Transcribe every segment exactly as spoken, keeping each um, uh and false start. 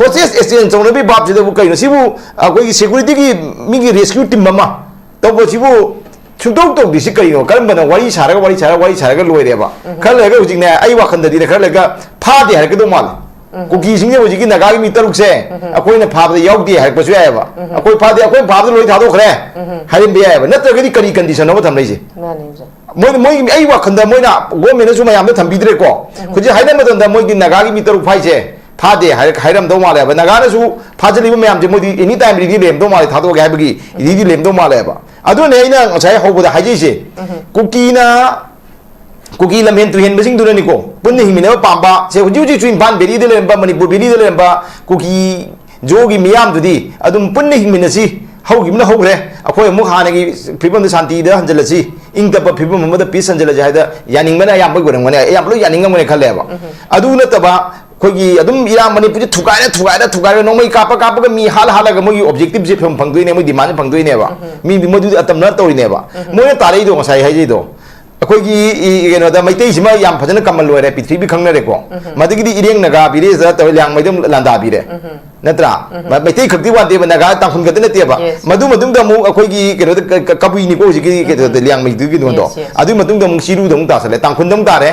Hostage exchange ꯇꯧꯅꯕꯒꯤ ꯚꯥꯞꯁꯤꯗꯕꯨ ꯀꯩꯅꯣ? ꯁꯤꯕꯨ ꯑꯩꯈꯣꯏꯒꯤ ꯁꯦꯀ꯭ꯌꯨꯔꯤꯇꯤꯒꯤ ꯃꯤꯒꯤ ꯔꯦꯁꯀ꯭ꯌꯨ ꯇꯤꯝ ꯑꯃ ꯇꯧꯕꯁꯤꯕꯨ ꯁꯨꯡꯇꯧ ꯇꯧꯗ꯭ꯔꯤꯁꯤ ꯀꯔꯤꯅꯣ? ꯀꯔꯝꯕꯅ ꯋꯥꯔꯤ ꯁꯥꯔꯒ, ꯋꯥꯔꯤ ꯁꯥꯔꯒ, ꯋꯥꯔꯤ ꯁꯥꯔꯒ ꯂꯣꯏꯔꯦꯕ? ꯈꯔ ꯂꯩꯔꯒ ꯍꯧꯖꯤꯛꯅꯦ, ꯑꯩ ꯋꯥꯈꯜꯗꯗꯤꯅꯦ, ꯈꯔ ꯂꯩꯔꯒ ꯐꯥꯗꯦ ꯍꯥꯏꯔꯛꯀꯗꯧ ꯃꯥꯜꯂꯦ꯫ ꯀꯨꯀꯤꯁꯤꯡꯁꯦ ꯍꯧꯖꯤꯛꯀꯤ ꯅꯥꯒꯥꯒꯤ ꯃꯤ ꯇꯔꯨꯛꯁꯦ ꯑꯩꯈꯣꯏꯅ ꯐꯥꯕꯗ ꯌꯥꯎꯗꯦ ꯍꯥꯏꯔꯛꯄꯁꯨ ꯌꯥꯏꯑꯕ꯫ ꯑꯩꯈꯣꯏ ꯐꯥꯗꯦ, ꯑꯩꯈꯣꯏ ꯐꯥꯕꯗ ꯂꯣꯏ ꯊꯥꯗꯣꯛꯈ꯭ꯔꯦ ꯍꯥꯏꯔꯝꯕ ꯌꯥꯏꯑꯕ꯫ ꯅꯠꯇ꯭ꯔꯒꯗꯤ ꯀꯔꯤ ꯀꯟꯗꯤꯁꯟꯅꯣꯕ ꯊꯝꯅꯩꯁꯦ? ꯃꯣꯏ, ꯃꯣꯏ, ꯑꯩ ꯋꯥꯈꯜꯗ ꯃꯣꯏꯅ ꯒꯣꯔꯃꯦꯟꯅꯁꯨ ꯃꯌꯥꯝꯗ ꯊꯝꯕꯤꯗ꯭ꯔꯦꯀꯣ꯫ ꯍꯧꯖꯤꯛ ꯍꯥꯏꯅꯕ ꯃꯇꯝꯗ ꯃꯣꯏꯒꯤ ꯅꯥꯒꯥꯒꯤ ꯃꯤ ꯇꯔꯨꯛ ꯐꯥꯏꯁꯦ ꯐꯥꯗꯦ ꯍꯥꯏꯔ-, ꯍꯥꯏꯔꯝꯗꯧ ꯃꯥꯜꯂꯦꯕ꯫ ꯅꯥꯒꯥꯅꯁꯨ ꯐꯥꯖꯤꯜꯂꯤꯕ ꯃꯌꯥꯝꯁꯦ ꯃꯣꯏꯗꯤ ꯑꯦꯅꯤ ꯇꯥꯏꯝ ꯔꯦꯗꯤ ꯂꯩꯔꯝꯗꯧ ꯃꯥꯜꯂꯦ, ꯊꯥꯗꯣꯛꯑꯒꯦ ꯍꯥꯏꯕꯒꯤ ꯔꯦꯗꯤ ꯂꯩꯔꯝꯗꯧ ꯃꯥꯜꯂꯦꯕ꯫ ꯑꯗꯨꯅꯦ ꯑꯩꯅ ꯉꯁꯥꯏ ꯍꯧꯕꯗ ꯍꯥꯏꯖꯩꯁꯦ, ꯀꯨꯀꯤꯅ, ꯀꯨꯀꯤ ꯂꯝꯍꯦꯟ ꯇꯨꯍꯦꯟꯕꯁꯤꯡꯗꯨꯅꯅꯤꯀꯣ, ꯄꯨꯟꯅ ꯍꯤꯡꯃꯤꯟꯅꯕ ꯄꯥꯝꯕ꯫ ꯁꯦ, ꯍꯧꯖꯤꯛ ꯍꯧꯖꯤꯛꯁꯨ ꯏꯝꯐꯥꯜ ꯚꯦꯂꯤꯗ ꯂꯩꯔꯝꯕ, ꯃꯅꯤꯄꯨꯔ ꯚꯦꯂꯤꯗ ꯂꯩꯔꯝꯕ ꯀꯨꯀꯤ ꯖꯣꯒꯤ ꯃꯤꯌꯥꯝꯗꯨꯗꯤ ꯑꯗꯨꯝ ꯄꯨꯟꯅ ꯍꯤꯡꯃꯤꯟꯅꯁꯤ, ꯍꯧꯈꯤꯕꯅ ꯍꯧꯈ꯭ꯔꯦ, ꯑꯩꯈꯣꯏ ꯑꯃꯨꯛ ꯍꯥꯟꯅꯒꯤ ꯐꯤꯕꯝꯗ ꯁꯥꯟꯇꯤꯗ ꯍꯟꯖꯤꯜꯂꯁꯤ, ꯏꯪ ꯇꯞꯄ ꯐꯤꯕꯝ ꯑꯃꯗ ꯄꯤꯁ ꯍꯟꯖꯤꯜꯂꯁꯤ ꯍꯥꯏꯗ ꯌꯥꯅꯤꯡꯕꯅ ꯑꯌꯥꯝꯕ ꯑꯣꯏꯔꯝꯒꯅꯤ, ꯑꯌꯥꯝꯕ ꯂꯣꯏ ꯌꯥꯅꯤꯡꯉꯝꯒꯅꯤ ꯈꯜꯂꯦꯕ꯫ ꯑꯗꯨ ꯅꯠꯇꯕ ꯑꯩꯈꯣꯏꯒꯤ ꯑꯗꯨꯝ ꯏꯔꯥꯡ ꯃꯅꯤꯄꯨꯔꯁꯦ ꯊꯨꯒꯥꯏꯔ, ꯊꯨꯒꯥꯏꯔ, ꯊꯨꯒꯥꯏꯔ ꯅꯣꯡꯃꯩ ꯀꯥꯞꯄ, ꯀꯥꯞꯄꯒ ꯃꯤ ꯍꯥꯠꯂ, ꯍꯥꯠꯂꯒ ꯃꯣꯏꯒꯤ ꯑꯣꯕꯖꯦꯛꯇꯤꯚꯁꯦ ꯐꯪ-, ꯐꯪꯗꯣꯏꯅꯦ, ꯃꯣꯏ ꯗꯤꯃꯥꯟꯁꯦ ꯐꯪꯗꯣꯏꯅꯦꯕ꯫ ꯃꯤ ꯃꯗꯨꯗꯤ ꯑꯇꯝꯅ ꯇꯧꯔꯤꯅꯦꯕ꯫ ꯃꯣꯏꯅ ꯇꯥꯔꯛꯏꯗꯣ ꯉꯁꯥꯏ ꯍꯥꯏꯖꯩꯗꯣ, ꯑꯩꯈꯣꯏꯒꯤ ꯏ-, ꯀꯩꯅꯣꯗ ꯃꯩꯇꯩꯁꯤꯃ ꯌꯥꯝ ꯐꯖꯅ ꯀꯃꯟ ꯑꯣꯏꯔꯦ, ꯄ꯭ꯔꯤꯊꯤꯕꯤ ꯈꯪꯅꯔꯦꯀꯣ꯫ ꯃꯗꯒꯤꯗꯤ ꯏꯔꯦꯡ ꯅꯥꯒꯥ ꯚꯤꯂꯦꯖꯇ ꯇꯧꯔꯦ, ꯂꯤꯌꯥꯡꯃꯩꯗ ꯑꯃꯨꯛ ꯂꯥꯟꯗꯥꯕꯤꯔꯦ꯫ ꯅꯠꯇ꯭ꯔꯥ? ꯃ-, ꯃꯩꯇꯩ ꯈꯛꯇꯤ ꯋꯥꯠꯇꯦꯕ, ꯅꯥꯒꯥ, ꯇꯥꯡꯈꯨꯜ ꯈꯛꯇ ꯅꯠꯇꯦꯕ꯫ Yes. ꯃꯗꯨ ꯃꯇꯨꯡꯗ ꯑꯃꯨꯛ ꯑꯩꯈꯣꯏꯒꯤ ꯀꯩꯅꯣꯗ ꯀ-, ꯀ-, ꯀꯕꯨꯏꯅꯤꯀꯣ ꯍꯧꯖꯤꯛꯀꯤ ꯀꯩꯅꯣꯗ, ꯂꯤꯌꯥꯡꯃꯩꯗꯨꯒꯤ ꯀꯩꯅꯣꯗꯣ꯫ Yes, yes. ꯑꯗꯨꯒꯤ ꯃꯇꯨꯡꯗ ꯑꯃꯨꯛ ꯆꯤꯔꯨꯗ ꯑꯃꯨꯛ ꯇꯥꯁꯜꯂꯦ, ꯇꯥꯡꯈꯨꯜꯗ ꯑꯃꯨꯛ ꯇꯥꯔꯦ꯫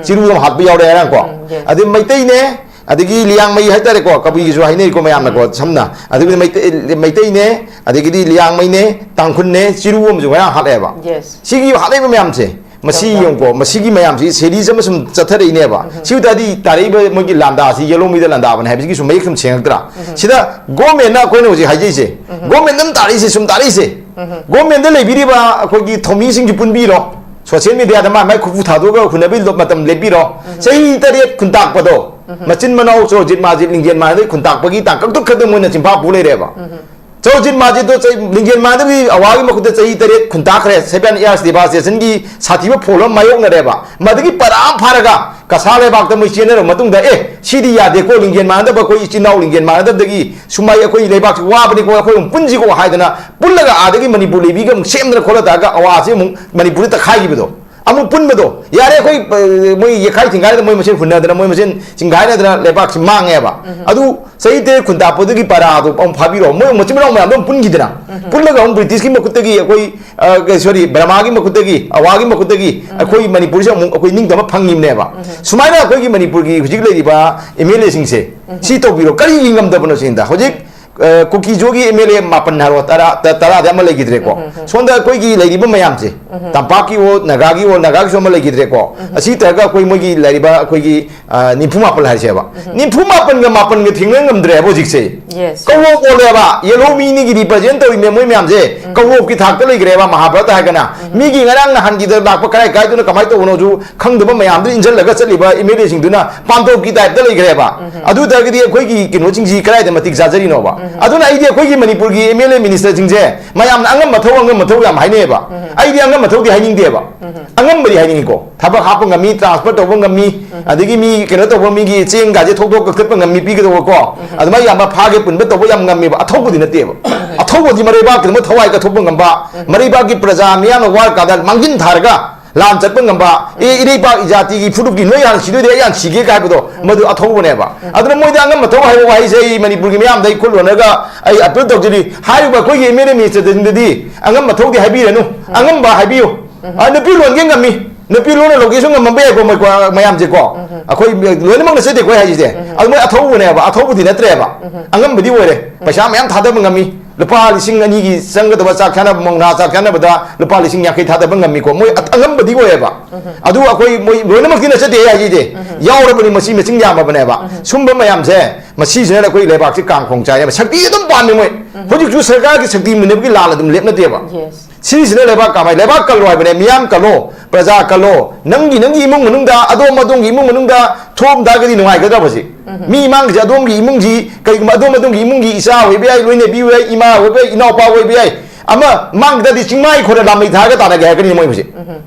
ꯆꯤꯔꯨꯗ ꯑꯃꯨꯛ ꯍꯥꯠꯄ ꯌꯥꯎꯔꯦ ꯍꯥꯏꯔꯀꯣ꯫ Yes. ꯑꯗꯩ ꯃꯩꯇꯩꯅꯦ, ꯑꯗꯒꯤ ꯂꯤꯌꯥꯡꯃꯩ ꯍꯥꯏꯇꯥꯔꯦꯀꯣ, ꯀꯕꯨꯏꯒꯤꯁꯨ ꯍꯥꯏꯅꯩꯀꯣ ꯃꯌꯥꯝꯅꯀꯣ, ꯁꯝꯅ꯫ ꯑꯗꯒꯤꯗꯤ ꯃꯩꯇꯩ-, ꯃꯩꯇꯩꯅꯦ, ꯑꯗꯒꯤꯗꯤ ꯂꯤꯌꯥꯡꯃꯩꯅꯦ, ꯇꯥꯡꯈꯨꯜꯅꯦ, ꯆꯤꯔꯨ ꯑꯃꯁꯨ ꯉꯔꯥꯡ ꯍꯥꯠꯂꯛꯑꯦꯕ꯫ Yes. ꯁꯤꯒꯤ ꯍꯥꯠꯂꯛꯏꯕ ꯃꯌꯥꯝꯁꯦ, ꯃꯁꯤ ꯌꯦꯡꯉꯨꯀꯣ, ꯃꯁꯤꯒꯤ ꯃꯌꯥꯝꯁꯤ ꯁꯦꯔꯤꯁ ꯑꯃ ꯁꯨꯝ ꯆꯠꯊꯔꯛꯏꯅꯦꯕ꯫ ꯁꯤ ꯑꯣꯏ ꯇꯥꯔꯗꯤ ꯇꯥꯔꯛꯏꯕ ꯃꯣꯏꯒꯤ ꯂꯥꯟꯗꯥꯁꯤ ꯌꯦꯂꯣꯡꯃꯩꯗ ꯂꯥꯟꯗꯥꯕꯅꯦ ꯍꯥꯏꯕꯁꯤꯒꯤ ꯁꯨꯝ ꯃꯌꯦꯛ ꯁꯨꯝ ꯁꯦꯡꯉꯛꯇ꯭ꯔꯥ? ꯁꯤꯗ ꯒꯣꯔꯃꯦꯟꯅ ꯑꯩꯈꯣꯏꯅ ꯍꯧꯖꯤꯛ ꯍꯥꯏꯖꯩꯁꯦ, ꯒꯣꯔꯃꯦꯟꯅ ꯑꯗꯨꯝ ꯇꯥꯔꯛꯏꯁꯦ, ꯁꯨꯝ ꯇꯥꯔꯛꯏꯁꯦ꯫ ꯒꯣꯔꯃꯦꯟꯗ ꯂꯩꯕꯤꯔꯤꯕ ꯑꯩꯈꯣꯏꯒꯤ ꯊꯧꯃꯤꯁꯤꯡꯁꯨ ꯄꯨꯟꯕꯤꯔꯣ, ꯁꯣꯁꯤꯌꯦꯜ ꯃꯦꯗꯤꯌꯥꯗ ꯃꯥꯏ ꯃꯥꯏ ꯈꯨꯐꯨ ꯊꯥꯗꯣꯛꯑꯒ ꯍꯨꯟꯅꯕꯒꯤ ꯃꯇꯝ ꯂꯦꯞꯄꯤꯔꯣ꯫ ꯆꯍꯤ ꯇꯔꯦꯠ ꯈꯨꯟꯇꯥꯛꯄꯗꯣ, ꯃꯆꯤꯟ ꯃꯅꯥꯎ ꯆꯣꯔꯣꯖꯤꯠ ꯃꯥꯖꯤꯠ ꯂꯤꯡꯖꯦꯜ ꯃꯥꯟꯅꯗꯒꯤ ꯈꯨꯟꯇꯥꯛꯄꯒꯤ ꯇꯥꯡꯀꯛꯇꯨ ꯈꯛꯇ ꯃꯣꯏꯅ ꯆꯤꯟꯐꯥ ꯄꯨ ꯂꯩꯔꯦꯕ꯫ ꯆꯣꯔꯣꯖꯤꯠ ꯃꯥꯖꯤꯠꯇꯣ ꯆꯩ-, ꯂꯤꯡꯖꯦꯜ ꯃꯥꯟꯅꯗꯒꯤ ꯑꯋꯥꯒꯤ ꯃꯈꯨꯠꯇ ꯆꯍꯤ ꯇꯔꯦꯠ ꯈꯨꯟꯇꯥꯛꯈ꯭ꯔꯦ, seven years deportation-ꯒꯤ ꯁꯥꯊꯤꯕ ꯐꯣꯜ ꯑꯃ ꯃꯥꯌꯣꯛꯅꯔꯦꯕ꯫ ꯃꯗꯨꯒꯤ ꯄꯔꯥ ꯑꯃ ꯐꯥꯔꯒ ꯀꯁꯥ ꯂꯩꯕꯥꯛꯇ ꯃꯣꯏ ꯆꯦꯟꯅꯔꯕ ꯃꯇꯨꯡꯗ, "ꯑꯦ, ꯁꯤꯗꯤ ꯌꯥꯗꯦꯀꯣ, ꯂꯤꯡꯖꯦꯜ ꯃꯥꯟꯅꯗꯕ ꯑꯩꯈꯣꯏ ꯏꯆꯤꯟ ꯏꯅꯥꯎ ꯂꯤꯡꯖꯦꯜ ꯃꯥꯟꯅꯗꯕꯗꯒꯤ ꯁꯨꯃꯥꯏ ꯑꯩꯈꯣꯏ ꯂꯩꯕꯥꯛꯁꯤ ꯋꯥꯕꯅꯤꯀꯣ, ꯑꯩꯈꯣꯏ ꯑꯃꯨꯛ ꯄꯨꯟꯁꯤꯀꯣ" ꯍꯥꯏꯗꯅ ꯄꯨꯜꯂꯒ ꯑꯥꯗꯒꯤ ꯃꯅꯤꯄꯨꯔ ꯂꯩꯕꯤꯒ ꯑꯃꯨꯛ ꯁꯦꯝꯗꯅ ꯈꯣꯠꯂ ꯇꯥꯔꯒ ꯑꯋꯥꯁꯤ ꯑꯃꯨꯛ ꯃꯅꯤꯄꯨꯔꯗ ꯇꯛꯈꯥꯏꯈꯤꯕꯗꯣ꯫ ꯑꯃꯨꯛ ꯄꯨꯟꯕꯗꯣ ꯌꯥꯔꯦ꯫ ꯑꯩꯈꯣꯏ, ꯑ, ꯃꯣꯏ ꯌꯦꯛꯈꯥꯏ ꯊꯤꯡꯒꯥꯏꯅꯗꯅ, ꯃꯣꯏ ꯃꯁꯦꯟ ꯍꯨꯟꯅꯗꯅ, ꯃꯣꯏ ꯃꯁꯦꯟ ꯆꯤꯡꯒꯥꯏꯅꯗꯅ ꯂꯩꯕꯥꯛꯁꯤ ꯃꯥꯡꯉꯦꯕ꯫ ꯑꯗꯨ ꯆꯍꯤ ꯇꯔꯦꯠ ꯈꯨꯟꯇꯥꯛꯄꯗꯨꯒꯤ ꯄꯔꯥꯗꯣ ꯑꯃꯨꯛ ꯐꯥꯕꯤꯔꯛꯑꯣ꯫ ꯃꯣꯏ ꯃꯆꯤꯟ ꯃꯅꯥꯎ ꯃꯌꯥꯝꯗꯣ ꯑꯃꯨꯛ ꯄꯨꯟꯈꯤꯗꯅ, ꯄꯨꯜꯂꯒ ꯑꯃꯨꯛ ꯕ꯭ꯔꯤꯇꯤꯁꯀꯤ ꯃꯈꯨꯠꯇꯒꯤ ꯑꯩꯈꯣꯏ, ꯑ, ꯀ-, sorry, ꯕꯔꯃꯥꯒꯤ ꯃꯈꯨꯠꯇꯒꯤ, ꯑꯋꯥꯒꯤ ꯃꯈꯨꯠꯇꯒꯤ ꯑꯩꯈꯣꯏ ꯃꯅꯤꯄꯨꯔꯁꯦ ꯑꯃꯨꯛ ꯑꯩꯈꯣꯏ ꯅꯤꯡꯇꯝꯕ ꯐꯪꯉꯤꯕꯅꯦꯕ꯫ ꯁꯨꯃꯥꯏꯅ ꯑꯩꯈꯣꯏꯒꯤ ꯃꯅꯤꯄꯨꯔꯒꯤ ꯍꯧꯖꯤꯛ ꯂꯩꯔꯤꯕ ꯑꯦꯝ ꯑꯦꯜ ꯑꯦꯁꯤꯡꯁꯦ ꯁꯤ ꯇꯧꯕꯤꯔꯣ꯫ ꯀꯔꯤꯒꯤ ꯉꯝꯗꯕꯅꯣ ꯁꯤꯅꯤꯗ꯫ ꯍꯧꯖꯤꯛ, ꯑ, ꯀꯨꯀꯤꯖꯣꯒꯤ ꯑꯦꯝ ꯑꯦꯜ ꯑꯦ ꯃꯥꯄꯟ ꯍꯥꯏꯔꯣ, ꯇꯔꯥ, ꯇ-, ꯇꯔꯥꯗꯤ ꯑꯃ ꯂꯩꯈꯤꯗ꯭ꯔꯦꯀꯣ꯫ ꯁꯣꯝꯗ ꯑꯩꯈꯣꯏꯒꯤ ꯂꯩꯔꯤꯕ ꯃꯌꯥꯝꯁꯦ, ꯇꯝꯄꯥꯛꯀꯤꯋꯣ, ꯅꯥꯒꯥꯒꯤꯋꯣ, ꯅꯥꯒꯥꯒꯤꯁꯨ ꯑꯃ ꯂꯩꯈꯤꯗ꯭ꯔꯦꯀꯣ꯫ ꯑꯁꯤ ꯇꯧꯔꯒ ꯑꯩꯈꯣꯏ ꯃꯣꯏꯒꯤ ꯂꯩꯔꯤꯕ ꯑꯩꯈꯣꯏꯒꯤ, ꯑ, ꯅꯤꯐꯨ ꯃꯥꯄꯟ ꯍꯥꯏꯁꯦꯕ꯫ ꯅꯤꯐꯨ ꯃꯥꯄꯟꯒ ꯃꯥꯄꯟꯒ ꯊꯦꯡꯅ ꯉꯝꯗ꯭ꯔꯦꯕ ꯍꯧꯖꯤꯛꯁꯦ꯫ Yes. ꯀꯧꯑꯣ ꯑꯣꯜꯂꯦꯕ, ꯌꯦꯜꯍꯧ ꯃꯤ ꯑꯅꯤꯒꯤ represent ꯇꯧꯔꯤꯅꯦ ꯃꯣꯏ ꯃꯌꯥꯝꯁꯦ꯫ ꯀꯧꯑꯣꯞꯀꯤ ꯊꯥꯛꯇ ꯂꯩꯈ꯭ꯔꯦꯕ ꯃꯍꯥꯚꯥꯔꯠ ꯍꯥꯏꯔꯒꯅ꯫ ꯃꯤꯒꯤ ꯉꯔꯥꯡ ꯅꯍꯥꯟꯒꯤꯗ ꯂꯥꯛꯄ ꯀꯔꯥꯏ ꯀꯥꯏꯗꯅꯣ ꯀꯃꯥꯏꯅ ꯇꯧꯕꯅꯣꯁꯨ ꯈꯪꯗꯕ ꯃꯌꯥꯝꯗꯨ ꯏꯟꯁꯤꯜꯂꯒ ꯆꯠꯂꯤꯕ ꯑꯦꯝ ꯑꯦꯜ ꯑꯦꯁꯤꯡꯗꯨꯅ ꯄꯥꯟꯗꯣꯞꯀꯤ ꯇꯥꯏꯞꯇ ꯂꯩꯈ꯭ꯔꯦꯕ꯫ ꯑꯗꯨ ꯑꯣꯏ ꯇꯥꯔꯒꯗꯤ ꯑꯩꯈꯣꯏꯒꯤ ꯀꯩꯅꯣꯁꯤꯡꯁꯤ ꯀꯗꯥꯏꯗ ꯃꯇꯤꯛ ꯆꯥꯖꯔꯤꯅꯣꯕ? ꯑꯗꯨꯅ ꯑꯩꯗꯤ ꯑꯩꯈꯣꯏꯒꯤ ꯃꯅꯤꯄꯨꯔꯒꯤ ꯑꯦꯝ ꯑꯦꯜ ꯑꯦ ꯃꯤꯅꯤꯁꯇꯔꯁꯤꯡꯁꯦ ꯃꯌꯥꯝꯅ ꯑꯉꯝꯕ ꯊꯧ, ꯑꯉꯝꯕ ꯊꯧ ꯌꯥꯝ ꯍꯥꯏꯅꯩꯌꯦꯕ꯫ ꯑꯩꯗꯤ ꯑꯉꯝꯕ ꯊꯧꯗꯤ ꯍꯥꯏꯅꯤꯡꯗꯦꯕ꯫ ꯑꯉꯝꯕꯗꯤ ꯍꯥꯏꯅꯤꯡꯉꯤꯀꯣ꯫ ꯊꯕꯛ ꯍꯥꯞꯄ ꯉꯝꯃꯤ, transfer ꯇꯧꯕ ꯉꯝꯃꯤ, ꯑꯗꯒꯤ ꯃꯤ ꯀꯩꯅꯣ ꯇꯧꯕ, ꯃꯤꯒꯤ ꯆꯦꯡ ꯀꯥꯁꯦ ꯊꯣꯛꯇꯣꯛ ꯀꯛꯊꯠꯄ ꯉꯝꯃꯤ, ꯄꯤꯒꯗꯧꯕꯀꯣ꯫ ꯑꯗꯨꯃꯥꯏꯅ ꯌꯥꯝꯕ ꯐꯥꯒꯦ ꯄꯨꯟꯕ ꯇꯧꯕ ꯌꯥꯝ ꯉꯝꯃꯦꯕ꯫ ꯑꯊꯧꯕꯗꯤ ꯅꯠꯇꯦꯕ꯫ ꯑꯊꯧꯕꯗꯤ ꯃꯔꯩꯕꯥꯛꯀꯤꯗꯃꯛ ꯊꯋꯥꯏ ꯀꯠꯊꯣꯛꯄ ꯉꯝꯕ, ꯃꯔꯩꯕꯥꯛꯀꯤ ꯄ꯭ꯔꯖꯥ ꯃꯤꯌꯥꯝꯅ ꯋꯥꯔꯀꯥꯟꯗ ꯃꯥꯡꯖꯤꯟ ꯊꯥꯔꯒ ꯂꯥꯟ ꯆꯠꯄ ꯉꯝꯕ, ꯑꯦ, ꯏꯔꯩꯄꯥꯛ ꯏꯖꯥꯇꯤꯒꯤ ꯐꯨꯔꯨꯞꯀꯤ ꯅꯣꯏ ꯍꯥꯟꯅ ꯁꯤꯗꯣꯏꯗꯤ ꯑꯩ ꯍꯥꯟꯅ ꯁꯤꯒꯦ ꯀꯥꯏ ꯍꯥꯏꯕꯗꯣ, ꯃꯗꯨ ꯑꯊꯧꯕꯅꯦꯕ꯫ ꯑꯗꯨꯅ ꯃꯣꯏꯗ ꯑꯉꯝꯕ ꯊꯧ ꯍꯥꯏꯕ ꯋꯥꯍꯩꯁꯦ ꯑꯩ ꯃꯅꯤꯄꯨꯔꯒꯤ ꯃꯤꯌꯥꯝꯗ ꯑꯩ ꯈꯨꯠ ꯂꯣꯟꯅꯒ ꯑꯩ appeal ꯇꯧꯖꯔꯤ꯫ ꯍꯥꯏꯔꯤꯕ ꯑꯩꯈꯣꯏꯒꯤ ꯑꯦꯝ ꯑꯦꯜ ꯑꯦ ꯃꯤꯅꯤꯁꯇꯔꯁꯤꯡꯗꯗꯤ ꯑꯉꯝꯕ ꯊꯧꯗꯤ ꯍꯥꯏꯕꯤꯔꯅꯨ, ꯑꯉꯝꯕ ꯍꯥꯏꯕꯤꯌꯨ꯫ ꯑ, ꯅꯨꯄꯤ ꯂꯣꯟꯒꯦ ꯉꯝꯃꯤ, ꯅꯨꯄꯤ ꯂꯣꯟꯅ ꯂꯧꯒꯦꯁꯨ ꯉꯝꯃꯝꯕ ꯌꯥꯏꯀꯣ, ꯃꯣꯏ ꯀꯣ-, ꯃꯌꯥꯝꯁꯦꯀꯣ꯫ ꯑꯩꯈꯣꯏ ꯂꯣꯏꯅꯃꯛ ꯅꯠꯆꯗꯦꯀꯣ ꯑꯩ ꯍꯥꯏꯁꯤꯁꯦ꯫ ꯑꯗꯨ ꯃꯣꯏ ꯑꯊꯧꯕꯅꯦꯕ, ꯑꯊꯧꯕꯗꯤ ꯅꯠꯇ꯭ꯔꯦꯕ꯫ ꯑꯉꯝꯕꯗꯤ ꯑꯣꯏꯔꯦ꯫ ꯄꯩꯁꯥ ꯃꯌꯥꯝ ꯊꯥꯗꯕ ꯉꯝꯃꯤ꯫ ꯂꯨꯄꯥ ꯂꯤꯁꯤꯡ ꯑꯅꯤꯒꯤ ꯆꯪꯒꯗꯕ ꯆꯥꯛ ꯆꯥꯅꯕ, ꯃꯧꯅꯥ ꯆꯥꯛ ꯆꯥꯅꯕꯗ ꯂꯨꯄꯥ ꯂꯤꯁꯤꯡ ꯌꯥꯡꯈꯩ ꯊꯥꯗꯕ ꯉꯝꯃꯤꯀꯣ꯫ ꯃꯣꯏ ꯑ-, ꯑꯉꯝꯕꯗꯤ ꯑꯣꯏꯌꯦꯕ꯫ ꯑꯗꯨ ꯑꯩꯈꯣꯏ ꯃꯣꯏ ꯂꯣꯏꯅꯃꯛꯇꯤ ꯅꯠꯆꯗꯦ ꯑꯩ ꯍꯥꯏꯁꯤꯗꯤ꯫ ꯌꯥꯎꯔꯕꯅꯤ, ꯃꯁꯤ ꯃꯁꯤꯡ ꯌꯥꯝꯃꯕꯅꯦꯕ꯫ ꯁꯨꯝꯕ ꯃꯌꯥꯝꯁꯦ, ꯃꯁꯤꯁꯤꯅ ꯑꯩꯈꯣꯏ ꯂꯩꯕꯥꯛꯁꯦ ꯀꯥꯡꯈꯣꯡ ꯆꯥꯏꯌꯦꯕ꯫ ꯁꯛꯇꯤ ꯑꯗꯨꯝ ꯄꯥꯝꯃꯤ ꯃꯣꯏ꯫ ꯍꯧꯖꯤꯛꯁꯨ ꯁꯔꯀꯥꯔꯒꯤ ꯁꯛꯇꯤ ꯃꯨꯟꯅꯕꯒꯤ ꯂꯥꯟ ꯑꯗꯨꯝ ꯂꯦꯞꯅꯗꯦꯕ꯫ Yes. ꯁꯤꯁꯤꯅ ꯂꯩꯕꯥꯛ ꯀꯥꯃꯩ, ꯂꯩꯕꯥꯛ ꯀꯜꯂꯣ ꯍꯥꯏꯕꯅꯦ, ꯃꯤꯌꯥꯝ ꯀꯜꯂꯣ, ꯄ꯭ꯔꯖꯥ ꯀꯜꯂꯣ꯫ ꯅꯪꯒꯤ, ꯅꯪꯒꯤ ꯏꯃꯨꯡ ꯃꯅꯨꯡꯗ, ꯑꯗꯣꯝ ꯑꯗꯣꯝꯒꯤ ꯏꯃꯨꯡ ꯃꯅꯨꯡꯗ ꯊꯣꯛꯑꯝ ꯇꯥꯔꯒꯗꯤ ꯅꯨꯡꯉꯥꯏꯒꯗ꯭ꯔꯕ ꯁꯤ? ꯃꯤ ꯃꯥꯡꯒꯤꯁꯦ ꯑꯗꯣꯝꯒꯤ ꯏꯃꯨꯡꯁꯤ, ꯀꯩꯒꯨꯝꯕ ꯑꯗꯣꯝ ꯑꯗꯣꯝꯒꯤ ꯏꯃꯨꯡꯒꯤ ꯏꯆꯥ ꯑꯣꯏꯕ ꯌꯥꯏ, ꯂꯣꯏꯅꯕꯤ ꯑꯣꯏꯕ ꯌꯥꯏ, ꯏꯃꯥ ꯑꯣꯏꯕ ꯌꯥꯏ, ꯏꯅꯥꯎꯄꯥ ꯑꯣꯏꯕ ꯌꯥꯏ, ꯑꯃ ꯃꯥꯡꯒꯤ ꯇꯥꯔꯗꯤ ꯆꯤꯡꯃꯥꯏ ꯈꯣꯏꯔ ꯂꯥꯃꯩ ꯊꯥꯔꯒ ꯇꯥꯟꯅꯒꯦ ꯍꯥꯏꯔꯛꯀꯅꯤ ꯃꯣꯏ ꯍꯧꯖꯤꯛ꯫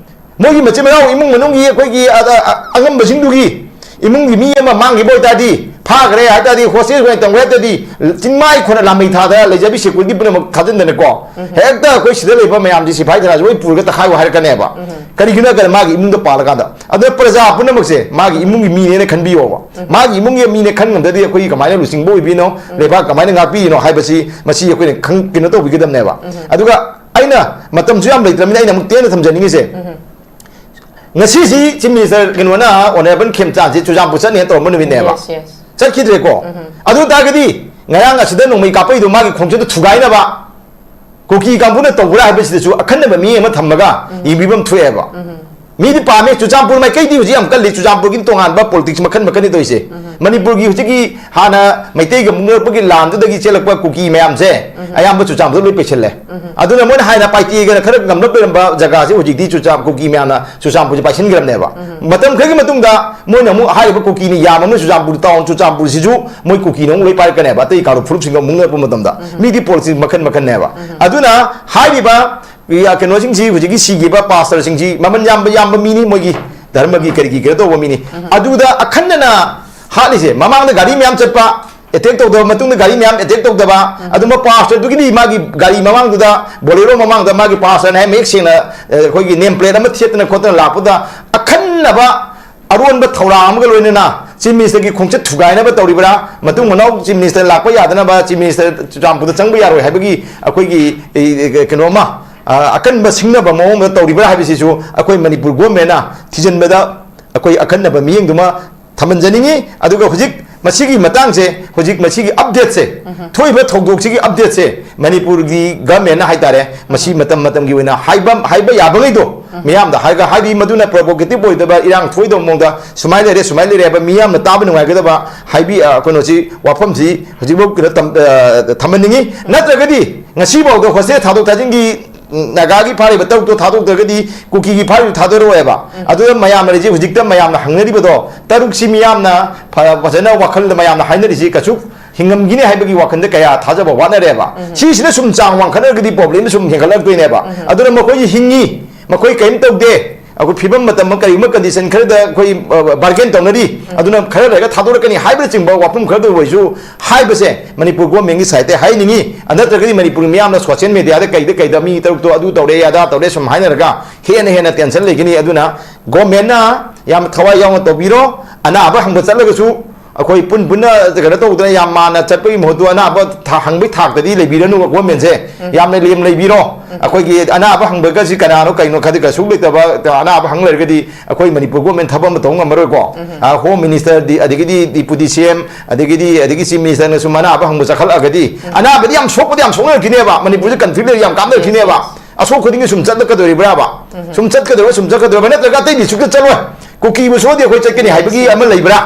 ꯃꯣꯏꯒꯤ ꯃꯆꯤꯟ ꯃꯅꯥꯎ ꯏꯃꯨꯡ ꯃꯅꯨꯡꯒꯤ ꯑꯩꯈꯣꯏꯒꯤ ꯑ-, ꯑ-, ꯑ-, ꯑꯉꯝꯕꯁꯤꯡꯗꯨꯒꯤ ꯏꯃꯨꯡꯒꯤ ꯃꯤ ꯑꯃ ꯃꯥꯡꯈꯤꯕ ꯑꯣꯏꯇꯥꯔꯗꯤ ꯊꯥꯈ꯭ꯔꯦ ꯍꯥꯏ ꯇꯥꯔꯗꯤ, ꯍꯣꯁꯇꯦꯜ ꯑꯣꯏꯅ ꯇꯝꯈ꯭ꯔꯦ ꯍꯥꯏ ꯇꯥꯔꯗꯤ, ꯆꯤꯡꯃꯥꯏ ꯈꯣꯟꯅ ꯂꯥꯃꯩ ꯊꯥꯗ ꯂꯩꯖꯕꯤ ꯁꯦꯀ꯭ꯌꯨꯔꯤꯇꯤ ꯄꯨꯝꯅꯃꯛ ꯊꯥꯖꯤꯟꯗꯅꯀꯣ, ꯍꯦꯛꯇ ꯑꯩꯈꯣꯏ ꯁꯤꯗ ꯂꯩꯕ ꯃꯌꯥꯝꯁꯤ ꯁꯤꯐꯥꯏ ꯊꯔꯥꯁꯤ ꯂꯣꯏ ꯄꯨꯔꯒ ꯇꯛꯈꯥꯏꯌꯨ ꯍꯥꯏꯔꯛꯀꯅꯦꯕ꯫ ꯀꯔꯤꯒꯤꯅꯣ ꯍꯥꯏ ꯀꯥꯟꯗ ꯃꯥꯒꯤ ꯏꯃꯨꯡꯗ ꯄꯥꯜꯂꯀꯥꯟꯗ꯫ ꯑꯗꯨꯅ ꯄ꯭ꯔꯖꯥ ꯄꯨꯝꯅꯃꯛꯁꯦ ꯃꯥꯒꯤ ꯏꯃꯨꯡꯒꯤ ꯃꯤꯅꯦꯅ ꯈꯟꯕꯤꯌꯣꯕ꯫ ꯃꯥꯒꯤ ꯏꯃꯨꯡꯒꯤ ꯃꯤꯅꯦ ꯈꯟ ꯉꯝꯗ꯭ꯔꯗꯤ ꯑꯩꯈꯣꯏꯒꯤ ꯀꯃꯥꯏꯅ ꯂꯨꯆꯤꯡꯕ ꯑꯣꯏꯕꯤꯅꯣ, ꯂꯩꯕꯥꯛ ꯀꯃꯥꯏꯅ ꯉꯥꯛꯄꯤꯔꯤꯅꯣ ꯍꯥꯏꯕꯁꯤ ꯃꯁꯤ ꯑꯩꯈꯣꯏꯅ ꯈꯪ-, ꯀꯩꯅꯣ ꯇꯧꯕꯤꯒꯗꯕꯅꯦꯕ꯫ ꯑꯗꯨꯒ ꯑꯩꯅ ꯃꯇꯝꯁꯨ ꯌꯥꯝ ꯂꯩꯇ꯭ꯔꯕꯅꯤꯅ ꯑꯩꯅ ꯑꯃꯨꯛ ꯇꯦꯟꯅ ꯊꯝꯖꯅꯤꯡꯉꯤꯁꯦ, ꯉꯁꯤꯁꯤ Chief Minister ꯀꯩꯅꯣꯅ Honourable ꯈꯦꯝꯆꯥꯟꯁꯤ ꯆꯨꯔꯆꯥꯟꯄꯨꯔ ꯆꯠꯅꯤ ꯍꯥꯏꯅ ꯇꯧꯔꯝꯕ ꯅꯨꯃꯤꯠꯅꯦꯕ꯫ Yes, yes. ꯆꯠꯈꯤꯗ꯭ꯔꯦꯀꯣ? ꯑꯗꯨ ꯇꯥꯔꯒꯗꯤ ꯉꯔꯥꯡ ꯑꯁꯤꯗ ꯅꯣꯡꯃꯩ ꯀꯥꯞꯄꯛꯏꯗꯣ ꯃꯥꯒꯤ ꯈꯣꯡꯆꯠꯇꯨ ꯊꯨꯒꯥꯏꯅꯕ ꯀꯨꯀꯤ ꯀꯥꯡꯕꯨꯅ ꯇꯧꯕ꯭ꯔꯥ ꯍꯥꯏꯕꯁꯤꯗꯁꯨ ꯑꯈꯟꯅꯕ ꯃꯤ ꯑꯃ ꯊꯝꯃꯒ ꯌꯦꯡꯕꯤꯐꯝ ꯊꯣꯛꯑꯦꯕ꯫ ꯃꯤꯗꯤ ꯄꯥꯝꯃꯦ, ꯆꯨꯔꯆꯥꯟꯄꯨꯔ ꯃꯥꯏꯀꯩꯗꯤ ꯍꯧꯖꯤꯛ ꯌꯥꯝ ꯀꯜꯂꯤ, ꯆꯨꯔꯆꯥꯟꯄꯨꯔꯒꯤ ꯇꯣꯉꯥꯟꯕ politics ꯃꯈꯜ ꯃꯈꯜꯅꯤ ꯇꯧꯔꯤꯁꯦ꯫ ꯃꯅꯤꯄꯨꯔꯒꯤ ꯍꯧꯖꯤꯛꯀꯤ ꯍꯥꯟꯅ ꯃꯩꯇꯩꯒ ꯃꯨꯛꯅꯔꯛꯄꯒꯤ ꯂꯥꯟꯗꯨꯗꯒꯤ ꯆꯦꯜꯂꯛꯄ ꯀꯨꯀꯤ ꯃꯌꯥꯝꯁꯦ ꯑꯌꯥꯝꯕ ꯆꯨꯔꯆꯥꯟꯄꯨꯔꯗ ꯂꯣꯏ ꯄꯩꯁꯤꯜꯂꯦ꯫ ꯑꯗꯨꯅ ꯃꯣꯏꯅ ꯍꯥꯟꯅ ꯄꯥꯏꯇꯦꯒꯅ ꯈꯔ ꯉꯝꯂꯞ ꯂꯩꯔꯝꯕ ꯖꯒꯥꯁꯦ ꯍꯧꯖꯤꯛꯇꯤ ꯆꯨꯔꯆꯥꯟ-, ꯀꯨꯀꯤ ꯃꯌꯥꯝꯅ ꯆꯨꯔꯆꯥꯟꯄꯨꯔꯁꯦ ꯄꯥꯏꯁꯤꯟꯈ꯭ꯔꯕꯅꯦꯕ꯫ ꯃꯇꯝ ꯈꯔꯒꯤ ꯃꯇꯨꯡꯗ ꯃꯣꯏꯅ ꯑꯃꯨꯛ ꯍꯥꯏꯔꯤꯕ ꯀꯨꯀꯤꯅ ꯌꯥꯝꯃꯕꯅꯤꯅ ꯆꯨꯔꯆꯥꯟꯄꯨꯔ town, ꯆꯨꯔꯆꯥꯟꯄꯨꯔꯁꯤꯁꯨ ꯃꯣꯏ ꯀꯨꯀꯤꯅ ꯑꯃꯨꯛ ꯂꯣꯏ ꯄꯥꯏꯔꯛꯀꯅꯦꯕ, ꯑꯇꯩ ꯀꯥꯔꯨ ꯐꯨꯔꯨꯞꯁꯤꯡꯒ ꯑꯃꯨꯛ ꯅꯛꯄ ꯃꯇꯝꯗ꯫ ꯃꯤꯗꯤ politics ꯃꯈꯜ ꯃꯈꯜꯅꯦꯕ꯫ ꯑꯗꯨꯅ ꯍꯥꯏꯔꯤꯕ, ꯑ, ꯀꯩꯅꯣꯁꯤꯡꯁꯤ, ꯍꯧꯖꯤꯛꯀꯤ ꯁꯤꯈꯤꯕ pastorꯁꯤꯡꯁꯤ ꯃꯃꯜ ꯌꯥꯝꯕ, ꯌꯥꯝꯕ ꯃꯤꯅꯤ, ꯃꯣꯏꯒꯤ ꯙꯔꯃꯒꯤ ꯀꯔꯤꯒꯤ ꯀꯩꯅꯣ ꯇꯧꯕ ꯃꯤꯅꯤ꯫ ꯑꯗꯨꯗ ꯑꯈꯟꯅꯅ ꯍꯥꯠꯂꯤꯁꯦ, ꯃꯃꯥꯡꯗ ꯒꯥꯔꯤ ꯃꯌꯥꯝ ꯆꯠꯄ, attack ꯇꯧꯗꯕ, ꯃꯇꯨꯡꯗ ꯒꯥꯔꯤ ꯃꯌꯥꯝ attack ꯇꯧꯗꯕ, ꯑꯗꯨꯝꯕ pastorꯗꯨꯒꯤꯗꯤ ꯃꯥꯒꯤ ꯒꯥꯔꯤ ꯃꯃꯥꯡꯗꯨꯗ, Bolero ꯃꯃꯥꯡꯗ ꯃꯥꯒꯤ pastorꯅ ꯍꯥꯏ ꯃꯌꯦꯛ ꯁꯦꯡꯅ, ꯑ, ꯑꯩꯈꯣꯏꯒꯤ name plate ꯑꯃ ꯊꯦꯠꯇꯅ ꯈꯣꯠꯇꯅ ꯂꯥꯛꯄꯗ ꯑꯈꯟꯅꯕ ꯑꯔꯣꯟꯕ ꯊꯧꯔꯥꯡ ꯑꯃꯒ ꯂꯣꯏꯅꯅ Chief Ministerꯒꯤ ꯈꯣꯡꯆꯠ ꯊꯨꯒꯥꯏꯅꯕ ꯇꯧꯔꯤꯕ꯭ꯔꯥ, ꯃꯇꯨꯡ ꯃꯅꯥꯎ Chief Minister ꯂꯥꯛꯄ ꯌꯥꯗꯅꯕ Chief Minister ꯆꯨꯔꯆꯥꯟꯄꯨꯔꯗ ꯆꯪꯕ ꯌꯥꯔꯣꯏ ꯍꯥꯏꯕꯒꯤ ꯑꯩꯈꯣꯏꯒꯤ, ꯑꯦ, ꯑꯦ, ꯀꯩꯅꯣꯃ, ꯑ, ꯑꯀꯟꯕ ꯁꯤꯡꯅꯕ ꯃꯑꯣꯡꯗ ꯇꯧꯔꯤꯕ꯭ꯔꯥ ꯍꯥꯏꯕꯁꯤꯁꯨ ꯑꯩꯈꯣꯏ ꯃꯅꯤꯄꯨꯔ governmentꯅ ꯊꯤꯖꯤꯟꯕꯗ ꯑꯩꯈꯣꯏ ꯑꯈꯟꯅꯕ ꯃꯤꯠꯌꯦꯡꯗꯨꯃ ꯊꯝꯍꯟꯖꯅꯤꯡꯉꯤ꯫ ꯑꯗꯨꯒ ꯍꯧꯖꯤꯛ ꯃꯁꯤꯒꯤ ꯃꯇꯥꯡꯁꯦ, ꯍꯧꯖꯤꯛ ꯃꯁꯤꯒꯤ updateꯁꯦ, ꯊꯣꯛꯏꯕ ꯊꯧꯗꯣꯛꯁꯤꯒꯤ updateꯁꯦ ꯃꯅꯤꯄꯨꯔꯒꯤ governmentꯅ ꯍꯥꯏꯇꯥꯔꯦ, ꯃꯁꯤ ꯃꯇꯝ ꯃꯇꯝꯒꯤ ꯑꯣꯏꯅ ꯍꯥꯏꯕ, ꯍꯥꯏꯕ ꯌꯥꯕꯉꯩꯗꯣ ꯃꯤꯌꯥꯝꯗ ꯍꯥꯏꯔꯒ, ꯍꯥꯏꯗꯤ ꯃꯗꯨꯅ provocative ꯑꯣꯏꯗꯕ, ꯏꯔꯥꯡ ꯊꯣꯛꯏꯗꯕ ꯃꯑꯣꯡꯗ ꯁꯨꯃꯥꯏꯅ ꯂꯩꯔꯦ, ꯁꯨꯃꯥꯏꯅ ꯂꯩꯔꯦ ꯍꯥꯏꯕ ꯃꯤꯌꯥꯝꯅ ꯇꯥꯕ ꯅꯨꯡꯉꯥꯏꯒꯗꯕ ꯍꯥꯏꯕꯤ-, ꯑ, ꯀꯩꯅꯣꯁꯤ, ꯋꯥꯐꯝꯁꯤ ꯍꯧꯖꯤꯛꯐꯥꯎ ꯀꯩꯅꯣ ꯇꯝ-, ꯑ, ꯊꯝꯍꯟꯅꯤꯡꯉꯤ꯫ ꯅꯠꯇ꯭ꯔꯒꯗꯤ ꯉꯁꯤꯐꯥꯎꯗ hostel ꯊꯥꯗꯣꯛ ꯊꯥꯖꯤꯟꯒꯤ, ꯎꯝ, ꯅꯥꯒꯥꯒꯤ ꯐꯥꯔꯤꯕ ꯇꯔꯨꯛꯇꯣ ꯊꯥꯗꯣꯛꯇ꯭ꯔꯒꯗꯤ ꯀꯨꯀꯤꯒꯤ ꯐꯥꯔꯤꯕ ꯊꯥꯗꯣꯔꯛꯑꯣꯏꯕ꯫ ꯑꯗꯨꯗ ꯃꯌꯥꯝꯅ ꯍꯧꯖꯤꯛ, ꯍꯧꯖꯤꯛꯇ ꯃꯌꯥꯝꯅ ꯍꯪꯅꯔꯤꯕꯗꯣ, ꯇꯔꯨꯛꯁꯤ ꯃꯤꯌꯥꯝꯅ ꯐ-, ꯐꯖꯅ ꯋꯥꯈꯜꯗ ꯃꯌꯥꯝꯅ ꯍꯥꯏꯅꯔꯤꯁꯤ ꯀꯩꯁꯨ ꯍꯤꯡꯉꯝꯈꯤꯅꯤ ꯍꯥꯏꯕꯒꯤ ꯋꯥꯈꯜꯗ ꯀꯌꯥ ꯊꯥꯖꯕ ꯋꯥꯠꯅꯔꯦꯕ꯫ ꯁꯤꯁꯤꯅ ꯁꯨꯝ ꯆꯥꯡ ꯋꯥꯡꯈꯠꯅꯔꯒꯗꯤ problemꯗ ꯁꯨꯝ ꯍꯦꯟꯒꯠꯂꯛꯇꯣꯏꯅꯦꯕ꯫ ꯑꯗꯨꯅ ꯃꯈꯣꯏꯁꯤ ꯍꯤꯡꯉꯤ, ꯃꯈꯣꯏ ꯀꯔꯤꯝ ꯇꯧꯗꯦ, ꯑꯩꯈꯣꯏ ꯐꯤꯕꯝ ꯃꯇꯝ ꯑꯃ ꯀꯔꯤꯒꯨꯝꯕ condition ꯈꯔꯗ ꯑꯩꯈꯣꯏ bargain ꯇꯧꯅꯔꯤ, ꯑꯗꯨꯅ ꯈꯔ ꯂꯩꯔꯒ ꯊꯥꯗꯣꯔꯛꯀꯅꯤ ꯍꯥꯏꯕꯅꯆꯤꯡꯕ ꯋꯥꯐꯝ ꯈꯔꯗ ꯑꯣꯏꯔꯁꯨ ꯍꯥꯏꯕꯁꯦ ꯃꯅꯤꯄꯨꯔ government ꯀꯤ side ꯇꯩ ꯍꯥꯏꯅꯤꯡꯉꯤ꯫ ꯑ, ꯅꯠꯇ꯭ꯔꯒꯗꯤ ꯃꯅꯤꯄꯨꯔꯒꯤ ꯃꯤꯌꯥꯝꯅ social media ꯗ ꯀꯩꯗ ꯀꯩꯗ ꯃꯤ ꯇꯔꯨꯛꯇꯣ ꯑꯗꯨ ꯇꯧꯔꯦ, ꯑꯗꯥ ꯇꯧꯔꯦ ꯁꯨꯝ ꯍꯥꯏꯅꯔꯒ ꯍꯦꯟꯅ ꯍꯦꯟꯅ tension ꯂꯩꯒꯅꯤ꯫ ꯑꯗꯨꯅ government ꯅ ꯌꯥꯝ ꯊꯋꯥꯏ ꯌꯥꯎꯅ ꯇꯧꯕꯤꯔꯣ꯫ ꯑꯅꯥꯕ ꯍꯪꯕ ꯆꯠꯂꯒꯁꯨ ꯑꯩꯈꯣꯏ ꯄꯨꯟ ꯄꯨꯟꯅ ꯀꯩꯅꯣ ꯇꯧꯗꯅ ꯌꯥꯝ ꯃꯥꯟꯅ ꯆꯠꯄꯒꯤ ꯃꯍꯨꯠꯇ ꯑꯅꯥꯕ ꯊ-, ꯍꯪꯕꯒꯤ ꯊꯥꯛꯇꯗꯤ ꯂꯩꯕꯤꯔꯅꯨ government ꯁꯦ꯫ ꯌꯥꯝꯅ ꯂꯦꯝ ꯂꯩꯕꯤꯔꯣ꯫ ꯑꯩꯈꯣꯏꯒꯤ ꯑꯅꯥꯕ ꯍꯪꯕꯒꯁꯤ ꯀꯅꯥꯅꯣ ꯀꯩꯅꯣ ꯈꯗꯤ ꯀꯩꯁꯨ ꯂꯩꯇꯕ ꯑꯅꯥꯕ ꯍꯪ ꯂꯩꯔꯒꯗꯤ ꯑꯩꯈꯣꯏ ꯃꯅꯤꯄꯨꯔ government ꯊꯕꯛ ꯑꯃ ꯇꯧꯕ ꯉꯝꯃꯔꯣꯏꯀꯣ꯫ ꯑ, Home Minister ꯗꯤ, ꯑꯗꯒꯤꯗꯤ Deputy C M, ꯑꯗꯒꯤꯗꯤ, ꯑꯗꯒꯤ Chief Minister ꯅꯁꯨ ꯑꯅꯥꯕ ꯍꯪꯕ ꯆꯠꯈꯠꯂꯛꯑꯒꯗꯤ ꯑꯅꯥꯕꯗꯤ ꯌꯥꯝ ꯁꯣꯛꯄꯗꯤ ꯌꯥꯝ ꯁꯣꯛꯅꯔꯛꯈꯤꯅꯦꯕ꯫ ꯃꯅꯤꯄꯨꯔꯁꯦ conflict ꯂꯩꯔ ꯌꯥꯝ ꯀꯥꯞꯅꯔꯛꯈꯤꯅꯦꯕ꯫ ꯑꯁꯣꯛ ꯈꯨꯗꯤꯡꯒꯤ ꯁꯨꯝ ꯆꯠꯂꯛꯀꯗꯣꯔꯤꯕ꯭ꯔꯥꯕ? ꯁꯨꯝ ꯆꯠꯀꯗꯣꯏꯔꯥ, ꯁꯨꯝ ꯆꯠꯀꯗꯣꯏꯔꯥ? ꯅꯠꯇ꯭ꯔꯒ ꯑꯇꯩ district ꯇ ꯆꯠꯂꯣꯏ? ꯀꯨꯀꯤꯕꯨ ꯁꯣꯛꯑꯗꯤ ꯑꯩꯈꯣꯏ ꯆꯠꯀꯅꯤ ꯍꯥꯏꯕꯒꯤ ꯑꯃ ꯂꯩꯕ꯭ꯔꯥ?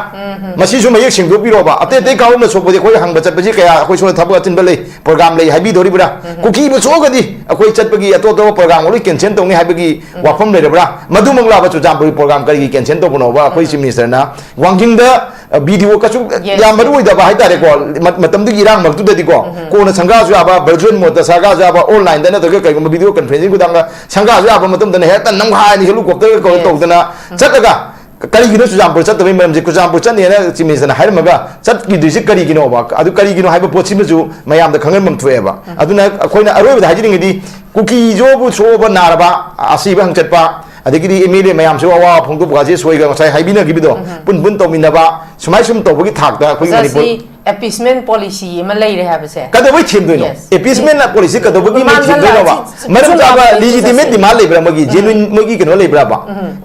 ꯃꯁꯤꯁꯨ ꯃꯌꯦꯛ ꯁꯦꯡꯗꯣꯛꯄꯤꯔꯣꯕ꯫ ꯑꯇꯩ ꯑꯇꯩ ꯀꯥꯡꯂꯨꯞꯅ ꯁꯣꯛꯄꯗꯤ ꯑꯩꯈꯣꯏ ꯍꯪꯕ ꯆꯠꯄꯁꯤ ꯀꯌꯥ, ꯑꯩꯈꯣꯏ ꯁꯣꯝꯗ ꯊꯕꯛ ꯑꯆꯤꯟꯕ ꯂꯩ, program ꯂꯩ ꯍꯥꯏꯕꯤꯗꯣꯔꯤꯕ꯭ꯔꯥ? ꯀꯨꯀꯤꯕꯨ ꯁꯣꯛꯑꯒꯗꯤ ꯑꯩꯈꯣꯏ ꯆꯠꯄꯒꯤ ꯑꯇꯣꯞ ꯑꯇꯣꯞꯄ program ꯂꯣꯏ cancel ꯇꯧꯅꯤ ꯍꯥꯏꯕꯒꯤ ꯋꯥꯐꯝ ꯂꯩꯔꯕ꯭ꯔꯥ? ꯃꯗꯨꯃꯛꯂꯕ ꯆꯨꯔꯆꯥꯟꯄꯨꯔꯒꯤ program ꯀꯔꯤꯒꯤ cancel ꯇꯧꯕꯅꯣꯕ? ꯑꯩꯈꯣꯏ Chief Minister ꯅ ꯋꯥꯡꯖꯤꯡꯗ, ꯑ, video ꯀꯩꯁꯨ ꯌꯥꯝ ꯃꯔꯨ ꯑꯣꯏꯗꯕ ꯍꯥꯏꯇꯥꯔꯦꯀꯣ, ꯃ-, ꯃꯇꯝꯗꯨꯒꯤ ꯏꯔꯥꯡ ꯃꯔꯛꯇꯨꯗꯗꯤꯀꯣ, ꯀꯣꯟꯅ ꯁꯪꯒꯥꯁꯨ ꯌꯥꯕ, virtual mode ꯇ ꯁꯪꯒꯥꯁꯨ ꯌꯥꯕ, online ꯗ ꯅꯠꯇ꯭ꯔꯒ ꯀꯩꯒꯨꯝꯕ video conferencing ꯈꯨꯊꯥꯡꯗ ꯁꯪꯒꯥꯁꯨ ꯌꯥꯕ ꯃꯇꯝꯗꯅ ꯍꯦꯛꯇ ꯅꯝꯈꯥꯏꯅ helicopter ꯀꯧ-, ꯇꯧꯗꯅ ꯆꯠꯂꯒ, ꯀꯔꯤꯒꯤꯅꯣ ꯆꯨꯔꯆꯥꯟꯄꯨꯔ ꯆꯠꯇꯕꯒꯤ ꯃꯔꯝꯁꯦ? ꯆꯨꯔꯆꯥꯟꯄꯨꯔ ꯆꯠꯅꯦꯅ Chief Minister ꯅ ꯍꯥꯏꯔꯝꯃꯒ ꯆꯠꯈꯤꯗ꯭ꯔꯤꯁꯦ ꯀꯔꯤꯒꯤꯅꯣꯕ? ꯑꯗꯨ ꯀꯔꯤꯒꯤꯅꯣ ꯍꯥꯏꯕ ꯄꯣꯠꯁꯤꯃꯁꯨ ꯃꯌꯥꯝꯗ ꯈꯪꯍꯟꯐꯝ ꯊꯣꯛꯑꯦꯕ꯫ ꯑꯗꯨꯅ ꯑꯩꯈꯣꯏꯅ ꯑꯔꯣꯏꯕꯗ ꯍꯥꯏꯖꯅꯤꯡꯉꯤꯗꯤ, ꯀꯨꯀꯤꯁꯨꯕꯨ ꯁꯣꯛꯑꯕ ꯅꯥꯔꯕ, ꯑꯁꯤꯕ ꯍꯪꯆꯠꯄ, ꯑꯗꯒꯤꯗꯤ M L A ꯃꯌꯥꯝꯁꯨ ꯑꯋꯥꯕ ꯐꯣꯡꯗꯣꯛꯄ ꯀꯥꯁꯦ ꯁꯣꯏꯒ ꯉꯁꯥꯏ ꯍꯥꯏꯕꯤꯅꯈꯤꯕꯗꯣ, ꯄꯨꯟ ꯄꯨꯟ ꯇꯧꯃꯤꯟꯅꯕ, ꯁꯨꯃꯥꯏ ꯁꯨꯝ ꯇꯧꯕꯒꯤ ꯊꯥꯛꯇ ꯑꯩꯈꯣꯏ ꯑꯣꯖꯥ, ꯃꯅꯤꯄꯨꯔ ꯁꯤ appeasement policy ꯑꯃ ꯂꯩꯔꯦ ꯍꯥꯏꯕꯁꯦ꯫ ꯀꯩꯗꯧꯕꯩ ꯊꯦꯝꯗꯣꯏꯅꯣ? Yes. Appeasement policy ꯀꯩꯗꯧꯕꯒꯤ ꯃꯣꯏ ꯃꯥꯡꯖꯜꯂꯛꯑꯗꯤ ꯊꯦꯝꯗꯣꯏꯅꯣꯕ? ꯁꯨꯝ ꯃꯔꯝ ꯆꯥꯕ ꯂꯥꯛꯑꯗꯤ legitimate ꯆꯠꯁꯦ꯫ Demand ꯂꯩꯕ꯭ꯔꯥ ꯃꯣꯏꯒꯤ? Genuine ꯃꯣꯏꯒꯤ ꯀꯩꯅꯣ ꯂꯩꯕ꯭ꯔꯥꯕ?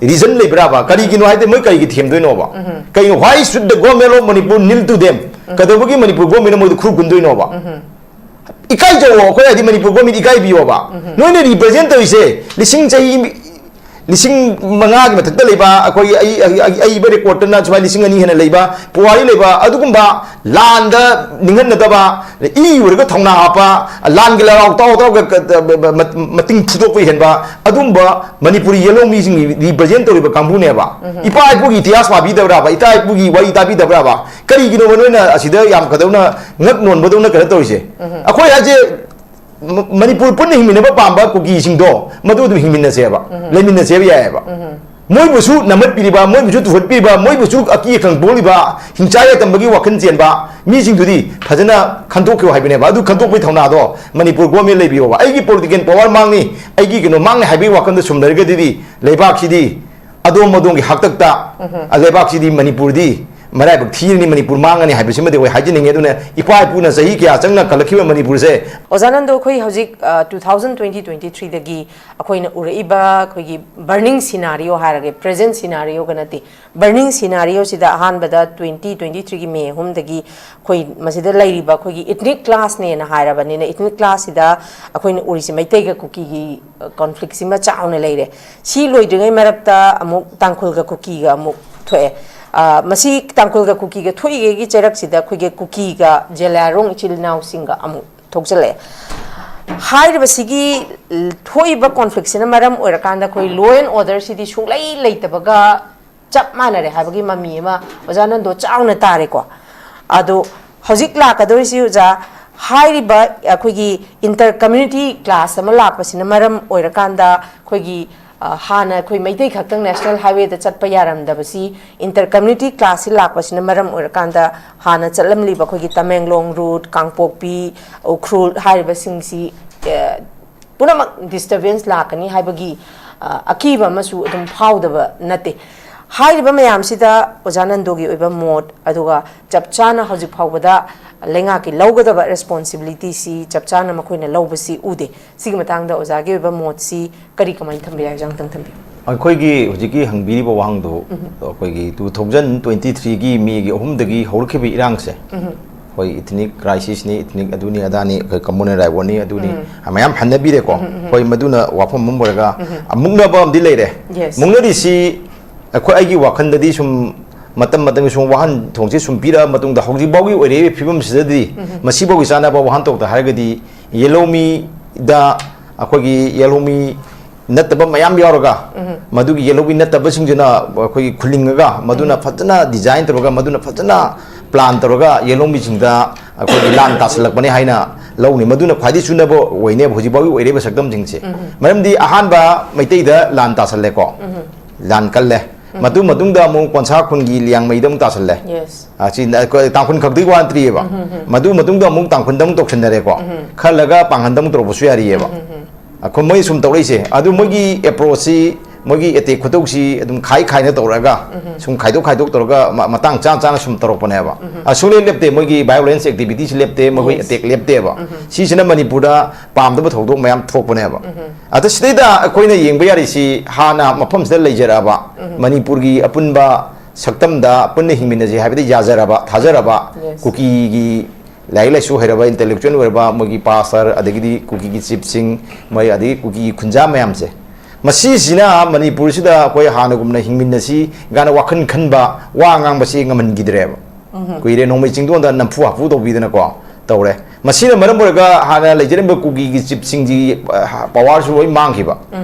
Reason ꯂꯩꯕ꯭ꯔꯥꯕ? ꯀꯔꯤꯒꯤꯅꯣ ꯍꯥꯏꯗꯤ ꯃꯣꯏ ꯀꯔꯤꯒꯤ ꯊꯦꯝꯗꯣꯏꯅꯣꯕ? ꯀꯩꯅꯣ? Why should the government of Manipur kneel to them? ꯀꯩꯗꯧꯕꯒꯤ ꯃꯅꯤꯄꯨꯔ government ꯅ ꯃꯣꯏꯗ ꯈꯨꯔꯨ ꯀꯨꯟꯗꯣꯏꯅꯣꯕ? ꯏꯀꯥꯏꯖꯧꯑꯣ, ꯑꯩꯈꯣꯏ ꯍꯥꯏꯗꯤ ꯃꯅꯤꯄꯨꯔ government ꯏꯀꯥꯏꯕꯤꯌꯣꯕ꯫ ꯅꯣꯏꯅ represent ꯇꯧꯔꯤꯁꯦ ꯂꯤꯁꯤꯡ ꯆꯍꯤ, ꯂꯤꯁꯤꯡ ꯃꯉꯥꯒꯤ ꯃꯊꯛꯇ ꯂꯩꯕ, ꯑꯩꯈꯣꯏꯒꯤ ꯑꯏ-, ꯑꯏ-, ꯑꯏ-, ꯑꯏꯕ record ꯇꯅ ꯁꯨꯃꯥꯏꯅ ꯂꯤꯁꯤꯡ ꯑꯅꯤ ꯍꯦꯟꯅ ꯂꯩꯕ, ꯄꯨꯋꯥꯔꯤ ꯂꯩꯕ, ꯑꯗꯨꯒꯨꯝꯕ ꯂꯥꯟꯗ ꯅꯤꯡꯍꯟꯅꯗꯕ, ꯏ ꯎꯔꯒ ꯊꯧꯅꯥ ꯍꯥꯞꯄ, ꯂꯥꯟꯒꯤ ꯂꯔꯥꯎ ꯇꯥꯎ ꯇꯥꯎꯒ ꯀ-, ꯀ-, ꯃ-, ꯃ-, ꯃꯇꯤꯡ ꯊꯨꯗꯣꯛꯄ ꯍꯦꯟꯕ, ꯑꯗꯨꯝꯕ ꯃꯅꯤꯄꯨꯔꯤ ꯌꯦꯜꯍꯧꯃꯤꯁꯤꯡꯒꯤ represent ꯇꯧꯔꯤꯕ ꯀꯥꯡꯕꯨꯅꯦꯕ꯫ ꯏꯄꯥ ꯏꯄꯨꯒꯤ ꯏꯇꯤꯍꯥꯁ ꯄꯥꯕꯤꯗꯕ꯭ꯔꯥꯕ? ꯏꯄꯥ ꯏꯄꯨꯒꯤ ꯋꯥꯔꯤ ꯇꯥꯕꯤꯗꯕ꯭ꯔꯥꯕ? ꯀꯔꯤꯒꯤꯅꯣꯕ ꯅꯣꯏꯅ ꯑꯁꯤꯗ ꯌꯥꯝ ꯀꯗꯧꯅ ꯉꯛ ꯅꯣꯟꯕꯗꯧꯅ ꯀꯩꯅꯣ ꯇꯧꯔꯤꯁꯦ? ꯑꯩꯈꯣꯏ ꯍꯥꯏꯁꯦ ꯃ- ꯃꯅꯤꯄꯨꯔ ꯄꯨꯟꯅ ꯍꯤꯡꯃꯤꯟꯅꯕ ꯄꯥꯝꯕ ꯀꯨꯀꯤꯁꯤꯡꯗꯣ ꯃꯗꯨ ꯑꯗꯨꯝ ꯍꯤꯡꯃꯤꯟꯅꯁꯦꯕ, ꯂꯩꯃꯤꯟꯅꯁꯦꯕ ꯌꯥꯏꯑꯕ꯫ ꯃꯣꯏꯕꯨꯁꯨ ꯅꯝꯃꯠꯄꯤꯔꯤꯕ, ꯃꯣꯏꯕꯨꯁꯨ ꯇꯨꯍꯠꯄꯤꯔꯤꯕ, ꯃꯣꯏꯕꯨꯁꯨ ꯑꯀꯤ ꯑꯈꯪ ꯄꯣꯛꯂꯤꯕ, ꯍꯤꯡꯆꯥ ꯌꯥꯏꯇꯝꯕꯒꯤ ꯋꯥꯈꯜ ꯆꯦꯟꯕ ꯃꯤꯁꯤꯡꯗꯨꯗꯤ ꯐꯖꯅ ꯈꯟꯗꯣꯛꯄꯤꯌꯨ ꯍꯥꯏꯕꯅꯦꯕ꯫ ꯑꯗꯨ ꯈꯟꯗꯣꯛꯄꯒꯤ ꯊꯧꯅꯥꯗꯣ ꯃꯅꯤꯄꯨꯔ ꯒꯣꯔꯃꯦꯟ ꯂꯩꯕꯤꯌꯣꯕ꯫ ꯑꯩꯒꯤ ꯄꯣꯂꯤꯇꯤꯀꯦꯜ ꯄꯋꯥꯔ ꯃꯥꯡꯅꯤ, ꯑꯩꯒꯤ ꯀꯩꯅꯣ ꯃꯥꯡꯅꯤ ꯍꯥꯏꯕꯒꯤ ꯋꯥꯈꯜꯗ ꯁꯨꯝ ꯂꯩꯔꯒꯗꯤ ꯂꯩꯕꯥꯛꯁꯤꯗꯤ ꯑꯗꯣꯝ ꯑꯗꯣꯝꯒꯤ ꯍꯥꯛꯇꯛꯇ, ꯎꯝꯍꯨꯝ꯫ ꯂꯩꯕꯥꯛꯁꯤꯗꯤ ꯃꯅꯤꯄꯨꯔꯗꯤ ꯃꯔꯥꯏꯕꯛ ꯊꯤꯔꯅꯤ, ꯃꯅꯤꯄꯨꯔ ꯃꯥꯡꯉꯅꯤ ꯍꯥꯏꯕꯁꯤꯃꯗꯤ ꯑꯩꯈꯣꯏ ꯍꯥꯏꯖꯅꯤꯡꯉꯤ꯫ ꯑꯗꯨꯅ ꯏꯄꯥ ꯏꯄꯨꯅ ꯆꯍꯤ ꯀꯌꯥ ꯆꯪꯅ ꯀꯜꯂꯛꯈꯤꯕ ꯃꯅꯤꯄꯨꯔꯁꯦ꯫ ꯑꯣꯖꯥ ꯅꯟꯗꯣ, ꯑꯩꯈꯣꯏ ꯍꯧꯖꯤꯛ, ꯑ, two thousand twenty twenty three ꯗꯒꯤ ꯑꯩꯈꯣꯏꯅ ꯎꯔꯛꯏꯕ ꯑꯩꯈꯣꯏꯒꯤ burning scenario ꯍꯥꯏꯔꯒꯦ, present scenario ꯒ ꯅꯠꯇꯦ, burning scenario ꯁꯤꯗ ꯑꯍꯥꯟꯕꯗ twenty twenty three ꯒꯤ ꯃꯦ ꯑꯍꯨꯝꯗꯒꯤ ꯑꯩꯈꯣꯏ ꯃꯁꯤꯗ ꯂꯩꯔꯤꯕ ꯑꯩꯈꯣꯏꯒꯤ ethnic clash ꯅꯦꯅ ꯍꯥꯏꯔꯕꯅꯤꯅ, ethnic clash ꯁꯤꯗ ꯑꯩꯈꯣꯏꯅ ꯎꯔꯤꯁꯦ ꯃꯩꯇꯩꯒ ꯀꯨꯀꯤꯒꯤ, ꯑ, conflict ꯁꯤꯃ ꯆꯥꯎꯅ ꯂꯩꯔꯦ꯫ ꯁꯤ ꯂꯣꯏꯗ꯭ꯔꯤꯉꯩ ꯃꯔꯛꯇ ꯑꯃꯨꯛ ꯇꯥꯡꯈꯨꯜꯒ ꯀꯨꯀꯤꯒ ꯑꯃꯨꯛ ꯊꯣꯛꯑꯦ꯫ ꯑ, ꯃꯁꯤ ꯇꯥꯡꯈꯨꯜꯒ ꯀꯨꯀꯤꯒ ꯊꯣꯛꯏꯉꯩꯒꯤ ꯆꯩꯔꯛꯁꯤꯗ ꯑꯩꯈꯣꯏꯒꯤ ꯀꯨꯀꯤꯒ ꯖꯦꯂꯤꯌꯥꯡꯔꯣꯡ ꯏꯆꯤꯜ ꯏꯅꯥꯎꯁꯤꯡꯒ ꯑꯃꯨꯛ ꯊꯣꯛꯆꯜꯂꯛꯑꯦ꯫ ꯍꯥꯏꯔꯤꯕꯁꯤꯒꯤ ꯊꯣꯛꯏꯕ conflict ꯁꯤꯅ ꯃꯔꯝ ꯑꯣꯏꯔꯀꯥꯟꯗ ꯑꯩꯈꯣꯏ law and order ꯁꯤꯗꯤ ꯁꯨꯡꯂꯩ ꯂꯩꯇꯕꯒ ꯆꯞ ꯃꯥꯟꯅꯔꯦ ꯍꯥꯏꯕꯒꯤ ꯃꯃꯤ ꯑꯃ ꯑꯣꯖꯥ ꯅꯟꯗꯣ ꯆꯥꯎꯅ ꯇꯥꯔꯦꯀꯣ꯫ ꯑꯗꯣ ꯍꯧꯖꯤꯛ ꯂꯥꯛꯀꯗꯧꯔꯤꯁꯤ ꯑꯣꯖꯥ, ꯍꯥꯏꯔꯤꯕ ꯑꯩꯈꯣꯏꯒꯤ inter community clash ꯑꯃ ꯂꯥꯛꯄꯁꯤꯅ ꯃꯔꯝ ꯑꯣꯏꯔꯀꯥꯟꯗ ꯑꯩꯈꯣꯏꯒꯤ, ꯑ, ꯍꯥꯟꯅ ꯑꯩꯈꯣꯏ ꯃꯩꯇꯩ ꯈꯛꯇꯪ national highway ꯗ ꯆꯠꯄ ꯌꯥꯔꯝꯗꯕꯁꯤ inter community clash ꯁꯤ ꯂꯥꯛꯄꯁꯤꯅ ꯃꯔꯝ ꯑꯣꯏꯔꯀꯥꯟꯗ ꯍꯥꯟꯅ ꯆꯠꯂꯝꯂꯤꯕ ꯑꯩꯈꯣꯏꯒꯤ ꯇꯃꯦꯡꯂꯣꯡ route, ꯀꯥꯡꯄꯣꯛꯄꯤ, ꯎꯈ꯭ꯔꯨꯜ ꯍꯥꯏꯔꯤꯕꯁꯤꯡꯁꯤ, ꯑ, ꯄꯨꯝꯅꯃꯛ disturbance ꯂꯥꯛꯀꯅꯤ ꯍꯥꯏꯕꯒꯤ, ꯑ, ꯑꯀꯤꯕ ꯑꯃꯁꯨ ꯑꯗꯨꯝ ꯐꯥꯎꯗꯕ ꯅꯠꯇꯦ꯫ ꯍꯥꯏꯔꯤꯕ ꯃꯌꯥꯝꯁꯤꯗ ꯑꯣꯖꯥ ꯅꯟꯗꯣꯒꯤ ꯑꯣꯏꯕ ꯃꯣꯠ, ꯑꯗꯨꯒ ꯆꯞ ꯆꯥꯅ ꯍꯧꯖꯤꯛ ꯐꯥꯎꯕꯗ ꯂꯩꯉꯥꯛꯀꯤ ꯂꯧꯒꯗꯕ responsibility ꯁꯤ ꯆꯞ ꯆꯥꯅ ꯃꯈꯣꯏꯅ ꯂꯧꯕꯁꯤ ꯎꯗꯦ꯫ ꯁꯤꯒꯤ ꯃꯇꯥꯡꯗ ꯑꯣꯖꯥꯒꯤ ꯑꯣꯏꯕ ꯃꯣꯠꯁꯤ ꯀꯔꯤ, ꯀꯃꯥꯏꯅ ꯊꯝꯕꯤꯔꯤ ꯍꯥꯏꯕꯁꯤ ꯑꯃꯨꯛꯇꯪ ꯊꯝꯕꯤꯌꯨ꯫ ꯑꯩꯈꯣꯏꯒꯤ ꯍꯧꯖꯤꯛꯀꯤ ꯍꯪꯕꯤꯔꯤꯕ ꯋꯥꯍꯪꯗꯨ, ꯎꯝ꯫ ꯑꯩꯈꯣꯏꯒꯤ two thousand twenty three ꯒꯤ ꯃꯦꯒꯤ ꯑꯍꯨꯝꯗꯒꯤ ꯍꯧꯔꯛꯈꯤꯕ ꯏꯔꯥꯡꯁꯦ, ꯎꯝ꯫ ꯑꯩꯈꯣꯏ ethnic crisis ꯅꯤ, ethnic ꯑꯗꯨꯅꯤ ꯑꯗꯥꯅꯤ, ꯑꯩꯈꯣꯏ communal rivalry ꯅꯤ ꯑꯗꯨꯅꯤ, ꯎꯝ꯫ ꯃꯌꯥꯝ ꯍꯟꯅꯕꯤꯔꯦꯀꯣ꯫ ꯎꯝ, ꯎꯝ, ꯎꯝ꯫ ꯑꯩꯈꯣꯏ ꯃꯗꯨꯅ ꯋꯥꯐꯝ ꯑꯃ ꯑꯣꯏꯔꯒ, ꯎꯝ꯫ ꯑꯃꯨꯛꯅꯕ ꯑꯃꯗꯤ ꯂꯩꯔꯦ꯫ Yes꯫ ꯃꯨꯛꯅꯔꯤꯁꯤ ꯑꯩꯈꯣꯏ, ꯑꯩꯒꯤ ꯋꯥꯈꯜꯗꯗꯤ ꯁꯨꯝ ꯃꯇꯝ ꯃꯇꯝꯒꯤ ꯁꯨꯝ ꯋꯥꯍꯟꯊꯣꯛꯁꯦ ꯁꯨꯝ ꯄꯤꯔꯛꯑ ꯃꯇꯨꯡꯗ ꯍꯧꯖꯤꯛ ꯐꯥꯎꯒꯤ ꯑꯣꯏꯔꯛꯏꯕ ꯐꯤꯕꯝꯁꯤꯗꯗꯤ, ꯎꯝ꯫ ꯃꯁꯤ ꯐꯥꯎꯒꯤ ꯆꯥꯟꯅꯕ ꯋꯥꯍꯟꯊꯣꯛꯇ ꯍꯥꯏꯔꯒꯗꯤ ꯌꯦꯜꯍꯧꯃꯤꯗ ꯑꯩꯈꯣꯏꯒꯤ ꯌꯦꯜꯍꯧꯃꯤ ꯅꯠꯇꯕ ꯃꯌꯥꯝ ꯌꯥꯎꯔꯒ, ꯎꯝ꯫ ꯃꯗꯨꯒꯤ ꯌꯦꯜꯍꯧꯃꯤ ꯅꯠꯇꯕꯁꯤꯡꯁꯤꯅ ꯑꯩꯈꯣꯏꯒꯤ ꯈꯨꯜꯂꯤꯡꯉꯒ, ꯃꯗꯨꯅ ꯎꯝ꯫ ꯐꯖꯅ design ꯇꯧꯔꯒ, ꯃꯗꯨꯅ ꯐꯖꯅ ꯄ꯭ꯂꯥꯟ ꯇꯧꯔꯒ ꯌꯦꯂꯣꯝꯕꯤꯁꯤꯡꯗ ꯑꯩꯈꯣꯏꯒꯤ ꯂꯥꯟ ꯇꯥꯁꯜꯂꯛꯄꯅꯦ ꯍꯥꯏꯅ ꯂꯧꯅꯤ꯫ ꯃꯗꯨꯅ ꯈ꯭ꯋꯥꯏꯗꯒꯤ ꯆꯨꯅꯕ ꯑꯣꯏꯅꯦꯕ ꯍꯧꯖꯤꯛ ꯐꯥꯎꯒꯤ ꯑꯣꯏꯔꯤꯕ ꯁꯛꯇꯝꯁꯤꯡꯁꯦ꯫ ꯃꯔꯝꯗꯤ ꯑꯍꯥꯟꯕ ꯃꯩꯇꯩꯗ ꯂꯥꯟ ꯇꯥꯁꯜꯂꯦꯀꯣ, ꯂꯥꯟ ꯀꯜꯂꯦ꯫ ꯃꯇꯨꯡ ꯃꯇꯨꯡꯗ ꯑꯃꯨꯛ ꯀꯣꯟꯁꯥ ꯈꯨꯟꯒꯤ ꯂꯤꯌꯥꯡꯃꯩꯗ ꯑꯃꯨꯛ ꯇꯥꯁꯜꯂꯦ꯫ Yes. ꯑꯁꯤ ꯑꯩꯈꯣꯏ ꯇꯥꯡꯈꯨꯜ ꯈꯛꯇꯒꯤ ꯋꯥ ꯅꯠꯇ꯭ꯔꯤꯑꯕ꯫ ꯃꯗꯨ ꯃꯇꯨꯡꯗ ꯑꯃꯨꯛ ꯇꯥꯡꯈꯨꯜꯗ ꯑꯃꯨꯛ ꯇꯧꯁꯤꯟꯅꯔꯦꯀꯣ꯫ ꯈꯜꯂꯒ ꯄꯥꯡꯒꯟꯗ ꯑꯃꯨꯛ ꯇꯧꯔꯛꯄꯁꯨ ꯌꯥꯔꯤꯑꯕ꯫ ꯑꯩꯈꯣꯏ ꯃꯣꯏ ꯁꯨꯝ ꯇꯧꯔꯛꯏꯁꯦ꯫ ꯑꯗꯨ ꯃꯣꯏꯒꯤ ꯑꯦꯄ꯭ꯔꯣꯆꯁꯤ, ꯃꯣꯏꯒꯤ ꯑꯦꯇꯦꯛ ꯈꯨꯇꯧꯁꯤ ꯑꯗꯨꯝ ꯈꯥꯏ ꯈꯥꯏꯅ ꯇꯧꯔꯛꯑꯒ, ꯁꯨꯝ ꯈꯥꯏꯗꯣꯛ ꯈꯥꯏꯗꯣꯛ ꯇꯧꯔꯒ ꯃ- ꯃꯇꯥꯡ ꯆꯥ ꯆꯥꯅ ꯁꯨꯝ ꯇꯧꯔꯛꯄꯅꯦꯕ꯫ ꯑ, ꯁꯨꯡꯂꯦꯞ ꯂꯦꯞꯇꯦ, ꯃꯣꯏꯒꯤ ꯚꯥꯏꯑꯣꯂꯦꯟꯁ ꯑꯦꯛꯇꯤꯚꯤꯇꯤꯁꯤ ꯂꯦꯞꯇꯦ, ꯃꯈꯣꯏ Yes. ꯑꯦꯇꯦꯛ ꯂꯦꯞꯇꯦꯕ꯫ ꯁꯤꯁꯤꯅ ꯃꯅꯤꯄꯨꯔꯗ ꯄꯥꯝꯗꯕ ꯊꯧꯗꯣꯛ ꯃꯌꯥꯝ ꯊꯣꯛꯄꯅꯦꯕ꯫ ꯑꯗ ꯁꯤꯗꯩꯗ ꯑꯩꯈꯣꯏꯅ ꯌꯦꯡꯕ ꯌꯥꯔꯤꯁꯤ, ꯍꯥꯟꯅ ꯃꯐꯝꯁꯤꯗ ꯂꯩꯖꯔꯛꯑꯕ ꯃꯅꯤꯄꯨꯔꯒꯤ ꯑꯄꯨꯟꯕ ꯁꯛꯇꯝꯗ ꯄꯨꯟꯅ ꯍꯤꯡꯃꯤꯟꯅꯁꯤ ꯍꯥꯏꯕꯗ ꯌꯥꯖꯔꯕ, ꯊꯥꯖꯔꯕ Yes. ꯀꯨꯀꯤꯒꯤ ꯂꯥꯏꯔꯤꯛ ꯂꯥꯏꯁꯨ ꯍꯩꯔꯕ, ꯏꯟꯇꯦꯂꯦꯛꯆꯨꯋꯦꯜ ꯑꯣꯏꯔꯕ, ꯃꯣꯏꯒꯤ ꯄꯥꯁꯇꯔ ꯑꯗꯒꯤꯗꯤ ꯀꯨꯀꯤꯒꯤ ꯆꯤꯞꯁꯤꯡ, ꯃꯣꯏ ꯑꯗꯒꯤ ꯀꯨꯀꯤꯒꯤ ꯈꯨꯟꯖꯥ ꯃꯌꯥꯝꯁꯦ, ꯃꯁꯤꯁꯤꯅ ꯃꯅꯤꯄꯨꯔꯁꯤꯗ ꯑꯩꯈꯣꯏ ꯍꯥꯟꯅꯒꯨꯝꯅ ꯍꯤꯡꯃꯤꯟꯅꯁꯤ ꯀꯥꯏꯅ ꯋꯥꯈꯜ ꯈꯟꯕ, ꯋꯥ ꯉꯥꯡꯕꯁꯤ ꯉꯝꯍꯟꯈꯤꯗ꯭ꯔꯦꯕ꯫ ꯀꯨꯏꯔꯦ, ꯅꯣꯡꯃꯩ ꯆꯤꯡꯗꯣꯟꯗ ꯅꯝꯐꯨ ꯍꯥꯐꯨ ꯇꯧꯕꯤꯗꯅꯀꯣ ꯇꯧꯔꯦ꯫ ꯃꯁꯤꯅ ꯃꯔꯝ ꯑꯣꯏꯔꯒ ꯍꯥꯟꯅ ꯂꯩꯖꯔꯝꯕ ꯀꯨꯀꯤꯒꯤ ꯆꯤꯞꯁꯤꯡꯁꯤ, ꯑ, ꯄꯋꯥꯔꯁꯨ ꯂꯣꯏ ꯃꯥꯡꯈꯤꯕ꯫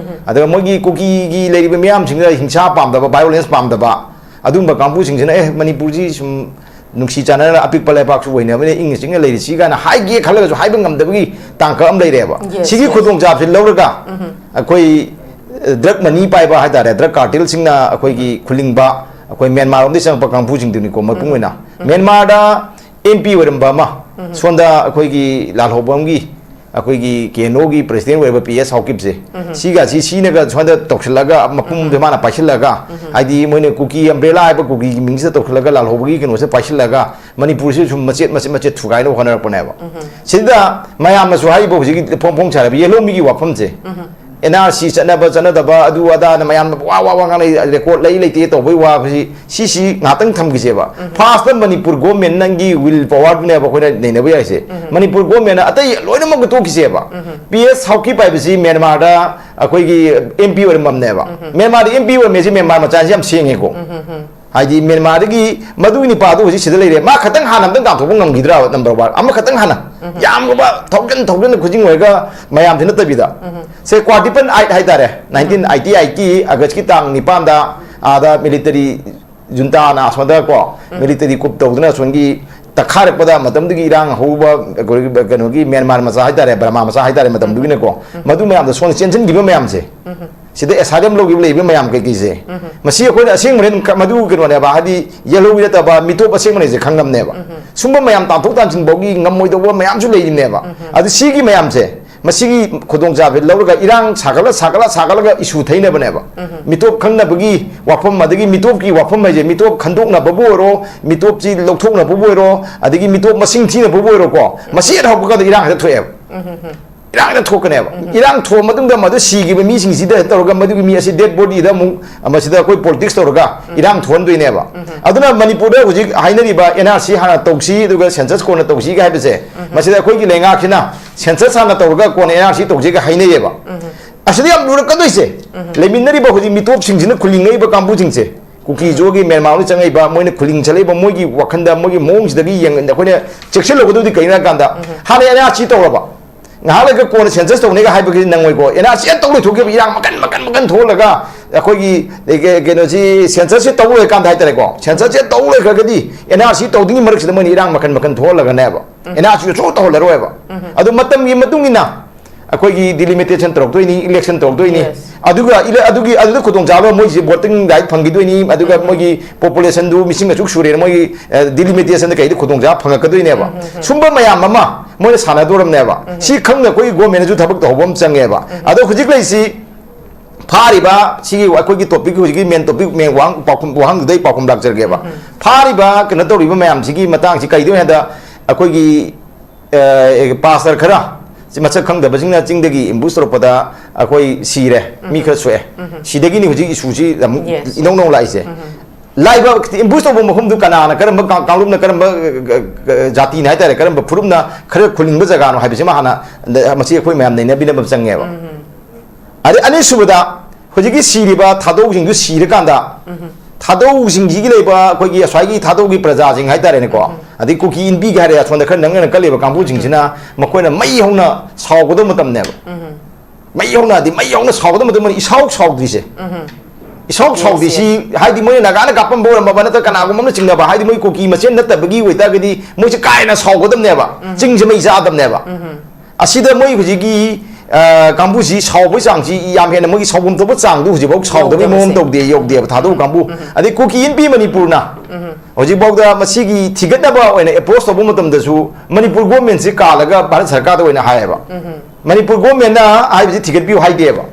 ꯑꯗꯨꯒ ꯃꯣꯏꯒꯤ ꯀꯨꯀꯤꯒꯤ ꯂꯩꯔꯤꯕ ꯃꯤꯌꯥꯝꯁꯤꯡꯗ ꯍꯤꯡꯁꯥ ꯄꯥꯝꯗꯕ, ꯚꯥꯏꯑꯣꯂꯦꯟꯁ ꯄꯥꯝꯗꯕ, ꯑꯗꯨꯒꯨꯝꯕ ꯀꯥꯡꯕꯨꯁꯤꯡꯁꯤꯅ, "ꯑꯦ, ꯃꯅꯤꯄꯨꯔꯁꯤ ꯁꯨꯝ ꯅꯨꯡꯁꯤ ꯆꯥꯟꯅꯅ ꯑꯄꯤꯛꯄ ꯂꯩꯕꯥꯛꯁꯨ ꯑꯣꯏꯅꯕꯅꯤꯅ ꯏꯪꯅ ꯆꯤꯛꯅ ꯂꯩꯔꯤꯁꯤ" ꯀꯥꯏꯅ ꯍꯥꯏꯒꯦ ꯈꯜꯂꯒꯁꯨ ꯍꯥꯏꯕ ꯉꯝꯗꯕꯒꯤ ꯇꯥꯡꯀꯛ ꯑꯃ ꯂꯩꯔꯦꯕ꯫ Yes, ꯁꯤꯒꯤ yes. ꯈꯨꯗꯣꯡꯆꯥꯕꯁꯤ ꯂꯧꯔꯒ ꯑꯩꯈꯣꯏ ꯗ꯭ꯔꯒ ꯃꯅꯤ ꯄꯥꯏꯕ ꯍꯥꯏꯇꯥꯔꯦ, ꯗ꯭ꯔꯒ ꯀꯥꯔꯇꯦꯜꯁꯤꯡꯅ ꯑꯩꯈꯣꯏꯒꯤ ꯈꯨꯂꯤꯡꯕ, ꯑꯩꯈꯣꯏ ꯃ꯭ꯌꯥꯟꯃꯥꯔ ꯂꯣꯝꯗꯒꯤ ꯆꯪꯉꯛꯄ ꯀꯥꯡꯕꯨꯁꯤꯡꯗꯨꯅꯤꯀꯣ, ꯃꯄꯨꯡ ꯑꯣꯏꯅ꯫ ꯃ꯭ꯌꯥꯟꯃꯥꯔꯗ ꯑꯦꯝ ꯄꯤ ꯑꯣꯏꯔꯝꯕ ꯑꯃ, ꯁꯣꯝꯗ ꯑꯩꯈꯣꯏꯒꯤ ꯂꯥꯜꯍꯧꯕꯝꯒꯤ, ꯑꯩꯈꯣꯏꯒꯤ ꯀꯦ ꯑꯦꯟ ꯑꯣꯒꯤ ꯄ꯭ꯔꯦꯁꯤꯗꯦꯟ ꯑꯣꯏꯔꯕ ꯄꯤ ꯑꯦꯁ ꯍꯥꯎꯀꯤꯞꯁꯦ, ꯁꯤꯒ ꯁꯤ ꯁꯤꯅꯒ ꯁꯣꯝꯗ ꯇꯧꯁꯤꯜꯂꯒ, ꯃꯄꯨꯝꯗꯣ ꯃꯥꯅ ꯄꯥꯏꯁꯤꯜꯂꯒ, ꯍꯥꯏꯗꯤ ꯃꯣꯏꯅ ꯀꯨꯀꯤ ꯑꯝꯕ꯭ꯔꯦꯂꯥ ꯍꯥꯏꯕ ꯀꯨꯀꯤꯒꯤ ꯃꯤꯡꯁꯤꯗ ꯇꯧꯁꯤꯜꯂꯒ, ꯂꯥꯜꯍꯧꯕꯒꯤ ꯀꯩꯅꯣꯁꯦ ꯄꯥꯏꯁꯤꯜꯂꯒ, ꯃꯅꯤꯄꯨꯔꯁꯤ ꯁꯨꯝ ꯃꯆꯦꯠ ꯃꯆꯦꯠ ꯃꯆꯦꯠ ꯊꯨꯒꯥꯏꯅꯕ ꯍꯣꯠꯅꯔꯛꯄꯅꯦꯕ꯫ ꯁꯤꯗ ꯃꯌꯥꯝꯅꯁꯨ ꯍꯥꯏꯔꯤꯕ ꯍꯧꯖꯤꯛꯀꯤ ꯐꯣꯡ ꯐꯣꯡ ꯁꯥꯔꯕ ꯌꯦꯂꯣꯝꯕꯤꯒꯤ ꯋꯥꯐꯝꯁꯦ, ꯑꯦꯟ ꯑꯥꯔ ꯁꯤ ꯆꯠꯅꯕ ꯆꯠꯅꯗꯕ, ꯑꯗꯨ ꯑꯗꯥꯅ ꯃꯌꯥꯝꯅ ꯋꯥ ꯋꯥ ꯋꯥ ꯉꯥꯡꯅꯩ, ꯔꯦꯀꯣꯔꯗ ꯂꯩ ꯂꯩꯇꯦ ꯇꯧꯕꯩ ꯋꯥꯕꯁꯤ, ꯁꯤꯁꯤ ꯉꯥꯛꯇꯪ ꯊꯝꯈꯤꯁꯦꯕ꯫ ꯐꯥꯔꯁꯇ ꯃꯅꯤꯄꯨꯔ ꯒꯣꯔꯃꯦꯟ ꯅꯪꯒꯤ ꯋꯤꯜ ꯄꯋꯥꯔꯗꯨꯅꯦꯕ ꯑꯩꯈꯣꯏꯅ ꯅꯩꯅꯕ ꯌꯥꯏꯁꯦ꯫ ꯃꯅꯤꯄꯨꯔ ꯒꯣꯔꯃꯦꯟꯅ ꯑꯇꯩ ꯂꯣꯏꯅꯃꯛ ꯇꯣꯛꯈꯤꯁꯦꯕ꯫ ꯄꯤ ꯑꯦꯁ ꯍꯥꯎꯀꯤꯞ ꯍꯥꯏꯕꯁꯤ ꯃ꯭ꯌꯥꯟꯃꯥꯔꯗ ꯑꯩꯈꯣꯏꯒꯤ ꯑꯦꯝ ꯄꯤ ꯑꯣꯏꯔꯝꯃꯕꯅꯦꯕ꯫ ꯃ꯭ꯌꯥꯟꯃꯥꯔꯗ ꯑꯦꯝ ꯄꯤ ꯑꯣꯏꯔꯝꯃꯦꯁꯤ ꯃ꯭ꯌꯥꯟꯃꯥꯔ ꯃꯆꯥꯁꯤ ꯌꯥꯝ ꯁꯦꯡꯉꯦꯀꯣ꯫ ꯍꯥꯏꯗꯤ ꯃ꯭ꯌꯥꯟꯃꯥꯔꯗꯒꯤ ꯃꯗꯨꯒꯤ ꯅꯨꯄꯥꯗꯨ ꯍꯧꯖꯤꯛ ꯁꯤꯗ ꯂꯩꯔꯦ, ꯃꯥ ꯈꯇꯪ ꯍꯥꯟꯅ ꯑꯝꯇꯪ ꯇꯥꯟꯊꯣꯛꯄ ꯉꯝꯈꯤꯗ꯭ꯔꯕ? ꯅꯝꯕꯔ ꯋꯥꯟ, ꯑꯃꯈꯛꯇꯪ ꯍꯥꯟꯅ ꯌꯥꯝꯂꯕ ꯊꯧꯖꯟ ꯊꯧꯖꯟ ꯈꯨꯖꯤꯡ ꯑꯣꯏꯔꯒ ꯃꯌꯥꯝꯁꯤ ꯅꯠꯇꯕꯤꯗ, ꯁꯦ, ꯀ꯭ꯋꯥꯗꯤꯄꯟ ꯑꯥꯏꯠ ꯍꯥꯏꯇꯥꯔꯦ, ꯅꯥꯏꯟꯇꯤꯟ ꯑꯥꯏꯇꯤ ꯑꯥꯏꯠꯀꯤ ꯑꯥꯒꯁꯀꯤ ꯇꯥꯡ ꯅꯤꯄꯥꯟꯗ ꯑꯥꯗ ꯃꯤꯂꯤꯇꯔꯤ ꯖꯨꯟꯇꯥꯅ ꯑꯁꯣꯝꯗ ꯀꯣ, ꯃꯤꯂꯤꯇꯔꯤ ꯀꯨꯞ ꯇꯧꯗꯅ ꯑꯁꯣꯝꯒꯤ ꯇꯛꯈꯥꯏꯔꯛꯄꯗ, ꯃꯇꯝꯗꯨꯒꯤ ꯏꯔꯥꯡ ꯍꯧꯕ, ꯑꯩꯈꯣꯏꯒꯤ ꯀꯩꯅꯣꯒꯤ ꯃ꯭ꯌꯥꯟꯃꯥꯔ ꯃꯆꯥ ꯍꯥꯏꯇꯥꯔꯦ, ꯕꯔꯃꯥ ꯃꯆꯥ ꯍꯥꯏꯇꯥꯔꯦ, ꯃꯇꯝꯗꯨꯒꯤꯅꯀꯣ, ꯃꯗꯨ ꯃꯌꯥꯝꯗꯣ ꯁꯣꯝꯗ ꯆꯦꯟꯁꯤꯟꯈꯤꯕ ꯃꯌꯥꯝꯁꯦ, ꯁꯤꯗ ꯑꯦꯁꯥꯏꯂꯝ ꯂꯧꯈꯤꯕ ꯂꯩꯕ ꯃꯌꯥꯝ ꯀꯩꯀꯩꯁꯦ, ꯃꯁꯤ ꯑꯩꯈꯣꯏꯅ ꯑꯁꯦꯡꯕꯅꯦ, ꯃꯗꯨ ꯀꯩꯅꯣꯅꯦꯕ, ꯍꯥꯏꯗꯤ ꯌꯦꯜꯍꯧꯕꯤ ꯅꯠꯇꯕ ꯃꯤꯇꯣꯞ ꯑꯁꯦꯡꯕꯅꯦꯁꯦ ꯈꯪꯉꯝꯅꯦꯕ꯫ ꯁꯨꯝꯕ ꯃꯌꯥꯝ ꯇꯥꯟꯊꯣꯛ ꯇꯥꯟꯁꯤꯟ ꯐꯥꯎꯒꯤ ꯉꯝꯃꯣꯏꯗꯧꯕ ꯃꯌꯥꯝꯁꯨ ꯂꯩꯔꯤꯅꯦꯕ꯫ ꯑꯗꯨ ꯁꯤꯒꯤ ꯃꯌꯥꯝꯁꯦ, ꯃꯁꯤꯒꯤ ꯈꯨꯗꯣꯡꯆꯥꯕꯁꯦ ꯂꯧꯔꯒ ꯏꯔꯥꯡ ꯁꯥꯒꯠꯂ, ꯁꯥꯒꯠꯂ, ꯁꯥꯒꯠꯂꯒ ꯏꯁꯨ ꯊꯩꯅꯕꯅꯦꯕ꯫ ꯃꯤꯇꯣꯞ ꯈꯪꯅꯕꯒꯤ ꯋꯥꯐꯝ, ꯑꯗꯒꯤ ꯃꯤꯇꯣꯞꯀꯤ ꯋꯥꯐꯝ ꯍꯥꯏꯁꯦ, ꯃꯤꯇꯣꯞ ꯈꯟꯗꯣꯛꯅꯕꯕꯨ ꯑꯣꯏꯔꯣ, ꯃꯤꯇꯣꯞꯁꯤ ꯂꯧꯊꯣꯛꯅꯕꯕꯨ ꯑꯣꯏꯔꯣ, ꯑꯗꯒꯤ ꯃꯤꯇꯣꯞ ꯃꯁꯤꯡ ꯊꯤꯅꯕꯕꯨ ꯑꯣꯏꯔꯣꯀꯣ, ꯃꯁꯤ ꯍꯦꯛ ꯍꯧꯔꯛꯄꯒ ꯏꯔꯥꯡ ꯍꯦꯛꯇ ꯊꯣꯛꯑꯦꯕ꯫ ꯏꯔꯥꯡ ꯍꯦꯛꯇ ꯊꯣꯛꯀꯅꯦꯕ꯫ ꯏꯔꯥꯡ ꯊꯣꯛꯑ ꯃꯇꯨꯡꯗ ꯃꯗꯨ ꯁꯤꯈꯤꯕ ꯃꯤꯁꯤꯡꯁꯤꯗ ꯇꯧꯔꯒ, ꯃꯗꯨꯒꯤ ꯃꯤ ꯑꯁꯤ ꯗꯦꯗ ꯕꯣꯗꯤꯗ ꯑꯃꯨꯛ ꯃꯁꯤꯗ ꯑꯩꯈꯣꯏ ꯄꯣꯂꯤꯇꯤꯛꯁ ꯇꯧꯔꯒ ꯏꯔꯥꯡ ꯊꯣꯛꯍꯟꯗꯣꯏꯅꯦꯕ꯫ ꯑꯗꯨꯅ ꯃꯅꯤꯄꯨꯔꯗ ꯍꯧꯖꯤꯛ ꯍꯥꯏꯅꯔꯤꯕ ꯑꯦꯟ ꯑꯥꯔ ꯁꯤ ꯍꯥꯟꯅ ꯇꯧꯁꯤ, ꯑꯗꯨꯒ ꯁꯦꯟꯁꯁ ꯀꯣꯟꯅ ꯇꯧꯁꯤꯒ ꯍꯥꯏꯕꯁꯦ, ꯃꯁꯤꯗ ꯑꯩꯈꯣꯏꯒꯤ ꯂꯩꯉꯥꯛꯁꯤꯅ ꯁꯦꯟꯁꯁ ꯍꯥꯟꯅ ꯇꯧꯔꯒ ꯀꯣꯟꯅ ꯑꯦꯟ ꯑꯥꯔ ꯁꯤ ꯇꯧꯁꯤꯒ ꯍꯥꯏꯅꯩꯌꯦꯕ꯫ ꯑꯁꯤꯗ ꯌꯥꯝ ꯂꯨꯔꯛꯀꯗꯣꯏꯁꯦ, ꯂꯩꯃꯤꯟꯅꯔꯤꯕ ꯍꯧꯖꯤꯛ ꯃꯤꯇꯣꯞꯁꯤꯡꯁꯤꯅ ꯈꯨꯜꯂꯤꯉꯩꯕ ꯀꯥꯡꯕꯨꯁꯤꯡꯁꯦ, ꯀꯨꯀꯤꯖꯣꯒꯤ ꯃ꯭ꯌꯥꯟꯃꯥꯔꯗ ꯆꯪꯉꯛꯏꯕ, ꯃꯣꯏꯅ ꯈꯨꯜꯂꯤꯡ ꯆꯠꯂꯛꯏꯕ, ꯃꯣꯏꯒꯤ ꯋꯥꯈꯟꯗ, ꯃꯣꯏꯒꯤ ꯃꯑꯣꯡꯁꯤꯗꯒꯤ ꯌꯦꯡ-, ꯑꯩꯈꯣꯏꯅ ꯆꯦꯛꯁꯤꯜꯂꯨꯒꯗꯕꯗꯤ ꯀꯩꯅꯣ ꯍꯥꯏ ꯀꯥꯟꯗ, ꯍꯥꯟꯅ ꯑꯦꯟ ꯑꯥꯔ ꯁꯤ ꯇꯧꯔꯕ, ꯉꯥꯏꯍꯥꯛ ꯂꯩꯔꯒ ꯀꯣꯟꯅ ꯁꯦꯟꯁꯁ ꯇꯧꯅꯤꯒ ꯍꯥꯏꯕꯒꯤꯗꯤ ꯅꯪꯉꯣꯏꯀꯣ꯫ ꯑꯦꯟ ꯑꯥꯔ ꯁꯤ ꯍꯦꯛ ꯇꯧ ꯂꯣꯏꯊꯣꯛꯈꯤꯕ ꯏꯔꯥꯡ ꯃꯈꯟ ꯃꯈꯟ ꯃꯈꯟ ꯊꯣꯛꯍꯜꯂꯒ, ꯑꯩꯈꯣꯏꯒꯤ ꯀꯩ-, ꯀꯩꯅꯣꯁꯤ, ꯁꯦꯟꯁꯁꯁꯤ ꯇꯧ ꯂꯣꯏꯔꯀꯥꯟꯗ ꯍꯥꯏꯇꯥꯔꯦꯀꯣ, ꯁꯦꯟꯁꯁꯁꯤ ꯇꯧ ꯂꯣꯏꯈ꯭ꯔꯒꯗꯤ ꯑꯦꯟ ꯑꯥꯔ ꯁꯤ ꯇꯧꯗ꯭ꯔꯤꯉꯩ ꯃꯔꯛꯁꯤꯗ ꯃꯣꯏꯅ ꯏꯔꯥꯡ ꯃꯈꯟ ꯃꯈꯟ ꯊꯣꯛꯍꯜꯂꯒꯅꯦꯕ, ꯑꯦꯟ ꯑꯥꯔ ꯁꯤꯁꯨ ꯁꯨꯡꯇꯧ ꯇꯧꯍꯜꯂꯔꯣꯏꯕ꯫ ꯑꯗꯨ ꯃꯇꯝꯒꯤ ꯃꯇꯨꯡ ꯏꯟꯅ ꯑꯩꯈꯣꯏꯒꯤ ꯗꯤꯂꯤꯃꯤꯇꯦꯁꯟ ꯇꯧꯔꯛꯇꯣꯏꯅꯤ, ꯏꯂꯦꯛꯁꯟ ꯇꯧꯔꯛꯇꯣꯏꯅꯤ꯫ Yes. ꯑꯗꯨꯒ ꯏꯂꯦ-, ꯑꯗꯨꯒꯤ, ꯑꯗꯨꯗ ꯈꯨꯗꯣꯡꯆꯥꯕ ꯃꯣꯏꯁꯦ ꯚꯣꯇꯤꯡ ꯔꯥꯏꯠ ꯐꯪꯈꯤꯗꯣꯏꯅꯤ, ꯑꯗꯨꯒ ꯃꯣꯏꯒꯤ ꯄꯣꯄꯨꯂꯦꯁꯟꯗꯨ ꯃꯤꯁꯤꯡ ꯑꯁꯨꯛ ꯁꯨꯔꯦꯅ ꯃꯣꯏꯒꯤ, ꯑ, ꯗꯤꯂꯤꯃꯤꯇꯦꯁꯟꯗ ꯀꯩꯗ ꯈꯨꯗꯣꯡꯆꯥꯕ ꯐꯪꯉꯛꯀꯗꯣꯏꯅꯦꯕ꯫ ꯁꯨꯝꯕ ꯃꯌꯥꯝ ꯑꯃ ꯃꯣꯏꯅ ꯁꯥꯟꯅꯗꯣꯔꯝꯅꯦꯕ꯫ ꯁꯤ ꯈꯪꯅ ꯑꯩꯈꯣꯏꯒꯤ ꯒꯣꯔꯃꯦꯟꯅꯁꯨ ꯊꯕꯛ ꯇꯧꯍꯧꯕ ꯑꯃ ꯆꯪꯉꯦꯕ꯫ ꯑꯗꯣ ꯍꯧꯖꯤꯛ ꯂꯩꯔꯤꯁꯤ ꯐꯥꯔꯤꯕ ꯁꯤꯒꯤ ꯑꯩꯈꯣꯏꯒꯤ ꯇꯣꯄꯤꯛ, ꯍꯧꯖꯤꯛꯀꯤ ꯃꯦꯟ ꯇꯣꯄꯤꯛ, ꯃꯦꯟ ꯋꯥꯍꯪ, ꯄꯥꯎꯈꯨꯝ, ꯋꯥꯍꯪꯗꯨꯗ ꯑꯩ ꯄꯥꯎꯈꯨꯝ ꯂꯥꯛꯆꯔꯒꯦꯕ꯫ ꯐꯥꯔꯤꯕ ꯀꯩꯅꯣ ꯇꯧꯔꯤꯕ ꯃꯌꯥꯝꯁꯤꯒꯤ ꯃꯇꯥꯡꯁꯤ ꯀꯩꯗꯧꯅꯤ ꯍꯥꯏꯗ, ꯑꯩꯈꯣꯏꯒꯤ ꯑ, ꯄꯥꯁꯇꯔ ꯈꯔ, ꯁꯤ ꯃꯁꯛ ꯈꯪꯗꯕꯁꯤꯡꯅ ꯆꯤꯡꯗꯒꯤ ꯑꯦꯝꯕꯨꯁ ꯇꯧꯔꯛꯄꯗ ꯑꯩꯈꯣꯏ ꯁꯤꯔꯦ, ꯃꯤ ꯈꯔ ꯁꯣꯛꯑꯦ꯫ ꯁꯤꯗꯒꯤꯅꯤ ꯍꯧꯖꯤꯛ ꯏꯁꯨꯁꯤ ꯑꯃꯨꯛ Yes. ꯏꯅꯧ ꯅꯧ ꯂꯥꯛꯏꯁꯦ꯫ ꯂꯥꯛꯏꯕ ꯑꯦꯝꯕꯨꯁ ꯇꯧꯕ ꯃꯐꯝꯗꯨ ꯀꯅꯥꯅ, ꯀꯔꯝꯕ ꯀꯥ-, ꯀꯥꯡꯂꯨꯞꯅ, ꯀꯔꯝꯕ, ꯑ, ꯑ, ꯖꯥꯇꯤꯅ ꯍꯥꯏꯇꯥꯔꯦ, ꯀꯔꯝꯕ ꯐꯨꯔꯨꯞꯅ ꯈꯔ ꯈꯨꯂꯤꯡꯕ ꯖꯒꯥꯅꯣ ꯍꯥꯏꯕꯁꯤꯃ ꯍꯥꯟꯅ ꯃꯁꯤ ꯑꯩꯈꯣꯏ ꯃꯌꯥꯝ ꯅꯩꯅꯕꯤꯅꯕ ꯆꯪꯉꯦꯕ꯫ ꯑꯗꯩ ꯑꯅꯤꯁꯨꯕꯗ, ꯍꯧꯖꯤꯛꯀꯤ ꯁꯤꯔꯤꯕ ꯊꯥꯗꯧꯁꯤꯡꯗꯨ ꯁꯤꯔꯀꯥꯟꯗ, ꯊꯥꯗꯧꯁꯤꯡꯁꯤꯒꯤ ꯂꯩꯕ ꯑꯩꯈꯣꯏꯒꯤ ꯑꯁ꯭ꯋꯥꯏꯒꯤ ꯊꯥꯗꯧꯒꯤ ꯄ꯭ꯔꯖꯥꯁꯤꯡ ꯍꯥꯏꯇꯥꯔꯦꯅꯦꯀꯣ, ꯑꯗꯩ ꯀꯨꯀꯤ ꯏꯟꯕꯤꯒ ꯍꯥꯏꯔꯦ, ꯑꯁꯣꯝꯗ ꯈꯔ ꯅꯛꯅꯅ ꯀꯜꯂꯤꯕ ꯀꯥꯡꯕꯨꯁꯤꯡꯁꯤꯅ, ꯃꯈꯣꯏꯅ ꯃꯩ ꯍꯧꯅ ꯁꯥꯎꯒꯗꯕ ꯃꯇꯝꯅꯦꯕ꯫ ꯃꯩ ꯍꯧꯅ, ꯍꯥꯏꯗꯤ ꯃꯩ ꯍꯧꯅ ꯁꯥꯎꯒꯗꯕ ꯃꯇꯝꯗ ꯏꯁꯥꯎ ꯁꯥꯎꯗ꯭ꯔꯤꯁꯦ꯫ ꯏꯁꯥꯎ ꯁꯥꯎꯗꯦ꯫ ꯁꯤ ꯍꯥꯏꯗꯤ ꯃꯣꯏꯅ ꯅꯥꯒꯥꯅ ꯀꯥꯞꯄꯝꯕ ꯑꯣꯏꯔꯝꯃꯕ ꯅꯠꯇ꯭ꯔꯒ ꯀꯅꯥꯒꯨꯝꯕ ꯑꯃꯅ ꯆꯤꯡꯅꯕ, ꯍꯥꯏꯗꯤ ꯃꯣꯏ ꯀꯨꯀꯤ ꯃꯁꯦꯟ ꯅꯠꯇꯕꯒꯤ ꯑꯣꯏꯇꯥꯔꯒꯗꯤ ꯃꯣꯏꯁꯦ ꯀꯥ ꯍꯦꯟꯅ ꯁꯥꯎꯒꯗꯕꯅꯦꯕ, ꯆꯤꯡꯁꯦ ꯃꯩ ꯆꯥꯗꯕꯅꯦꯕ꯫ ꯑꯁꯤꯗ ꯃꯣꯏ ꯍꯧꯖꯤꯛꯀꯤ, ꯑ, ꯀꯥꯡꯕꯨꯁꯤ ꯁꯥꯎꯕꯒꯤ ꯆꯥꯡꯁꯤ ꯌꯥꯝ ꯍꯦꯟꯅ ꯃꯣꯏꯒꯤ ꯁꯥꯎꯐꯝ ꯊꯣꯛꯄ ꯆꯥꯡꯗꯨ ꯍꯧꯖꯤꯛꯐꯥꯎ ꯁꯥꯎꯗꯕꯒꯤ ꯃꯑꯣꯡ ꯌꯧꯗꯕꯁꯦ꯫ ꯇꯧꯗꯦ, ꯌꯧꯗꯦꯕ ꯊꯥꯗꯣꯛꯄ ꯀꯥꯡꯕꯨ꯫ ꯑꯗꯩ ꯀꯨꯀꯤ ꯏꯟꯄꯤ ꯃꯅꯤꯄꯨꯔꯅ ꯍꯧꯖꯤꯛꯐꯥꯎꯗ ꯃꯁꯤꯒꯤ ꯊꯤꯒꯠꯅꯕ ꯑꯣꯏꯅ ꯑꯦꯄ꯭ꯔꯣꯁ ꯇꯧꯕ ꯃꯇꯝꯗꯁꯨ ꯃꯅꯤꯄꯨꯔ ꯒꯣꯔꯃꯦꯟꯁꯤ ꯀꯥꯜꯂꯒ ꯚꯥꯔꯠ ꯁꯔꯀꯥꯔꯗ ꯑꯣꯏꯅ ꯍꯥꯏꯌꯦꯕ꯫ ꯃꯅꯤꯄꯨꯔ ꯒꯣꯔꯃꯦꯟꯅ ꯍꯥꯏꯕꯁꯤ ꯊꯤꯒꯠꯄꯤꯌꯨ ꯍꯥꯏꯗꯦꯕ꯫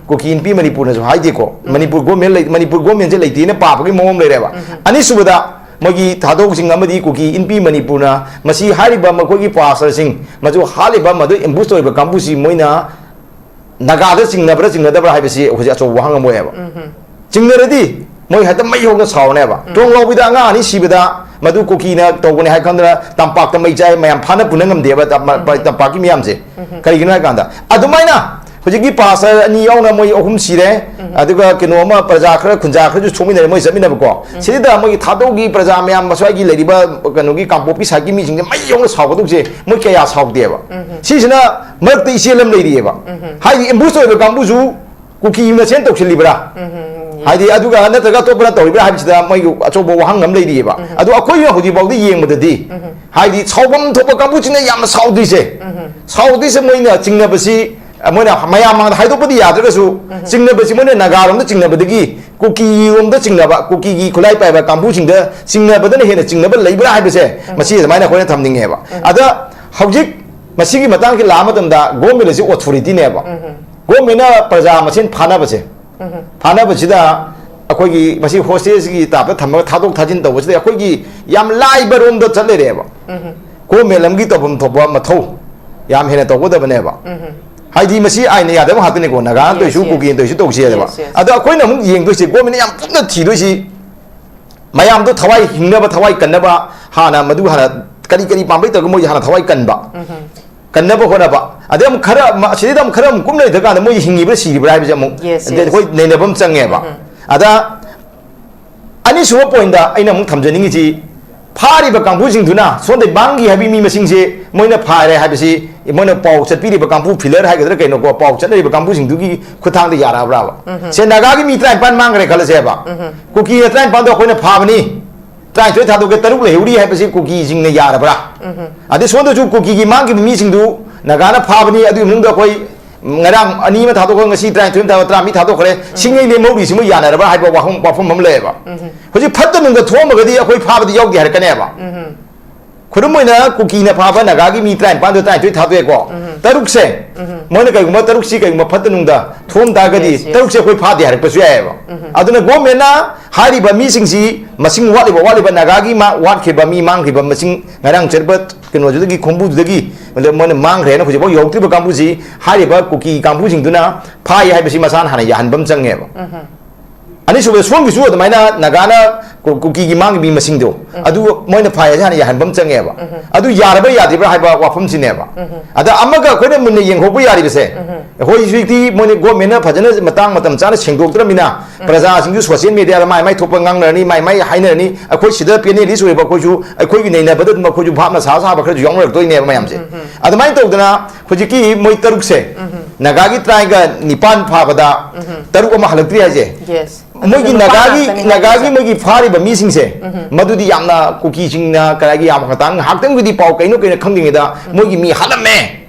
ꯀꯨꯀꯤ ꯏꯟꯄꯤ ꯃꯅꯤꯄꯨꯔꯅꯁꯨ ꯍꯥꯏꯗꯦꯀꯣ꯫ ꯃꯅꯤꯄꯨꯔ ꯒꯣꯔꯃꯦꯟ ꯂꯩ-, ꯃꯅꯤꯄꯨꯔ ꯒꯣꯔꯃꯦꯟꯁꯦ ꯂꯩꯇꯦꯅ ꯄꯥꯕꯒꯤ ꯃꯑꯣꯡ ꯂꯩꯔꯦꯕ꯫ ꯑꯅꯤꯁꯨꯕꯗ ꯃꯣꯏꯒꯤ ꯊꯥꯗꯣꯛꯁꯤꯡ ꯑꯃꯗꯤ ꯀꯨꯀꯤ ꯏꯟꯄꯤ ꯃꯅꯤꯄꯨꯔꯅ ꯃꯁꯤ ꯍꯥꯏꯔꯤꯕ ꯃꯈꯣꯏꯒꯤ ꯄꯥꯁꯇꯔꯁꯤꯡ, ꯃꯗꯨ ꯍꯥꯠꯂꯤꯕ, ꯃꯗꯨ ꯑꯦꯝꯕꯨꯁ ꯇꯧꯔꯤꯕ ꯀꯥꯡꯕꯨꯁꯤ ꯃꯣꯏꯅ ꯅꯥꯒꯥꯗ ꯆꯤꯡꯅꯕ꯭ꯔꯥ ꯆꯤꯡꯅꯗꯕ꯭ꯔꯥ ꯍꯥꯏꯕꯁꯤ ꯍꯧꯖꯤꯛ ꯑꯆꯧꯕ ꯋꯥꯍꯪ ꯑꯃ ꯑꯣꯏꯌꯦꯕ꯫ ꯆꯤꯡꯅꯔꯗꯤ ꯃꯣꯏ ꯍꯦꯛꯇ ꯃꯩ ꯍꯧꯅ ꯁꯥꯎꯔꯅꯦꯕ꯫ ꯇꯣꯡ ꯂꯥꯎꯕꯤꯗ ꯑꯉꯥꯡ ꯑꯅꯤ ꯁꯤꯕꯗ ꯃꯗꯨ ꯀꯨꯀꯤꯅ ꯇꯧꯕꯅꯦ ꯍꯥꯏ ꯈꯪꯗꯅ ꯇꯝꯄꯥꯛꯇ ꯃꯩ ꯆꯥꯏ, ꯃꯌꯥꯝ ꯐꯥꯅ ꯄꯨꯅ ꯉꯝꯗꯦꯕ ꯇꯝ-, ꯇꯝꯄꯥꯛꯀꯤ ꯃꯤꯌꯥꯝꯁꯦ꯫ ꯀꯔꯤꯒꯤꯅꯣ ꯍꯥꯏ ꯀꯥꯟꯗ ꯑꯗꯨꯃꯥꯏꯅ ꯍꯧꯖꯤꯛꯀꯤ ꯄꯥꯁꯇꯔ ꯑꯅꯤ ꯌꯥꯎꯅ ꯃꯣꯏ ꯑꯍꯨꯝ ꯁꯤꯔꯦ, ꯑꯗꯨꯒ ꯀꯩꯅꯣ ꯑꯃ ꯄ꯭ꯔꯖꯥ ꯈꯔ ꯈꯨꯟꯖꯥ ꯈꯔꯁꯨ ꯁꯣꯛꯃꯤꯟꯅꯔꯦ ꯃꯣꯏ ꯆꯠꯃꯤꯟꯅꯕꯀꯣ꯫ ꯁꯤꯗ ꯃꯣꯏꯒꯤ ꯊꯥꯗꯧꯒꯤ ꯄ꯭ꯔꯖꯥ ꯃꯌꯥꯝ ꯃꯁ꯭ꯋꯥꯏꯒꯤ ꯂꯩꯔꯤꯕ ꯀꯩꯅꯣꯒꯤ ꯀꯥꯡꯄꯣꯛꯄꯤ ꯁꯥꯏꯠꯀꯤ ꯃꯤꯁꯤꯡꯁꯦ ꯃꯩ ꯌꯧꯅ ꯁꯥꯎꯒꯗꯧꯁꯦ ꯃꯣꯏ ꯀꯌꯥ ꯁꯥꯎꯗꯦꯕ꯫ ꯁꯤꯁꯤꯅ ꯃꯔꯛꯇ ꯏꯆꯦꯜ ꯑꯃ ꯂꯩꯔꯤꯑꯕ꯫ ꯍꯥꯏꯗꯤ ꯑꯦꯝꯕꯨꯁ ꯑꯣꯏꯕ ꯀꯥꯡꯕꯨꯁꯨ ꯀꯨꯀꯤ ꯃꯁꯦꯟ ꯇꯧꯁꯤꯜꯂꯤꯕ꯭ꯔꯥ? ꯍꯥꯏꯗꯤ ꯑꯗꯨꯒ ꯅꯠꯇ꯭ꯔꯒ ꯑꯇꯣꯞꯄꯅ ꯇꯧꯔꯤꯕ꯭ꯔꯥ ꯍꯥꯏꯕꯁꯤꯗ ꯃꯣꯏꯒꯤ ꯑꯆꯧꯕ ꯋꯥꯍꯪ ꯑꯃ ꯂꯩꯔꯤꯑꯕ꯫ ꯑꯗꯣ ꯑꯩꯈꯣꯏꯅ ꯍꯧꯖꯤꯛ ꯐꯥꯎꯗ ꯌꯦꯡꯕꯗꯗꯤ ꯍꯥꯏꯗꯤ ꯁꯥꯎꯐꯝ ꯊꯣꯛꯄ ꯀꯥꯡꯕꯨꯁꯤꯅ ꯌꯥꯝꯅ ꯁꯥꯎꯗ꯭ꯔꯤꯁꯦ꯫ ꯁꯥꯎꯗ꯭ꯔꯤꯁꯦ ꯃꯣꯏꯅ ꯆꯤꯡꯅꯕꯁꯤ, ꯑ, ꯃꯣꯏꯅ ꯃꯌꯥꯝ ꯃꯥꯡꯗ ꯍꯥꯏꯗꯣꯛꯄꯗꯤ ꯌꯥꯗ꯭ꯔꯒꯁꯨ ꯆꯤꯡꯅꯕꯁꯤ ꯃꯣꯏꯅ ꯅꯥꯒꯥꯔꯣꯝꯗ ꯆꯤꯡꯅꯕꯗꯒꯤ ꯀꯨꯀꯤꯔꯣꯝꯗ ꯆꯤꯡꯅꯕ, ꯀꯨꯀꯤꯒꯤ ꯈꯨꯠꯂꯥꯏ ꯄꯥꯏꯕ ꯀꯥꯡꯕꯨꯁꯤꯡꯗ ꯆꯤꯡꯅꯕꯗꯅ ꯍꯦꯟꯅ ꯆꯤꯡꯅꯕ ꯂꯩꯕ꯭ꯔꯥ ꯍꯥꯏꯕꯁꯦ ꯃꯁꯤ ꯑꯗꯨꯃꯥꯏꯅ ꯑꯩꯈꯣꯏꯅ ꯊꯝꯅꯤꯡꯉꯦꯕ꯫ ꯑꯗ ꯍꯧꯖꯤꯛ ꯃꯁꯤꯒꯤ ꯃꯇꯥꯡꯁꯤ ꯂꯥꯛꯑ ꯃꯇꯝꯗ ꯒꯣꯔꯃꯦꯟ ꯑꯁꯤ ꯑꯣꯊꯣꯔꯤꯇꯤꯅꯦꯕ꯫ ꯒꯣꯔꯃꯦꯟꯅ ꯄ꯭ꯔꯖꯥ ꯃꯁꯦꯟ ꯐꯥꯅꯕꯁꯦ, ꯐꯥꯅꯕꯁꯤꯗ ꯑꯩꯈꯣꯏꯒꯤ ꯃꯁꯤ ꯍꯣꯁꯇꯦꯖꯒꯤ ꯇꯥꯏꯞꯇ ꯊꯝꯃꯒ ꯊꯥꯗꯣꯛ ꯊꯥꯖꯤꯟ ꯇꯧꯕꯁꯤꯗ ꯑꯩꯈꯣꯏꯒꯤ ꯌꯥꯝ ꯂꯥꯏꯕ ꯔꯣꯝꯗ ꯆꯠ ꯂꯩꯔꯦꯕ꯫ ꯒꯣꯔꯃꯦꯟ ꯑꯃꯒꯤ ꯇꯧꯐꯝ ꯊꯣꯛꯄ ꯃꯊꯧ ꯌꯥꯝ ꯍꯦꯟꯅ ꯇꯧꯒꯗꯕꯅꯦꯕ꯫ ꯍꯥꯏꯗꯤ ꯃꯁꯤ ꯑꯥꯏꯟꯅ ꯌꯥꯗꯕ ꯉꯥꯛꯇꯅꯤꯀꯣ, ꯅꯥꯒꯥꯅ Yes, ꯇꯧꯔꯤꯁꯨ, yes. ꯀꯨꯀꯤꯅ ꯇꯧꯔꯤꯁꯨ ꯇꯧꯁꯦ ꯍꯥꯏꯕ꯫ Yes, yes. ꯑꯗꯣ ꯑꯩꯈꯣꯏꯅ ꯑꯃꯨꯛ ꯌꯦꯡꯗꯣꯏꯁꯦ, ꯒꯣꯔꯃꯦꯟꯅ ꯌꯥꯝ ꯀꯨꯞꯅ ꯊꯤꯗꯣꯏꯁꯤ, ꯃꯌꯥꯝꯗꯣ ꯊꯋꯥꯏ ꯍꯤꯡꯅꯕ, ꯊꯋꯥꯏ ꯀꯟꯅꯕ, ꯍꯥꯟꯅ ꯃꯗꯨ ꯍꯥꯟꯅ ꯀꯔꯤ ꯀꯔꯤ ꯄꯥꯝꯕꯩ ꯇꯧꯔꯒ ꯃꯣꯏꯁꯦ ꯍꯥꯟꯅ ꯊꯋꯥꯏ ꯀꯟꯕ, ꯀꯟꯅꯕ ꯍꯣꯠꯅꯕ꯫ ꯑꯗꯩ ꯑꯃꯨꯛ ꯈꯔ ꯑꯃ-, ꯑꯁꯤꯗꯩꯗ ꯑꯃꯨꯛ ꯈꯔ ꯑꯃꯨꯛ ꯀꯨꯝ ꯂꯩꯊ ꯀꯥꯟꯗ ꯃꯣꯏꯁꯦ ꯍꯤꯡꯉꯤꯕ꯭ꯔꯥ ꯁꯤꯔꯤꯕ꯭ꯔꯥ ꯍꯥꯏꯕꯁꯦ ꯑꯃꯨꯛ Yes, ꯑꯗꯩ yes. ꯑꯩꯈꯣꯏ ꯅꯩꯅꯕ ꯑꯃ ꯆꯪꯉꯦꯕ꯫ ꯑꯗ ꯑꯅꯤꯁꯨꯕ ꯄꯣꯏꯟꯗ ꯑꯩꯅ ꯑꯃꯨꯛ ꯊꯝꯖꯅꯤꯡꯉꯤꯁꯤ, ꯐꯥꯔꯤꯕ ꯀꯥꯡꯕꯨꯁꯤꯡꯗꯨꯅ ꯁꯣꯝꯗ ꯃꯥꯡꯈꯤ ꯍꯥꯏꯕꯒꯤ ꯃꯤ ꯃꯁꯤꯡꯁꯦ ꯃꯣꯏꯅ ꯐꯥꯔꯦ ꯍꯥꯏꯕꯁꯤ, ꯃꯣꯏꯅ ꯄꯥꯎ ꯆꯠꯄꯤꯔꯤꯕ ꯀꯥꯡꯕꯨ, ꯐꯤꯂꯔ ꯍꯥꯏꯒꯗ꯭ꯔꯥ ꯀꯩꯅꯣꯀꯣ, ꯄꯥꯎ ꯆꯠꯅꯔꯤꯕ ꯀꯥꯡꯕꯨꯁꯤꯡꯗꯨꯒꯤ ꯈꯨꯠꯊꯥꯡꯗ ꯌꯥꯔꯛꯑꯕ꯭ꯔꯥꯕ? ꯁꯦ, ꯅꯥꯒꯥꯒꯤ ꯃꯤ ꯇꯔꯥꯅꯤꯄꯥꯟ ꯃꯥꯡꯈ꯭ꯔꯦ ꯈꯜꯂꯁꯦꯕ꯫ ꯀꯨꯀꯤꯅ ꯇꯔꯥꯅꯤꯄꯥꯟꯗꯣ ꯑꯩꯈꯣꯏꯅ ꯐꯥꯕꯅꯤ, ꯇꯔꯥꯅꯤꯊꯣꯏ ꯊꯥꯗꯣꯛꯀꯦ, ꯇꯔꯨꯛ ꯂꯩꯍꯧꯔꯤ ꯍꯥꯏꯕꯁꯤ ꯀꯨꯀꯤꯁꯤꯡꯅ ꯌꯥꯔꯕ꯭ꯔꯥ? ꯑꯗꯩ ꯁꯣꯝꯗꯁꯨ ꯀꯨꯀꯤꯒꯤ ꯃꯥꯡꯈꯤꯕ ꯃꯤꯁꯤꯡꯗꯨ ꯅꯥꯒꯥꯅ ꯐꯥꯕꯅꯤ, ꯑꯗꯨꯒꯤ ꯃꯅꯨꯡꯗ ꯑꯩꯈꯣꯏ ꯉꯔꯥꯡ ꯑꯅꯤ ꯑꯃ ꯊꯥꯗꯣꯛꯈ꯭ꯔꯦ, ꯉꯁꯤ ꯇꯔꯥꯅꯤꯊꯣꯏ ꯑꯃ ꯊꯥꯗꯣꯛ, ꯇꯔꯥ ꯃꯤ ꯊꯥꯗꯣꯛꯈ꯭ꯔꯦ, ꯁꯤꯡꯉꯩ ꯂꯦꯝꯍꯧꯔꯤꯁꯤ ꯃꯣꯏ ꯌꯥꯅꯔꯕ꯭ꯔꯥ ꯍꯥꯏꯕ ꯋꯥꯐꯝ, ꯋꯥꯐꯝ ꯑꯃ ꯂꯩꯌꯦꯕ꯫ ꯍꯧꯖꯤꯛ ꯐꯠꯇ ꯅꯨꯡꯗ ꯊꯣꯛꯑꯝꯃꯒꯗꯤ ꯑꯩꯈꯣꯏ ꯐꯥꯕꯗꯤ ꯌꯥꯎꯗꯦ ꯍꯥꯏꯔꯛꯀꯅꯦꯕ꯫ ꯈꯨꯗꯝ ꯑꯣꯏꯅ ꯀꯨꯀꯤꯅ ꯐꯥꯕ ꯅꯥꯒꯥꯒꯤ ꯃꯤ ꯇꯔꯥꯅꯤꯄꯥꯟꯗꯣ ꯇꯔꯥꯅꯤꯊꯣꯏ ꯊꯥꯗꯣꯛꯑꯦꯀꯣ꯫ ꯇꯔꯨꯛꯁꯦ, ꯃꯣꯏꯅ ꯀꯩꯒꯨꯝꯕ ꯇꯔꯨꯛꯁꯤ ꯀꯩꯒꯨꯝꯕ ꯐꯠꯇ ꯅꯨꯡꯗ ꯊꯣꯛꯑꯝ ꯇꯥꯔꯒꯗꯤ, yes, yes, ꯇꯔꯨꯛꯁꯦ ꯑꯩꯈꯣꯏ ꯐꯥꯗꯦ ꯍꯥꯏꯔꯛꯄꯁꯨ ꯌꯥꯏꯑꯕ꯫ ꯑꯗꯨꯅ ꯒꯣꯔꯃꯦꯟꯅ ꯍꯥꯏꯔꯤꯕ ꯃꯤꯁꯤꯡꯁꯤ ꯃꯁꯤꯡ ꯋꯥꯠꯂꯤꯕ, ꯋꯥꯠꯂꯤꯕ ꯅꯥꯒꯥꯒꯤ ꯃꯥ-, ꯋꯥꯠꯈꯤꯕ ꯃꯤ ꯃꯥꯡꯈꯤꯕ ꯃꯁꯤꯡ ꯉꯔꯥꯡ ꯆꯠꯄ ꯀꯩꯅꯣꯗꯨꯗꯒꯤ, ꯈꯣꯡꯕꯨꯗꯨꯗꯒꯤ, ꯑꯗ ꯃꯣꯏꯅ ꯃꯥꯡꯈ꯭ꯔꯦꯅ ꯍꯧꯖꯤꯛꯐꯥꯎ ꯌꯧꯔꯛꯇ꯭ꯔꯤꯕ ꯀꯥꯡꯕꯨꯁꯤ ꯍꯥꯏꯔꯤꯕ ꯀꯨꯀꯤ ꯀꯥꯡꯕꯨꯁꯤꯡꯗꯨꯅ ꯐꯥꯏ ꯍꯥꯏꯕꯁꯤ ꯃꯁꯥꯅ ꯍꯥꯟꯅ ꯌꯥꯍꯟꯕ ꯑꯃ ꯆꯪꯉꯦꯕ꯫ ꯑꯅꯤꯁꯨꯕꯗ ꯁꯣꯝꯒꯤꯁꯨ ꯑꯗꯨꯃꯥꯏꯅ ꯅꯥꯒꯥꯅ ꯀꯨ-, ꯀꯨꯀꯤꯒꯤ ꯃꯥꯡꯒꯤ ꯃꯤ ꯃꯁꯤꯡꯗꯣ, ꯑꯗꯨ ꯃꯣꯏꯅ ꯐꯥꯏ ꯍꯥꯏꯁꯦ ꯍꯥꯟꯅ ꯌꯥꯍꯟꯕ ꯑꯃ ꯆꯪꯉꯦꯕ꯫ ꯑꯗꯨ ꯌꯥꯔꯕ꯭ꯔꯥ ꯌꯥꯗ꯭ꯔꯤꯕ꯭ꯔꯥ ꯍꯥꯏꯕ ꯋꯥꯐꯝꯁꯤꯅꯦꯕ꯫ ꯑꯗ ꯑꯃꯒ ꯑꯩꯈꯣꯏꯅ ꯃꯨꯟꯅ ꯌꯦꯡꯍꯧꯕ ꯌꯥꯔꯤꯕꯁꯦ, ꯑꯩꯈꯣꯏ ꯍꯧꯖꯤꯛꯇꯤ ꯃꯣꯏꯅ ꯒꯣꯔꯃꯦꯟꯅ ꯐꯖꯅ ꯃꯇꯥꯡ ꯃꯇꯝ ꯆꯥꯅ ꯁꯦꯡꯗꯣꯛꯇ꯭ꯔꯃꯤꯅ, ꯄ꯭ꯔꯖꯥꯁꯤꯡꯁꯨ ꯁꯣꯁꯤꯌꯦꯜ ꯃꯦꯗꯤꯌꯥꯗ ꯃꯥꯏ ꯃꯥꯏ ꯊꯣꯛꯄ ꯉꯥꯡꯅꯔꯅꯤ, ꯃꯥꯏ ꯃꯥꯏ ꯍꯥꯏꯅꯔꯅꯤ꯫ ꯑꯩꯈꯣꯏ ꯁꯤꯗ ꯄꯦꯅꯦꯂꯤꯁ ꯑꯣꯏꯕ ꯑꯩꯈꯣꯏꯁꯨ, ꯑꯩꯈꯣꯏꯒꯤ ꯅꯩꯅꯕꯗ ꯑꯗꯨꯝ ꯑꯩꯈꯣꯏꯁꯨ ꯚꯥꯞꯅ ꯁꯥ ꯁꯥꯕ ꯈꯔꯁꯨ ꯌꯥꯎꯅꯔꯛꯇꯣꯏꯅꯦꯕ ꯃꯌꯥꯝꯁꯦ꯫ ꯑꯗꯨꯃꯥꯏꯅ ꯇꯧꯗꯅ ꯍꯧꯖꯤꯛꯀꯤ ꯃꯣꯏ ꯇꯔꯨꯛꯁꯦ, ꯅꯥꯒꯥꯒꯤ ꯇ꯭ꯔꯥꯏꯒ ꯅꯤꯄꯥꯟ ꯐꯥꯕꯗ ꯇꯔꯨꯛ ꯑꯃ ꯍꯜꯂꯛꯇ꯭ꯔꯤ ꯍꯥꯏꯁꯦ, yes, ꯃꯣꯏꯒꯤ ꯑꯗꯨꯁꯨ ꯅꯨꯄꯥ ꯅꯥꯒꯥꯒꯤ, ꯉꯥꯛꯇꯅꯤ ꯅꯥꯒꯥꯒꯤ ꯍꯥꯏꯁꯦ꯫ ꯃꯣꯏꯒꯤ ꯐꯥꯔꯤꯕ ꯃꯤꯁꯤꯡꯁꯦ, ꯃꯗꯨꯗꯤ ꯌꯥꯝꯅ ꯀꯨꯀꯤꯁꯤꯡꯅ ꯀꯗꯥꯏꯒꯤ ꯌꯥꯝ ꯈꯇꯥꯡ ꯉꯥꯏꯍꯥꯛꯇꯪꯒꯤꯗꯤ ꯄꯥꯎ ꯀꯩꯅꯣ ꯀꯩꯅꯣ ꯈꯪꯗ꯭ꯔꯤꯉꯩꯗ ꯃꯣꯏꯒꯤ ꯃꯤ ꯍꯥꯠꯂꯝꯃꯦ,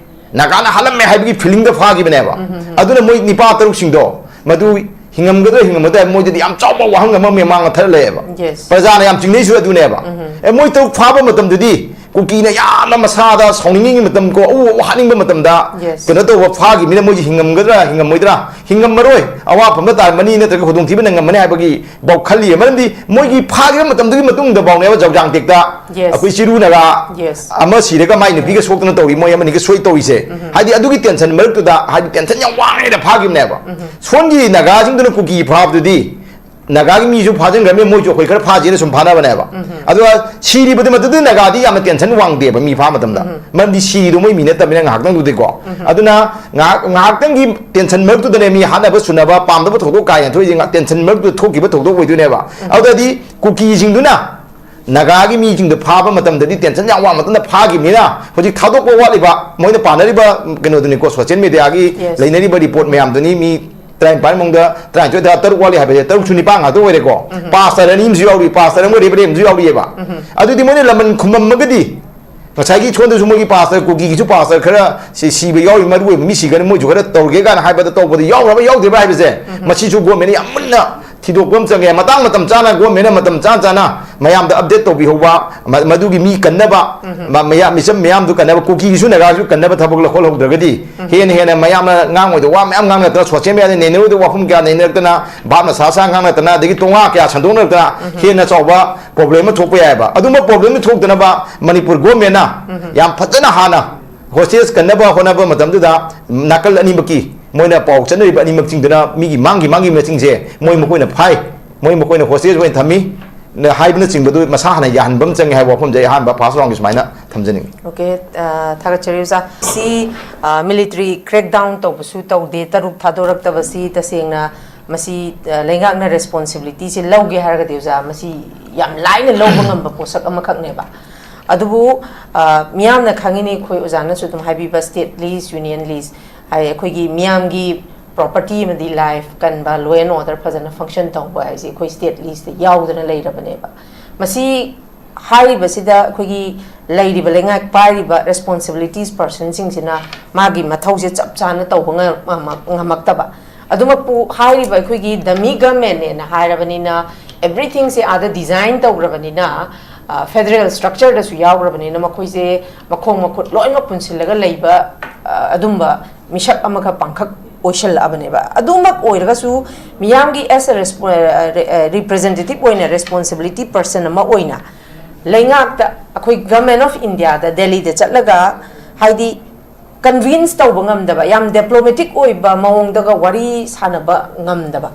ꯅꯥꯒꯥꯅ ꯍꯥꯠꯂꯝꯃꯦ ꯍꯥꯏꯕꯒꯤ ꯐꯤꯂꯤꯡꯗ ꯐꯥꯈꯤꯕꯅꯦꯕ꯫ ꯑꯗꯨꯅ ꯃꯣꯏ ꯅꯤꯄꯥ ꯇꯔꯨꯛꯁꯤꯡꯗꯣ ꯃꯗꯨ ꯍꯤꯡꯉꯝꯒꯗ꯭ꯔꯥ ꯍꯤꯡꯉꯝꯃꯣꯏꯗ꯭ꯔꯥ ꯃꯣꯏꯗꯗꯤ ꯌꯥꯝ ꯆꯥꯎꯕ ꯋꯥꯍꯪ ꯑꯃ ꯃꯃꯥꯡꯗ ꯊꯔ ꯂꯩꯌꯦꯕ꯫ Yes. ꯄ꯭ꯔꯖꯥꯅ ꯌꯥꯝ ꯆꯤꯡꯅꯩꯁꯨ ꯑꯗꯨꯅꯦꯕ꯫ ꯑꯦ, ꯃꯣꯏ ꯇꯔꯨꯛ ꯐꯥꯕ ꯃꯇꯝꯗꯗꯤ ꯀꯨꯀꯤꯅ ꯌꯥꯝꯅ ꯃꯁꯥꯗ ꯁꯥꯎꯅꯤꯡꯉꯤꯉꯩ ꯃꯇꯝ ꯀꯣ, ꯑꯎ ꯑꯎ ꯍꯥꯠꯅꯤꯡꯕ ꯃꯇꯝꯗ, yes, ꯀꯩꯅꯣ ꯇꯧꯕ ꯐꯥꯈꯤꯕꯅꯤꯅ ꯃꯣꯏꯁꯤ ꯍꯤꯡꯉꯝꯒꯗ꯭ꯔꯥ ꯍꯤꯡꯉꯝꯃꯣꯏꯗ꯭ꯔꯥ, ꯍꯤꯡꯉꯝꯃꯔꯣꯏ, ꯑꯋꯥꯐꯝꯗ ꯇꯥꯔꯝꯃꯅꯤ ꯅꯠꯇ꯭ꯔꯒ ꯈꯨꯗꯣꯡꯊꯤꯕ ꯅꯪꯉꯝꯃꯅꯤ ꯍꯥꯏꯕꯒꯤ ꯚꯥꯎ ꯈꯜꯂꯤꯌꯦ꯫ ꯃꯔꯝꯗꯤ ꯃꯣꯏꯒꯤ ꯐꯥꯈꯤꯕ ꯃꯇꯝꯗꯨꯒꯤ ꯃꯇꯨꯡꯗ ꯐꯥꯎꯅꯦꯕ ꯖꯧꯖꯥꯡ ꯇꯦꯛꯇ, yes, ꯑꯩꯈꯣꯏ ꯆꯤꯔꯨ ꯅꯥꯒꯥ, yes, ꯑꯃ ꯁꯤꯔꯒ ꯃꯥꯏ ꯅꯨꯄꯤꯒ ꯁꯣꯛꯇꯅ ꯇꯧꯔꯤ, ꯃꯣꯏ ꯑꯃꯅꯤꯒ ꯁꯣꯏ ꯇꯧꯔꯤꯁꯦ꯫ ꯍꯥꯏꯗꯤ ꯑꯗꯨꯒꯤ ꯇꯦꯟꯁꯟ ꯃꯔꯛꯇꯨꯗ, ꯍꯥꯏꯗꯤ ꯇꯦꯟꯁꯟ ꯌꯥꯝ ꯋꯥꯡꯉꯦꯅ ꯐꯥꯈꯤꯕꯅꯦꯕ꯫ ꯁꯣꯝꯒꯤ ꯅꯥꯒꯥꯁꯤꯡꯗꯨꯅ ꯀꯨꯀꯤ ꯐꯥꯕꯗꯨꯗꯤ ꯅꯥꯒꯥꯒꯤ ꯃꯤꯁꯨ ꯐꯥꯖꯤꯟꯈ꯭ꯔꯕꯅꯤ, ꯃꯣꯏꯁꯨ ꯑꯩꯈꯣꯏ ꯈꯔ ꯐꯥꯖꯦꯅ ꯁꯨꯝ ꯐꯥꯅꯕꯅꯦꯕ꯫ ꯑꯗꯨꯒ ꯁꯤꯔꯤꯕꯗꯤ ꯃꯗꯨꯗꯤ ꯅꯥꯒꯥꯗꯤ ꯌꯥꯝꯅ ꯇꯦꯟꯁꯟ ꯋꯥꯡꯗꯦꯕ ꯃꯤ ꯐꯥ ꯃꯇꯝꯗ, ꯃꯔꯝꯗꯤ ꯁꯤꯔꯤꯗꯣ ꯃꯣꯏ ꯃꯤ ꯅꯠꯇꯕꯅꯤꯅ ꯉꯥꯏꯍꯥꯛꯇꯪꯗꯨꯗꯤꯀꯣ꯫ ꯑꯗꯨꯅ ꯉꯥꯏꯍꯥꯛ, ꯉꯥꯏꯍꯥꯛꯇꯪꯒꯤ ꯇꯦꯟꯁꯟ ꯃꯔꯛꯇꯨꯗꯅꯦ ꯃꯤ ꯍꯥꯠꯅꯕ ꯁꯨꯅꯕ ꯄꯥꯝꯗꯕ ꯊꯧꯗꯣꯛ ꯀꯥ ꯍꯦꯟꯅ ꯊꯣꯛꯏꯁꯦ ꯉꯥꯏꯍꯥꯛ ꯇꯦꯟꯁꯟ ꯃꯔꯛꯇꯨꯗ ꯊꯣꯛꯈꯤꯕ ꯊꯧꯗꯣꯛ ꯑꯣꯏꯗꯣꯏꯅꯦꯕ꯫ ꯑꯗꯨꯗꯗꯤ ꯀꯨꯀꯤꯁꯤꯡꯗꯨꯅ ꯅꯥꯒꯥꯒꯤ ꯃꯤꯁꯤꯡꯗꯣ ꯐꯥꯕ ꯃꯇꯝꯗꯗꯤ tension ꯌꯥꯝ ꯋꯥꯡꯕ ꯃꯇꯝꯗ ꯐꯥꯈꯤꯕꯅꯤꯅ, ꯍꯧꯖꯤꯛ ꯊꯥꯗꯣꯛꯄ ꯋꯥꯠꯂꯤꯕ, ꯃꯣꯏꯅ ꯄꯥꯅꯔꯤꯕ ꯀꯩꯅꯣꯗꯨꯅꯤꯀꯣ, social media ꯒꯤ Yes. ꯂꯩꯅꯔꯤꯕ report ꯃꯌꯥꯝꯗꯨꯅꯤ꯫ ꯃꯤ ꯇꯔꯥꯅꯤꯄꯥꯟ ꯃꯅꯨꯡꯗ ꯇꯔꯥꯅꯤꯊꯣꯏ ꯇꯔꯥ ꯇꯔꯨꯛ ꯋꯥꯠꯂꯤ ꯍꯥꯏꯕꯁꯦ, ꯇꯔꯨꯛꯁꯨ ꯅꯤꯄꯥꯟ ꯉꯥꯛꯇ ꯑꯣꯏꯔꯦꯀꯣ꯫ Pastor ꯑꯅꯤ ꯑꯃꯁꯨ ꯌꯥꯎꯔꯤ, pastor ꯑꯃꯒ reverend ꯑꯃꯁꯨ ꯌꯥꯎꯔꯤꯑꯕ꯫ ꯑꯗꯨꯗꯤ ꯃꯣꯏꯅ ꯂꯃꯟ ꯈꯨꯝꯃꯝꯃꯒꯗꯤ, ꯉꯁꯥꯏꯒꯤ ꯁꯣꯝꯗꯁꯨ ꯃꯣꯏꯒꯤ pastor, ꯀꯨꯀꯤꯒꯤꯁꯨ pastor ꯈꯔ ꯁꯤ ꯁꯤꯕ ꯌꯥꯎꯔꯤ, ꯃꯔꯨ ꯑꯣꯏꯕ ꯃꯤ ꯁꯤꯒꯅꯤ, ꯃꯣꯏꯁꯨ ꯈꯔ ꯇꯧꯔꯒꯦ ꯀꯥꯏꯅ ꯍꯥꯏꯕꯗ ꯇꯧꯕꯗ ꯌꯥꯎꯈ꯭ꯔꯕ ꯌꯥꯎꯗ꯭ꯔꯤꯕ ꯍꯥꯏꯕꯁꯦ, ꯃꯁꯤꯁꯨ government ꯅ ꯌꯥꯝ ꯃꯨꯟꯅ ꯊꯤꯗꯣꯛꯄ ꯑꯃ ꯆꯪꯉꯦ꯫ ꯃꯇꯥꯡ ꯃꯇꯝ ꯆꯥꯅ government ꯅ ꯃꯇꯝ ꯆꯥ ꯆꯥꯅ ꯃꯌꯥꯝꯗ update ꯇꯧꯕꯤꯍꯧꯕ, ꯃ-, ꯃꯗꯨꯒꯤ ꯃꯤ ꯀꯟꯅꯕ, ꯃ-, ꯃꯌꯥꯝ, ꯃꯤꯆꯝ ꯃꯌꯥꯝꯗꯨ ꯀꯟꯅꯕ, ꯀꯨꯀꯤꯒꯤꯁꯨ ꯅꯥꯒꯥꯒꯤꯁꯨ ꯀꯟꯅꯕ ꯊꯕꯛ ꯂꯧꯈꯠꯍꯧꯗ꯭ꯔꯒꯗꯤ ꯍꯦꯟꯅ ꯍꯦꯟꯅ ꯃꯌꯥꯝꯅ ꯉꯥꯡꯉꯣꯏꯗ ꯋꯥ ꯃꯌꯥꯝ ꯉꯥꯡꯅꯗꯅ, social media ꯗ ꯅꯩꯅꯔꯣꯏꯗ ꯋꯥꯐꯝ ꯀꯌꯥ ꯅꯩꯅꯔꯛꯇꯅ, ꯚꯥꯞꯅ ꯁꯥ ꯁꯥ ꯉꯥꯡꯅꯗꯅ, ꯑꯗꯒꯤ ꯇꯣꯉꯥ ꯀꯌꯥ ꯁꯟꯗꯣꯛꯅꯔꯛꯇꯅ ꯍꯦꯟꯅ ꯆꯥꯎꯕ problem ꯑꯃ ꯊꯣꯛꯄ ꯌꯥꯏꯑꯕ꯫ ꯑꯗꯨꯝꯕ problem ꯗꯨ ꯊꯣꯛꯇꯅꯕ ꯃꯅꯤꯄꯨꯔ government ꯅ ꯌꯥꯝ ꯐꯖꯅ ꯍꯥꯟꯅ hostage ꯀꯟꯅꯕ ꯍꯣꯠꯅꯕ ꯃꯇꯝꯗꯨꯗ ꯅꯥꯀꯜ ꯑꯅꯤꯃꯛꯀꯤ ꯃꯣꯏꯅ ꯄꯥꯎ ꯆꯠꯅꯔꯤꯕ ꯑꯅꯤꯃꯛꯁꯤꯡꯗꯨꯅ ꯃꯤꯒꯤ ꯃꯥꯡꯈꯤ ꯃꯥꯡꯈꯤꯕꯁꯤꯡꯁꯦ ꯃꯣꯏ ꯃꯈꯣꯏꯅ ꯐꯥꯏ, ꯃꯣꯏ ꯃꯈꯣꯏꯅ hostage ꯑꯣꯏꯅ ꯊꯝꯃꯤ, ꯅ ꯍꯥꯏꯕꯅꯆꯤꯡꯕꯗꯨ ꯃꯁꯥ ꯍꯥꯟꯅ ꯌꯥꯍꯟꯕ ꯑꯃ ꯆꯪꯉꯦ ꯍꯥꯏꯕ ꯋꯥꯐꯝꯁꯦ ꯑꯩ ꯑꯍꯥꯟꯕ first round ꯒꯤ ꯁꯨꯃꯥꯏꯅ ꯊꯝꯖꯅꯤꯡꯉꯤ꯫ Okay, ꯑ, ꯊꯥꯒꯠꯆꯔꯤ ꯑꯣꯖꯥ꯫ ꯁꯤ, ꯑ, military crackdown ꯇꯧꯕꯁꯨ ꯇꯧꯗꯦ, ꯇꯔꯨꯛ ꯊꯥꯗꯣꯔꯛꯇꯕꯁꯤ ꯇꯁꯦꯡꯅ ꯃꯁꯤ, ꯑ, ꯂꯩꯉꯥꯛꯅ responsibility ꯁꯦ ꯂꯧꯒꯦ ꯍꯥꯏꯔꯒꯗꯤ ꯑꯣꯖꯥ, ꯃꯁꯤ ꯌꯥꯝ ꯂꯥꯏꯅ ꯂꯧꯕ ꯉꯝꯕ ꯄꯣꯠꯁꯛ ꯑꯃꯈꯛꯅꯦꯕ꯫ ꯑꯗꯨꯕꯨ, ꯑ, ꯃꯤꯌꯥꯝꯅ ꯈꯪꯉꯤꯅꯤ, ꯑꯩꯈꯣꯏ ꯑꯣꯖꯥꯅꯁꯨ ꯑꯗꯨꯝ ꯍꯥꯏꯕꯤꯕ, state lease, union lease ꯍꯥꯏ, ꯑꯩꯈꯣꯏꯒꯤ ꯃꯤꯌꯥꯝꯒꯤ property ꯑꯃꯗꯤ life ꯀꯟꯕ, law and order ꯐꯖꯅ function ꯇꯧꯕ ꯍꯥꯏꯁꯦ ꯑꯩꯈꯣꯏ state lease ꯇ ꯌꯥꯎꯗꯅ ꯂꯩꯔꯕꯅꯦꯕ꯫ ꯃꯁꯤ ꯍꯥꯏꯔꯤꯕꯁꯤꯗ ꯑꯩꯈꯣꯏꯒꯤ ꯂꯩꯔꯤꯕ ꯂꯩꯉꯥꯛ ꯄꯥꯏꯔꯤꯕ responsibilities person ꯁꯤꯡꯁꯤꯅ ꯃꯥꯒꯤ ꯃꯊꯧꯁꯦ ꯆꯞ ꯆꯥꯅ ꯇꯧꯕ ꯉꯝ-, ꯉꯝꯃꯛ-, ꯉꯝꯃꯛꯇꯕ꯫ ꯑꯗꯨꯃꯛꯄꯨ ꯍꯥꯏꯔꯤꯕ ꯑꯩꯈꯣꯏꯒꯤ dummy government ꯅꯦꯅ ꯍꯥꯏꯔꯕꯅꯤꯅ, everything ꯁꯦ ꯑꯥꯗ design ꯇꯧꯈ꯭ꯔꯕꯅꯤꯅ, ꯑ, federal structure ꯗꯁꯨ ꯌꯥꯎꯈ꯭ꯔꯕꯅꯤꯅ, ꯃꯈꯣꯏꯁꯦ ꯃꯈꯣꯡ ꯃꯈꯨꯠ ꯂꯣꯏꯅꯃꯛ ꯄꯨꯟꯁꯤꯜꯂꯒ ꯂꯩꯕ, ꯑ, ꯑꯗꯨꯝꯕ ꯃꯤꯁꯛ ꯑꯃꯈꯛ ꯄꯥꯡꯈꯛ ꯑꯣꯏꯁꯜꯂꯛꯑꯕꯅꯦꯕ꯫ ꯑꯗꯨꯃꯛ ꯑꯣꯏꯔꯒꯁꯨ ꯃꯤꯌꯥꯝꯒꯤ as a resp-, ꯑ, ꯔꯦ-, ꯑ, representative ꯑꯣꯏꯅ, responsibility person ꯑꯃ ꯑꯣꯏꯅ, ꯂꯩꯉꯥꯛꯇ, ꯑꯩꯈꯣꯏ Government of India ꯗ ꯗꯦꯜꯂꯤꯗ ꯆꯠꯂꯒ, ꯍꯥꯏꯗꯤ, convince ꯇꯧꯕ ꯉꯝꯗꯕ, ꯌꯥꯝ diplomatic ꯑꯣꯏꯕ ꯃꯑꯣꯡꯗꯒ ꯋꯥꯔꯤ ꯁꯥꯟꯅꯕ ꯉꯝꯗꯕ,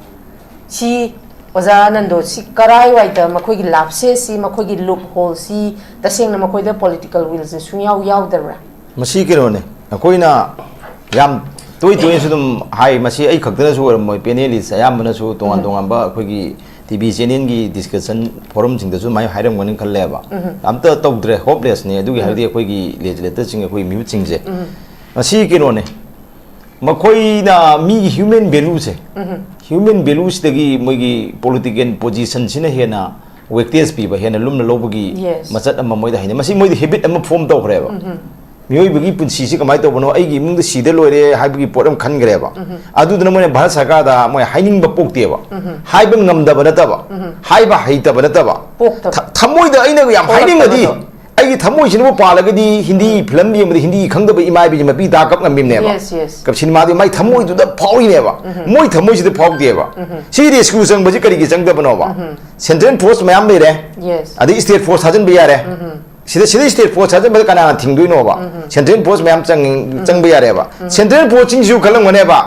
ꯁꯤ, ꯑꯣꯖꯥ ꯑꯅꯟꯗꯣ, ꯁꯤ ꯀꯔꯥꯏꯋꯥꯏꯗ ꯃꯈꯣꯏꯒꯤ lapses ꯁꯤ, ꯃꯈꯣꯏꯒꯤ loophole ꯁꯤ, ꯇꯁꯦꯡꯅ ꯃꯈꯣꯏꯗ political will ꯁꯦ ꯁꯨꯡꯌꯥꯎ ꯌꯥꯎꯗꯕ꯭ꯔꯥ? ꯃꯁꯤ ꯀꯩꯅꯣꯅꯦ, ꯑꯩꯈꯣꯏꯅ ꯌꯥꯝ ꯇꯣꯏ ꯇꯣꯏꯅꯁꯨ ꯑꯗꯨꯝ ꯍꯥꯏ, ꯃꯁꯤ ꯑꯩ ꯈꯛꯇꯅꯁꯨ ꯑꯣꯏꯔꯝꯃꯣꯏ, panelist ꯑꯌꯥꯝꯕꯅꯁꯨ ꯇꯣꯉꯥꯟ ꯎꯝ꯫ ꯇꯣꯉꯥꯟꯕ ꯑꯩꯈꯣꯏꯒꯤ ꯇꯤ ꯚꯤ ꯆꯦꯅꯦꯜꯒꯤ ꯗꯤꯁꯀꯁꯟ ꯐꯣꯔꯝꯁꯤꯡꯗꯁꯨ ꯑꯗꯨꯃꯥꯏꯅ ꯍꯥꯏꯔꯝꯒꯅꯤ ꯈꯜꯂꯦꯕ꯫ ꯑꯝꯇ ꯇꯧꯗ꯭ꯔꯦ, ꯍꯣꯞꯂꯦꯁꯅꯤ꯫ ꯑꯗꯨꯒꯤ ꯍꯥꯏꯔꯗꯤ ꯑꯩꯈꯣꯏꯒꯤ ꯂꯦꯖꯤꯁꯂꯦꯇꯔꯁꯤꯡ, ꯑꯩꯈꯣꯏ ꯃꯤꯍꯨꯠꯁꯤꯡꯁꯦ ꯉꯁꯤ ꯀꯩꯅꯣꯅꯦ, ꯃꯈꯣꯏꯅ ꯃꯤꯒꯤ ꯍ꯭ꯌꯨꯃꯦꯟ ꯚꯦꯂꯨꯁꯦ, ꯍ꯭ꯌꯨꯃꯦꯟ ꯚꯦꯂꯨꯁꯤꯗꯒꯤ ꯃꯣꯏꯒꯤ ꯄꯣꯂꯤꯇꯤꯀꯦꯜ ꯄꯣꯖꯤꯁꯟꯁꯤꯅ ꯍꯦꯟꯅ ꯋꯦꯛꯇꯦꯖ ꯄꯤꯕ, ꯍꯦꯟꯅ ꯂꯨꯝꯅ ꯂꯧꯕꯒꯤ Yes. ꯃꯆꯠ ꯑꯃ ꯃꯣꯏꯗ ꯍꯩꯅꯩ꯫ ꯃꯁꯤ ꯃꯣꯏꯗ ꯍꯦꯕꯤꯠ ꯑꯃ ꯐꯣꯝ ꯇꯧꯈ꯭ꯔꯦꯕ꯫ ꯃꯤꯑꯣꯏꯕꯒꯤ ꯄꯨꯟꯁꯤꯁꯤ ꯀꯃꯥꯏꯅ ꯇꯧꯕꯅꯣ, ꯑꯩꯒꯤ ꯏꯃꯨꯡꯗ ꯁꯤꯗ ꯂꯣꯏꯔꯦ ꯍꯥꯏꯕꯒꯤ ꯄꯣꯠ ꯑꯃ ꯈꯟꯈ꯭ꯔꯦꯕ꯫ ꯑꯗꯨꯗꯨꯅ ꯃꯣꯏꯅ ꯚꯥꯔꯠ ꯁꯔꯀꯥꯔꯗ ꯃꯣꯏ ꯍꯥꯏꯅꯤꯡꯕ ꯄꯣꯛꯇꯦꯕ, ꯍꯥꯏꯕ ꯉꯝꯗꯕ ꯅꯠꯇꯕ, ꯍꯥꯏꯕ ꯍꯩꯇꯕ ꯅꯠꯇꯕ, ꯄꯣꯛꯇꯕ꯫ ꯊ-, ꯊꯃꯣꯏꯗ ꯑꯩꯅ ꯌꯥꯝ ꯍꯥꯏꯅꯤꯡꯉꯗꯤ, ꯄꯣꯛꯂꯛꯇꯕꯗꯣ꯫ ꯑꯩꯒꯤ ꯊꯃꯣꯏꯁꯤꯅꯕꯨ ꯄꯥꯜꯂꯒꯗꯤ ꯍꯤꯟꯗꯤ ꯐꯤꯂꯝ ꯌꯦꯡꯕꯗ ꯍꯤꯟꯗꯤ ꯈꯪꯗꯕ ꯏꯃꯥ ꯏꯕꯦꯟꯁꯦ ꯃꯄꯤ ꯇꯥ ꯀꯞ ꯉꯝꯃꯤꯕꯅꯦꯕ꯫ Yes, yes. ꯀꯞ-, ꯁꯤꯅꯦꯃꯥꯗꯤ ꯃꯥꯏ ꯊꯃꯣꯏꯗꯨꯗ ꯐꯥꯎꯔꯤꯅꯦꯕ, ꯃꯣꯏ ꯊꯃꯣꯏꯁꯤꯗ ꯐꯥꯎꯗꯦꯕ꯫ ꯁꯤ ꯔꯦꯁꯀ꯭ꯌꯨ ꯆꯪꯕꯁꯤ ꯀꯔꯤꯒꯤ ꯆꯪꯗꯕꯅꯣꯕ? ꯁꯦꯟꯇ꯭ꯔꯦꯜ ꯐꯣꯔꯁ ꯃꯌꯥꯝ ꯂꯩꯔꯦ, Yes. ꯑꯗꯩ ꯁ꯭ꯇꯦꯠ ꯐꯣꯔꯁ ꯊꯥꯖꯤꯟꯕ ꯌꯥꯔꯦ꯫ ꯁꯤꯗ, ꯁꯤꯗ ꯁ꯭ꯇꯦꯠ ꯐꯣꯔꯁ ꯊꯥꯖꯤꯟꯕꯗ ꯀꯅꯥꯅ ꯊꯤꯡꯗꯣꯏꯅꯣꯕ? ꯁꯦꯟꯇ꯭ꯔꯦꯜ ꯐꯣꯔꯁ ꯃꯌꯥꯝ ꯆꯪ-, ꯆꯪꯕ ꯌꯥꯔꯦꯕ꯫ ꯁꯦꯟꯇ꯭ꯔꯦꯜ ꯐꯣꯔꯁꯁꯤꯡꯁꯤꯁꯨ ꯈꯜꯂꯝꯒꯅꯦꯕ,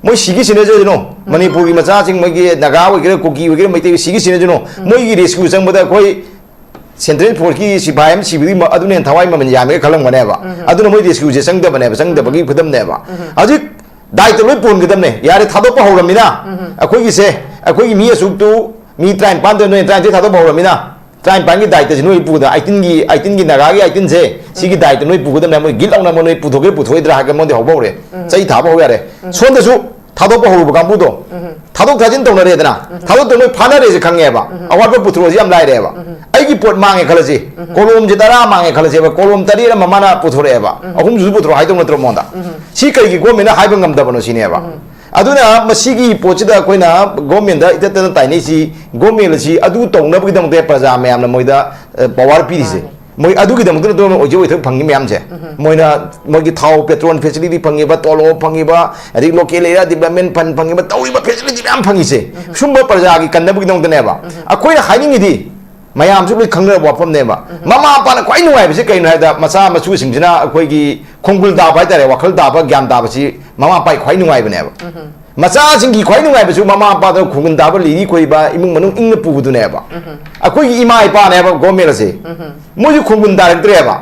ꯃꯣꯏ ꯁꯤꯒꯤ ꯁꯤꯟꯅꯖꯁꯅꯨ, ꯃꯅꯤꯄꯨꯔꯒꯤ ꯃꯆꯥꯁꯤꯡ, ꯃꯣꯏꯒꯤ ꯅꯥꯒꯥ ꯑꯣꯏꯒꯦꯔꯥ, ꯀꯨꯀꯤ ꯑꯣꯏꯒꯦꯔꯥ, ꯃꯩꯇꯩ ꯁꯤꯒꯤ ꯁꯤꯟꯅꯖꯅꯨ, ꯃꯣꯏꯒꯤ ꯔꯦꯁꯀ꯭ꯌꯨ ꯆꯪꯕꯗ ꯑꯩꯈꯣꯏ ꯁꯦꯟꯇ꯭ꯔꯦꯜ ꯐꯣꯔꯁꯀꯤ ꯁꯤꯐꯥꯏ ꯑꯃ ꯁꯤꯕꯗꯤ ꯃ-, ꯑꯗꯨꯅ ꯍꯦꯟꯅ ꯊꯋꯥꯏ ꯃꯃꯜ ꯌꯥꯝꯃꯦꯒ ꯈꯜꯂꯝꯒꯅꯦꯕ꯫ ꯑꯗꯨꯅ ꯃꯣꯏ ꯔꯦꯁꯀ꯭ꯌꯨꯁꯦ ꯆꯪꯗꯕꯅꯦꯕ, ꯆꯪꯗꯕꯒꯤ ꯈꯨꯗꯝꯅꯦꯕ꯫ ꯍꯧꯖꯤꯛ ꯗꯥꯏꯇ ꯂꯣꯏ ꯄꯨꯍꯟꯒꯗꯕꯅꯦ꯫ ꯌꯥꯔꯦ, ꯊꯥꯗꯣꯛꯄ ꯍꯧꯔꯝꯃꯤꯅ, ꯑꯩꯈꯣꯏꯒꯤꯁꯦ, ꯑꯩꯈꯣꯏꯒꯤ ꯃꯤ ꯑꯁꯨꯛꯇꯨ, ꯃꯤ ꯇꯔꯥꯅꯤꯄꯥꯟꯗ ꯅꯣꯏ ꯇꯔꯥꯅꯤꯊꯣꯏ ꯊꯥꯗꯣꯛꯄ ꯍꯧꯔꯝꯃꯤꯅ, ꯇꯔꯥꯅꯤꯄꯥꯟꯒꯤ ꯗꯥꯏꯇꯁꯦ ꯅꯣꯏ ꯄꯨꯗ, ꯑꯩꯇꯤꯟꯒꯤ, ꯑꯩꯇꯤꯟꯒꯤ ꯅꯥꯒꯥꯒꯤ ꯑꯩꯇꯤꯟꯁꯦ, ꯁꯤꯒꯤ ꯗꯥꯏꯇ ꯅꯣꯏ ꯄꯨꯒꯗꯕꯅꯦ꯫ ꯃꯣꯏ ꯒꯤꯠ ꯂꯥꯎꯅ ꯃꯣꯏ ꯄꯨꯊꯣꯛꯀꯦ ꯄꯨꯊꯣꯛꯑꯣꯏꯗ꯭ꯔꯥ ꯍꯥꯏꯔꯒ ꯃꯣꯏꯗꯤ ꯍꯧꯕ ꯍꯧꯔꯦ꯫ ꯆꯩ ꯊꯥꯕ ꯍꯧ ꯌꯥꯔꯦ꯫ ꯁꯣꯝꯗꯁꯨ ꯊꯥꯗꯣꯛꯄ ꯍꯧꯔꯨꯕ ꯀꯥꯡꯕꯨꯗꯣ, ꯊꯥꯗꯣꯛ ꯊꯥꯖꯤꯟ ꯇꯧꯅꯔꯦꯗꯅ, ꯊꯥꯗꯣꯛꯇ ꯃꯣꯏ ꯐꯥꯅꯔꯦꯁꯦ ꯈꯪꯉꯦꯕ, ꯑꯋꯥꯠꯄ ꯄꯨꯊꯣꯔꯛꯑꯁꯤ ꯌꯥꯝ ꯂꯥꯏꯔꯦꯕ꯫ ꯑꯩꯒꯤ ꯄꯣꯠ ꯃꯥꯡꯉꯦ ꯈꯜꯂꯁꯤ, ꯀꯣꯂꯣꯝꯁꯦ ꯇꯔꯥ ꯃꯥꯡꯉꯦ ꯈꯜꯂꯁꯦꯕ, ꯀꯣꯂꯣꯝ ꯇꯔꯦꯠ ꯑꯃ ꯃꯥꯅ ꯄꯨꯊꯣꯔꯛꯑꯦꯕ, ꯑꯍꯨꯝꯁꯨ ꯄꯨꯊꯣꯔꯛꯑꯣ ꯍꯥꯏꯗꯧ ꯅꯠꯇ꯭ꯔꯣ ꯃꯉꯣꯟꯗ? ꯁꯤ ꯀꯩꯒꯤ ꯒꯣꯔꯃꯦꯟꯅ ꯍꯥꯏꯕ ꯉꯝꯗꯕꯅꯣ ꯁꯤꯅꯦꯕ꯫ ꯑꯗꯨꯅ ꯃꯁꯤꯒꯤ ꯄꯣꯠꯁꯤꯗ ꯑꯩꯈꯣꯏꯅ ꯒꯣꯔꯃꯦꯟꯗ ꯏꯇꯠꯇꯅ ꯇꯥꯏꯅꯩꯁꯤ, ꯒꯣꯔꯃꯦꯟ ꯑꯁꯤ ꯑꯗꯨ ꯇꯧꯅꯕꯒꯤꯗꯃꯛꯇ ꯄ꯭ꯔꯖꯥ ꯃꯌꯥꯝꯅ ꯃꯣꯏꯗ, ꯑ, ꯄꯋꯥꯔ ꯄꯤꯔꯤꯁꯦ꯫ ꯃꯥꯅꯦ꯫ ꯃꯣꯏ ꯑꯗꯨꯒꯤꯗꯃꯛꯇ ꯅꯠꯇ꯭ꯔꯣ ꯑꯣꯏꯖ ꯑꯣꯏꯊꯣꯛ ꯐꯪꯉꯤ ꯃꯌꯥꯝꯁꯦ꯫ ꯃꯣꯏꯅ ꯃꯣꯏꯒꯤ ꯊꯥꯎ, ꯄꯦꯇ꯭ꯔꯣꯜ ꯐꯦꯁꯤꯂꯤꯇꯤ ꯐꯪꯉꯤꯕ, ꯇꯣꯂꯣꯞ ꯐꯪꯉꯤꯕ, ꯑꯗꯩ local area development fund ꯐꯪꯉꯤꯕ, ꯇꯧꯔꯤꯕ ꯐꯦꯁꯤꯂꯤꯇꯤ ꯃꯌꯥꯝ ꯐꯪꯉꯤꯁꯦ꯫ ꯁꯨꯝꯕ ꯄ꯭ꯔꯖꯥꯒꯤ ꯀꯟꯅꯕꯒꯤꯗꯃꯛꯇꯅꯦꯕ꯫ ꯑꯩꯈꯣꯏꯅ ꯍꯥꯏꯅꯤꯡꯉꯤꯗꯤ ꯃꯌꯥꯝꯁꯨ ꯂꯣꯏ ꯈꯪꯅꯔꯕ ꯋꯥꯐꯝꯅꯦꯕ꯫ ꯃꯃꯥ ꯃꯄꯥꯅ ꯈ꯭ꯋꯥꯏ ꯅꯨꯡꯉꯥꯏꯕꯁꯤ ꯀꯩꯅꯣ ꯍꯥꯏꯕꯗ, ꯃꯆꯥ ꯃꯁꯨꯁꯤꯡꯁꯤꯅ ꯑꯩꯈꯣꯏꯒꯤ ꯈꯣꯡꯒꯨꯜ ꯇꯥꯕ ꯍꯥꯏꯇꯥꯔꯦ, ꯋꯥꯈꯜ ꯇꯥꯕ, ꯒ꯭ꯌꯥꯟ ꯇꯥꯕꯁꯤ ꯃꯃꯥ ꯃꯄꯥꯒꯤ ꯈ꯭ꯋꯥꯏ ꯅꯨꯡꯉꯥꯏꯕꯅꯦꯕ꯫ ꯃꯆꯥꯁꯤꯡꯒꯤ ꯈ꯭ꯋꯥꯏ ꯅꯨꯡꯉꯥꯏꯕꯁꯨ ꯃꯃꯥ ꯃꯄꯥꯗ ꯈꯣꯡꯒꯨꯜ ꯇꯥꯕ, ꯂꯤꯔꯤ ꯈꯣꯏꯕ, ꯏꯃꯨꯡ ꯃꯅꯨꯡ ꯏꯪꯅ ꯄꯨꯕꯗꯨꯅꯦꯕ꯫ ꯑꯩꯈꯣꯏꯒꯤ ꯏꯃꯥ ꯏꯄꯥꯅꯦꯕ ꯒꯣꯔꯃꯦꯟ ꯑꯁꯦ꯫ ꯃꯣꯏꯁꯨ ꯈꯣꯡꯒꯨꯜ ꯇꯥꯔꯛꯇ꯭ꯔꯦꯕ꯫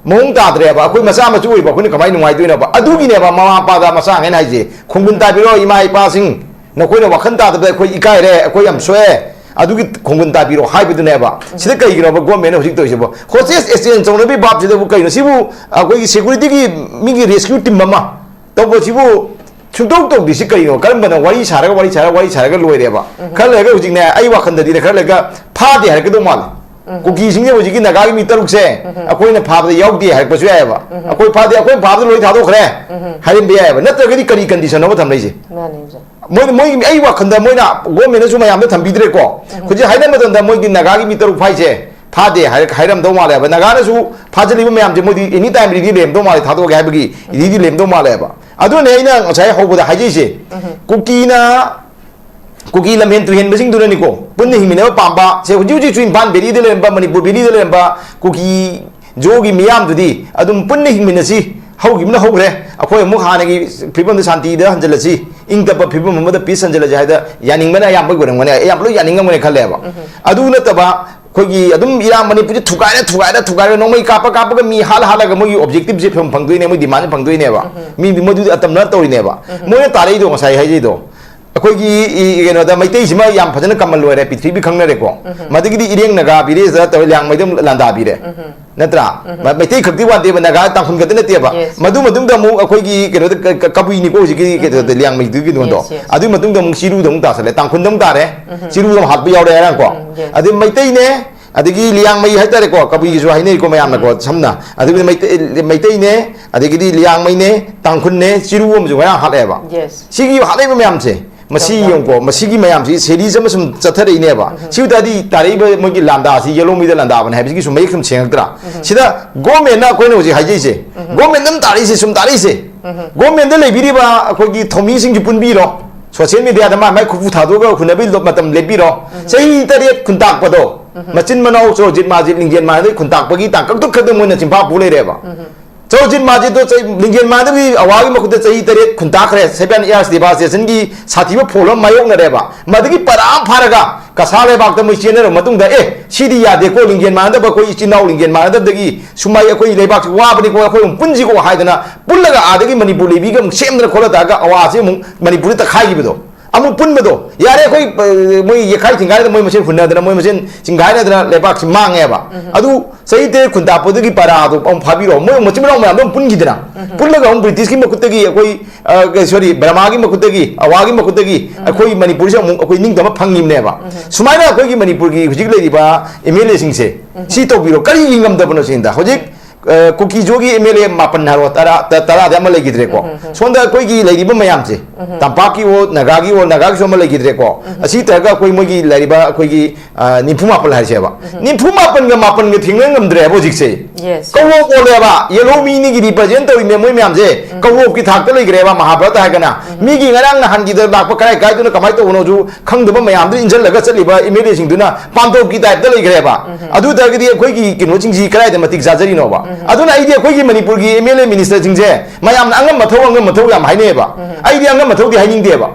ꯃꯑꯣꯡ ꯇꯥꯗ꯭ꯔꯦꯕ꯫ ꯑꯩꯈꯣꯏ ꯃꯆꯥ ꯃꯁꯨ ꯑꯣꯏꯕ ꯑꯩꯈꯣꯏꯅ ꯀꯃꯥꯏꯅ ꯅꯨꯡꯉꯥꯏꯗꯣꯏꯅꯣꯕ? ꯑꯗꯨꯒꯤꯅꯦꯕ ꯃꯃꯥ ꯃꯄꯥꯗ ꯃꯆꯥꯉꯩꯅ ꯍꯥꯏꯁꯦ, "ꯈꯣꯡꯒꯨꯜ ꯇꯥꯕꯤꯔꯣ ꯏꯃꯥ ꯏꯄꯥꯁꯤꯡ, ꯅꯈꯣꯏꯅ ꯋꯥꯈꯜ ꯇꯥꯗꯕꯗ ꯑꯩꯈꯣꯏ ꯏꯀꯥꯏꯔꯦ, ꯑꯩꯈꯣꯏ ꯌꯥꯝ ꯁꯣꯛꯑꯦ, ꯑꯗꯨꯒꯤ ꯈꯣꯡꯒꯨꯟ ꯇꯥꯕꯤꯔꯣ ꯍꯥꯏꯕꯗꯨꯅꯦꯕ꯫ ꯁꯤꯗ ꯀꯩꯒꯤꯅꯣꯕ ꯒꯣꯔꯃꯦꯟꯅ ꯍꯧꯖꯤꯛ ꯇꯧꯔꯤꯁꯤꯕꯣ? ꯍꯣꯁꯇꯦꯖ ꯑꯦꯛꯁꯆꯦꯟꯖ ꯇꯧꯅꯕꯒꯤ ꯚꯥꯞꯁꯤꯗꯕꯨ ꯀꯩꯅꯣ? ꯁꯤꯕꯨ ꯑꯩꯈꯣꯏꯒꯤ ꯁꯦꯀ꯭ꯌꯨꯔꯤꯇꯤꯒꯤ ꯃꯤꯒꯤ ꯔꯦꯁꯀ꯭ꯌꯨ ꯇꯤꯝ ꯑꯃ ꯇꯧꯕꯁꯤꯕꯨ ꯁꯨꯡꯇꯧ ꯇꯧꯗ꯭ꯔꯤꯁꯤ ꯀꯩꯅꯣ? ꯀꯔꯝꯕꯅ ꯋꯥꯔꯤ ꯁꯥꯔꯒ, ꯋꯥꯔꯤ ꯁꯥꯔꯒ, ꯋꯥꯔꯤ ꯁꯥꯔꯒ ꯂꯣꯏꯔꯦꯕ꯫ ꯈꯔ ꯂꯩꯔꯒ ꯍꯧꯖꯤꯛꯅꯦ, ꯑꯩ ꯋꯥꯈꯟꯗꯗꯤꯅꯦ, ꯈꯔ ꯂꯩꯔꯒ ꯐꯥꯗꯦ ꯍꯥꯏꯔꯛꯀꯗꯧ ꯃꯥꯜꯂꯦ꯫ ꯀꯨꯀꯤꯁꯤꯡꯁꯦ ꯍꯧꯖꯤꯛꯀꯤ ꯅꯥꯒꯥꯒꯤ ꯃꯤ ꯇꯔꯨꯛꯁꯦ ꯑꯩꯈꯣꯏꯅ ꯐꯥꯕꯗ ꯌꯥꯎꯗꯦ ꯍꯥꯏꯔꯛꯄꯁꯨ ꯌꯥꯏꯑꯕ꯫ ꯑꯩꯈꯣꯏ ꯐꯥꯗꯦ, ꯑꯩꯈꯣꯏꯅ ꯐꯥꯕꯗ ꯂꯣꯏ ꯊꯥꯗꯣꯛꯈ꯭ꯔꯦ ꯍꯥꯏꯔꯝꯕ ꯌꯥꯏꯑꯕ꯫ ꯅꯠꯇ꯭ꯔꯒꯗꯤ ꯀꯔꯤ ꯀꯟꯗꯤꯁꯟꯅꯣꯕ ꯊꯝꯂꯛꯏꯁꯦ? ꯃꯥꯅꯦ ꯑꯣꯖꯥ꯫ ꯃꯣꯏ ꯃꯣꯏ ꯑꯩ ꯋꯥꯈꯟꯗ ꯃꯣꯏꯅ ꯒꯣꯔꯃꯦꯟꯅꯁꯨ ꯃꯌꯥꯝꯗ ꯊꯝꯕꯤꯗ꯭ꯔꯦꯀꯣ꯫ ꯍꯧꯖꯤꯛ ꯍꯥꯏꯅꯕ ꯃꯇꯝꯗ ꯃꯣꯏꯒꯤ ꯅꯥꯒꯥꯒꯤ ꯃꯤ ꯇꯔꯨꯛ ꯐꯥꯏꯁꯦ ꯐꯥꯗꯦ ꯍꯥꯏꯔ ꯍꯥꯏꯔꯝꯗꯧ ꯃꯥꯜꯂꯦꯕ꯫ ꯅꯥꯒꯥꯅꯁꯨ ꯐꯥꯖꯤꯜꯂꯤꯕ ꯃꯌꯥꯝꯁꯦ ꯃꯣꯏꯗꯤ ꯑꯦꯅꯤ ꯇꯥꯏꯝ ꯔꯦꯗꯤ ꯂꯩꯔꯝꯗꯧ ꯃꯥꯜꯂꯦ, ꯊꯥꯗꯣꯛꯑꯒꯦ ꯍꯥꯏꯕꯒꯤ ꯔꯦꯗꯤ ꯂꯩꯔꯝꯗꯧ ꯃꯥꯜꯂꯦꯕ꯫ ꯑꯗꯨꯅꯦ ꯑꯩꯅ ꯉꯁꯥꯏ ꯍꯧꯕꯗ ꯍꯥꯏꯖꯩꯁꯦ, ꯀꯨꯀꯤꯅ ꯀꯨꯀꯤ ꯂꯝꯍꯦꯟ ꯇꯨꯍꯦꯟꯕꯁꯤꯡꯗꯨꯅꯅꯤꯀꯣ ꯄꯨꯟꯅ ꯍꯤꯡꯃꯤꯟꯅꯕ ꯄꯥꯝꯕ꯫ ꯁꯦ ꯍꯧꯖꯤꯛ ꯍꯧꯖꯤꯛꯁꯨ ꯏꯝꯐꯥꯜ ꯚꯦꯂꯤꯗ ꯂꯩꯔꯝꯕ, ꯃꯅꯤꯄꯨꯔ ꯚꯦꯂꯤꯗ ꯂꯩꯔꯝꯕ ꯀꯨꯀꯤ ꯖꯣꯒꯤ ꯃꯤꯌꯥꯝꯗꯨꯗꯤ ꯑꯗꯨꯝ ꯄꯨꯟꯅ ꯍꯤꯡꯃꯤꯟꯅꯁꯤ, ꯍꯧꯈꯤꯕꯅ ꯍꯧꯈ꯭ꯔꯦ, ꯑꯩꯈꯣꯏ ꯑꯃꯨꯛ ꯍꯥꯟꯅꯒꯤ ꯐꯤꯕꯝꯗ ꯁꯥꯟꯇꯤꯗ ꯍꯟꯖꯤꯜꯂꯁꯤ, ꯏꯪ ꯇꯞꯄ ꯐꯤꯕꯝ ꯑꯃꯗ ꯄꯤꯁ ꯍꯟꯖꯤꯜꯂꯁꯤ ꯍꯥꯏꯗ ꯌꯥꯅꯤꯡꯕꯅ ꯑꯌꯥꯝꯕ ꯑꯣꯏꯔꯝꯒꯅꯤ, ꯑꯌꯥꯝꯕ ꯂꯣꯏ ꯌꯥꯅꯤꯡꯉꯝꯒꯅꯤ ꯈꯜꯂꯦꯕ꯫ ꯑꯗꯨ ꯅꯠꯇꯕ ꯑꯩꯈꯣꯏꯒꯤ ꯑꯗꯨꯝ ꯏꯔꯥꯡ ꯃꯅꯤꯄꯨꯔꯁꯦ ꯊꯨꯒꯥꯏꯔ ꯊꯨꯒꯥꯏꯔ ꯊꯨꯒꯥꯏꯔ ꯅꯣꯡꯃꯩ ꯀꯥꯞꯄ ꯀꯥꯞꯄꯒ ꯃꯤ ꯍꯥꯠꯂ ꯍꯥꯠꯂꯒ ꯃꯣꯏꯒꯤ ꯑꯣꯕꯖꯦꯛꯇꯤꯞꯁꯦ ꯐꯪ- ꯐꯪꯗꯣꯏꯅꯦ, ꯃꯣꯏ ꯗꯤꯃꯥꯟꯁꯦ ꯐꯪꯗꯣꯏꯅꯦꯕ꯫ ꯃꯤꯗꯤ ꯃꯣꯏꯗꯨꯗꯤ ꯑꯇꯝꯅ ꯇꯧꯔꯤꯅꯦꯕ꯫ ꯃꯣꯏꯅ ꯇꯥꯔꯛꯏꯗꯣ ꯉꯁꯥꯏ ꯍꯥꯏꯖꯩꯗꯣ ꯑꯩꯈꯣꯏꯒꯤ ꯏ- ꯀꯩꯅꯣꯗ ꯃꯩꯇꯩꯁꯤꯃ ꯌꯥꯝ ꯐꯖꯅ ꯀꯃꯟ ꯑꯣꯏꯔꯦ, ꯄ꯭ꯔꯤꯊꯤꯕꯤ ꯈꯪꯅꯔꯦꯀꯣ꯫ ꯃꯗꯒꯤꯗꯤ ꯏꯔꯦꯡ ꯅꯥꯒꯥ ꯕꯤꯔꯦꯖ ꯇꯧꯔꯦ, ꯂꯤꯌꯥꯡꯃꯩꯗ ꯑꯃꯨꯛ ꯂꯥꯟꯗꯥꯕꯤꯔꯦ꯫ ꯅꯠꯇ꯭ꯔꯥ? ꯃ- ꯃꯩꯇꯩ ꯈꯛꯇꯤ ꯋꯥꯠꯇꯦꯕ, ꯅꯥꯒꯥ ꯇꯥꯡꯈꯨꯜ ꯈꯛꯇ ꯅꯠꯇꯦꯕ꯫ Yes. ꯃꯗꯨ ꯃꯇꯨꯡꯗ ꯑꯃꯨꯛ ꯑꯩꯈꯣꯏꯒꯤ ꯀꯩꯅꯣꯗ ꯀ- ꯀ- ꯀꯕꯨꯏꯅꯤꯀꯣ ꯍꯧꯖꯤꯛꯀꯤ ꯀꯩꯅꯣꯗ ꯂꯤꯌꯥꯡꯃꯩꯗꯨꯒꯤ ꯀꯩꯅꯣꯗꯣ꯫ Yes, yes. ꯑꯗꯨꯒꯤ ꯃꯇꯨꯡꯗ ꯑꯃꯨꯛ ꯆꯤꯔꯨꯗ ꯑꯃꯨꯛ ꯇꯥꯁꯜꯂꯦ, ꯇꯥꯡꯈꯨꯜꯗ ꯑꯃꯨꯛ ꯇꯥꯔꯦ꯫ ꯆꯤꯔꯨꯗ ꯑꯃꯨꯛ ꯍꯥꯠꯄ ꯌꯥꯎꯔꯦ ꯍꯥꯏꯔꯀꯣ꯫ Yes. ꯑꯗꯩ ꯃꯩꯇꯩꯅꯦ, ꯑꯗꯒꯤ ꯂꯤꯌꯥꯡꯃꯩ ꯍꯥꯏꯇꯥꯔꯦꯀꯣ, ꯀꯕꯨꯏꯒꯤꯁꯨ ꯍꯥꯏꯅꯩꯀꯣ ꯃꯌꯥꯝꯅꯀꯣ꯫ ꯁꯝꯅ ꯑꯗꯨꯒ ꯃꯩꯇꯩ, ꯃꯩꯇꯩꯅꯦ, ꯑꯗꯒꯤꯗꯤ ꯂꯤꯌꯥꯡꯃꯩꯅꯦ, ꯇꯥꯡꯈꯨꯜꯅꯦ, ꯆꯤꯔꯨ ꯑꯃꯁꯨ ꯉꯔꯥꯡ ꯍꯥꯠꯂꯛꯑꯦꯕ꯫ Yes. ꯁꯤꯒꯤ ꯍꯥꯠꯂꯛꯏꯕ ꯃꯌꯥꯝꯁꯦ, ꯃꯁꯤ ꯌꯦꯡꯉꯨꯀꯣ, ꯃꯁꯤꯒꯤ ꯃꯌꯥꯝꯁꯤ ꯁꯦꯔꯤꯁ ꯑꯃ ꯁꯨꯝ ꯆꯠꯊꯔꯛꯏꯅꯦꯕ꯫ ꯁꯤ ꯑꯣꯏ ꯇꯥꯔꯗꯤ ꯇꯥꯔꯛꯏꯕ ꯃꯣꯏꯒꯤ ꯂꯥꯟꯗꯥꯁꯤ ꯌꯦꯂꯣꯃꯤꯗ ꯂꯥꯟꯗꯥꯕꯅꯦ ꯍꯥꯏꯕꯁꯤꯒꯤ ꯁꯨꯝ ꯃꯌꯦꯛ ꯁꯨꯝ ꯁꯦꯡꯉꯛꯇ꯭ꯔꯥ? ꯁꯤꯗ ꯒꯣꯔꯃꯦꯟꯅ ꯑꯩꯈꯣꯏꯅ ꯍꯧꯖꯤꯛ ꯍꯥꯏꯖꯩꯁꯦ, ꯒꯣꯔꯃꯦꯟꯅ ꯑꯗꯨꯝ ꯇꯥꯔꯛꯏꯁꯦ, ꯁꯨꯝ ꯇꯥꯔꯛꯏꯁꯦ꯫ ꯒꯣꯔꯃꯦꯟꯗ ꯂꯩꯕꯤꯔꯤꯕ ꯑꯩꯈꯣꯏꯒꯤ ꯊꯧꯃꯤꯁꯤꯡꯁꯤ ꯄꯨꯟꯕꯤꯔꯣ, ꯁꯣꯁꯤꯌꯦꯜ ꯃꯦꯗꯤꯌꯥꯗ ꯃꯥꯏ ꯃꯥꯏ ꯈꯨꯐꯨ ꯊꯥꯗꯣꯛꯑꯒ ꯍꯨꯟꯅꯕꯒꯤ ꯂꯣ- ꯃꯇꯝ ꯂꯦꯞꯄꯤꯔꯣ꯫ ꯆꯍꯤ ꯇꯔꯦꯠ ꯈꯨꯟꯇꯥꯛꯄꯗꯣ, ꯃꯆꯤꯟ ꯃꯅꯥꯎ ꯆꯣꯔꯣꯖꯤꯠ ꯃꯥꯖꯤꯠ ꯂꯤꯡꯖꯦꯜ ꯃꯥꯟꯅꯗ ꯈꯨꯟꯇꯥꯛꯄꯒꯤ ꯇꯥꯡꯀꯛꯇꯨ ꯈꯛꯇ ꯃꯣꯏꯅ ꯆꯤꯟꯐꯥ ꯄꯨ ꯂꯩꯔꯦꯕ꯫ ꯆꯣꯔꯣꯖꯤꯠ ꯃꯥꯖꯤꯠꯇꯣ ꯆꯍꯤ- ꯂꯤꯡꯖꯦꯜ ꯃꯥꯟꯅꯗꯒꯤ ꯑꯋꯥꯒꯤ ꯃꯈꯨꯠꯇ ꯆꯍꯤ ꯇꯔꯦꯠ ꯈꯨꯟꯇꯥꯛꯈ꯭ꯔꯦ, ꯁꯦꯚꯦꯟ ꯏꯌꯥꯔꯁ ꯗꯤꯚꯥꯁꯇꯦꯁꯟꯒꯤ ꯁꯥꯊꯤꯕ ꯐꯣꯜ ꯑꯃ ꯃꯥꯌꯣꯛꯅꯔꯦꯕ꯫ ꯃꯗꯨꯒꯤ ꯄꯔꯥ ꯑꯃ ꯐꯥꯔꯒ ꯀꯁꯥꯔ ꯂꯩꯕꯥꯛꯇ ꯃꯣꯏ ꯆꯦꯟꯅꯔꯕ ꯃꯇꯨꯡꯗ, "ꯑꯦ, ꯁꯤꯗꯤ ꯌꯥꯗꯦꯀꯣ, ꯂꯤꯡꯖꯦꯜ ꯃꯥꯟꯅꯗꯕ, ꯑꯩꯈꯣꯏ ꯏꯆꯤꯟ ꯏꯅꯥꯎ ꯂꯤꯡꯖꯦꯜ ꯃꯥꯟꯅꯗꯕꯗꯒꯤ ꯁꯨꯃꯥꯏ ꯑꯩꯈꯣꯏ ꯂꯩꯕꯥꯛꯁꯤ ꯋꯥꯕꯅꯤꯀꯣ, ꯑꯩꯈꯣꯏ ꯑꯃꯨꯛ ꯄꯨꯟꯁꯤꯀꯣ" ꯍꯥꯏꯗꯅ ꯄꯨꯜꯂꯒ ꯑꯥꯗꯒꯤ ꯃꯅꯤꯄꯨꯔ ꯂꯩꯕꯤꯒ ꯑꯃꯨꯛ ꯁꯦꯝꯗꯅ ꯈꯣꯠꯂ ꯇꯥꯔꯒ ꯑꯋꯥꯁꯤ ꯑꯃꯨꯛ ꯃꯅꯤꯄꯨꯔꯗ ꯇꯛꯈꯥꯏꯈꯤꯕꯗꯣ꯫ ꯑꯃꯨꯛ ꯄꯨꯟꯕꯗꯣ ꯌꯥꯔꯦ꯫ ꯑꯩꯈꯣꯏ, ꯑ, ꯃꯣꯏ ꯌꯦꯛꯈꯥꯏ ꯊꯤꯡꯒꯥꯏꯅꯗꯅ, ꯃꯣꯏ ꯃꯁꯦꯟ ꯍꯨꯟꯅꯗꯅ, ꯃꯣꯏ ꯃꯁꯦꯟ ꯆꯤꯡꯒꯥꯏꯅꯗꯅ ꯂꯩꯕꯥꯛꯁꯤ ꯃꯥꯡꯉꯦꯕ꯫ ꯑꯗꯨ ꯆꯍꯤ ꯇꯔꯦꯠ ꯈꯨꯟꯇꯥꯛꯄꯗꯨꯒꯤ ꯄꯔꯥꯗꯣ ꯑꯃꯨꯛ ꯐꯥꯕꯤꯔꯛꯑꯣ꯫ ꯃꯣꯏ ꯃꯆꯤꯟ ꯃꯅꯥꯎ ꯃꯌꯥꯝꯗꯣ ꯑꯃꯨꯛ ꯄꯨꯟꯈꯤꯗꯅ, ꯄꯨꯜꯂꯒ ꯑꯃꯨꯛ ꯕ꯭ꯔꯤꯇꯤꯁꯀꯤ ꯃꯈꯨꯠꯇꯒꯤ ꯑꯩꯈꯣꯏ, ꯑ, ꯀ-, ꯁꯣꯔꯤ, ꯕꯔꯃꯥꯒꯤ ꯃꯈꯨꯠꯇꯒꯤ, ꯑꯋꯥꯒꯤ ꯃꯈꯨꯠꯇꯒꯤ ꯑꯩꯈꯣꯏ ꯃꯅꯤꯄꯨꯔꯁꯦ ꯑꯃꯨꯛ ꯑꯩꯈꯣꯏ ꯅꯤꯡꯇꯝꯕ ꯐꯪꯉꯤꯕꯅꯦꯕ꯫ ꯁꯨꯃꯥꯏꯅ ꯑꯩꯈꯣꯏꯒꯤ ꯃꯅꯤꯄꯨꯔꯒꯤ ꯍꯧꯖꯤꯛ ꯂꯩꯔꯤꯕ ꯑꯦꯝ ꯑꯦꯜ ꯑꯦꯁꯤꯡꯁꯦ ꯁꯤ ꯇꯧꯕꯤꯔꯣ꯫ ꯀꯔꯤꯒꯤ ꯉꯝꯗꯕꯅꯣ ꯁꯤꯅꯤꯗ꯫ ꯍꯧꯖꯤꯛ, ꯑ, ꯀꯨꯀꯤꯖꯣꯒꯤ ꯑꯦꯝ ꯑꯦꯜ ꯑꯦ ꯃꯥꯄꯟ ꯍꯥꯏꯔꯣ, ꯇꯔꯥ, ꯇ-, ꯇꯔꯥꯗꯤ ꯑꯃ ꯂꯩꯈꯤꯗ꯭ꯔꯦꯀꯣ꯫ ꯁꯣꯝꯗ ꯑꯩꯈꯣꯏꯒꯤ ꯂꯩꯔꯤꯕ ꯃꯌꯥꯝꯁꯦ, ꯇꯝꯄꯥꯛꯀꯤ ꯑꯣ, ꯅꯥꯒꯥꯒꯤ ꯑꯣ, ꯅꯥꯒꯥꯒꯤꯁꯨ ꯑꯃ ꯂꯩꯈꯤꯗ꯭ꯔꯦꯀꯣ꯫ ꯑꯁꯤ ꯇꯧꯔꯒ ꯑꯩꯈꯣꯏ ꯃꯣꯏꯒꯤ ꯂꯩꯔꯤꯕ ꯑꯩꯈꯣꯏꯒꯤ, ꯑ, ꯅꯤꯐꯨ ꯃꯥꯄꯟ ꯍꯥꯏꯁꯦꯕ꯫ ꯅꯤꯐꯨ ꯃꯥꯄꯟꯒ ꯃꯥꯄꯟꯒ ꯊꯦꯡꯅ ꯉꯝꯗ꯭ꯔꯦꯕ ꯍꯧꯖꯤꯛꯁꯦ꯫ Yes, ꯀꯧꯔꯣꯛ ꯑꯣꯜꯂꯦꯕ꯫ ꯌꯦꯂꯣ ꯃꯤꯅꯤꯒꯤ ꯔꯤꯄ꯭ꯔꯖꯦꯟ ꯇꯧꯔꯤꯅꯦ ꯃꯣꯏ ꯃꯌꯥꯝꯁꯦ꯫ ꯀꯧꯔꯣꯛꯀꯤ ꯊꯥꯛꯇ ꯂꯩꯈ꯭ꯔꯦꯕ ꯃꯍꯥꯚꯥꯔꯠ ꯍꯥꯏꯔꯒꯅ꯫ ꯃꯤꯒꯤ ꯉꯔꯥꯡ ꯅꯍꯥꯟꯒꯤꯗ ꯂꯥꯛꯄ ꯀꯔꯥꯏ ꯀꯥꯏꯗꯅꯣ ꯀꯃꯥꯏꯅ ꯇꯧꯕꯅꯣꯁꯨ ꯈꯪꯗꯕ ꯃꯌꯥꯝꯗꯨ ꯏꯟꯁꯤꯜꯂꯒ ꯆꯠꯂꯤꯕ ꯑꯦꯝ ꯑꯦꯜ ꯑꯦꯁꯤꯡꯗꯨꯅ ꯄꯥꯟꯗꯣꯞꯀꯤ ꯇꯥꯏꯞꯇ ꯂꯩꯈ꯭ꯔꯦꯕ꯫ ꯑꯗꯨ ꯑꯣꯏ ꯇꯥꯔꯒꯗꯤ ꯑꯩꯈꯣꯏꯒꯤ ꯀꯩꯅꯣꯁꯤꯡꯁꯤ ꯀꯗꯥꯏꯗ ꯃꯇꯤꯛ ꯆꯥꯖꯔꯤꯅꯣꯕ? ꯑꯗꯨꯅ ꯑꯩꯗꯤ ꯑꯩꯈꯣꯏꯒꯤ ꯃꯅꯤꯄꯨꯔꯒꯤ ꯑꯦꯝ ꯑꯦꯜ ꯑꯦ ꯃꯤꯅꯤꯁꯇꯔꯁꯤꯡꯁꯦ ꯃꯌꯥꯝꯅ ꯑꯉꯝꯕ ꯊꯧ, ꯑꯉꯝꯕ ꯊꯧ ꯌꯥꯝ ꯍꯥꯏꯅꯩꯌꯦꯕ꯫ ꯑꯩꯗꯤ ꯑꯉꯝꯕ ꯊꯧꯗꯤ ꯍꯥꯏꯅꯤꯡꯗꯦꯕ꯫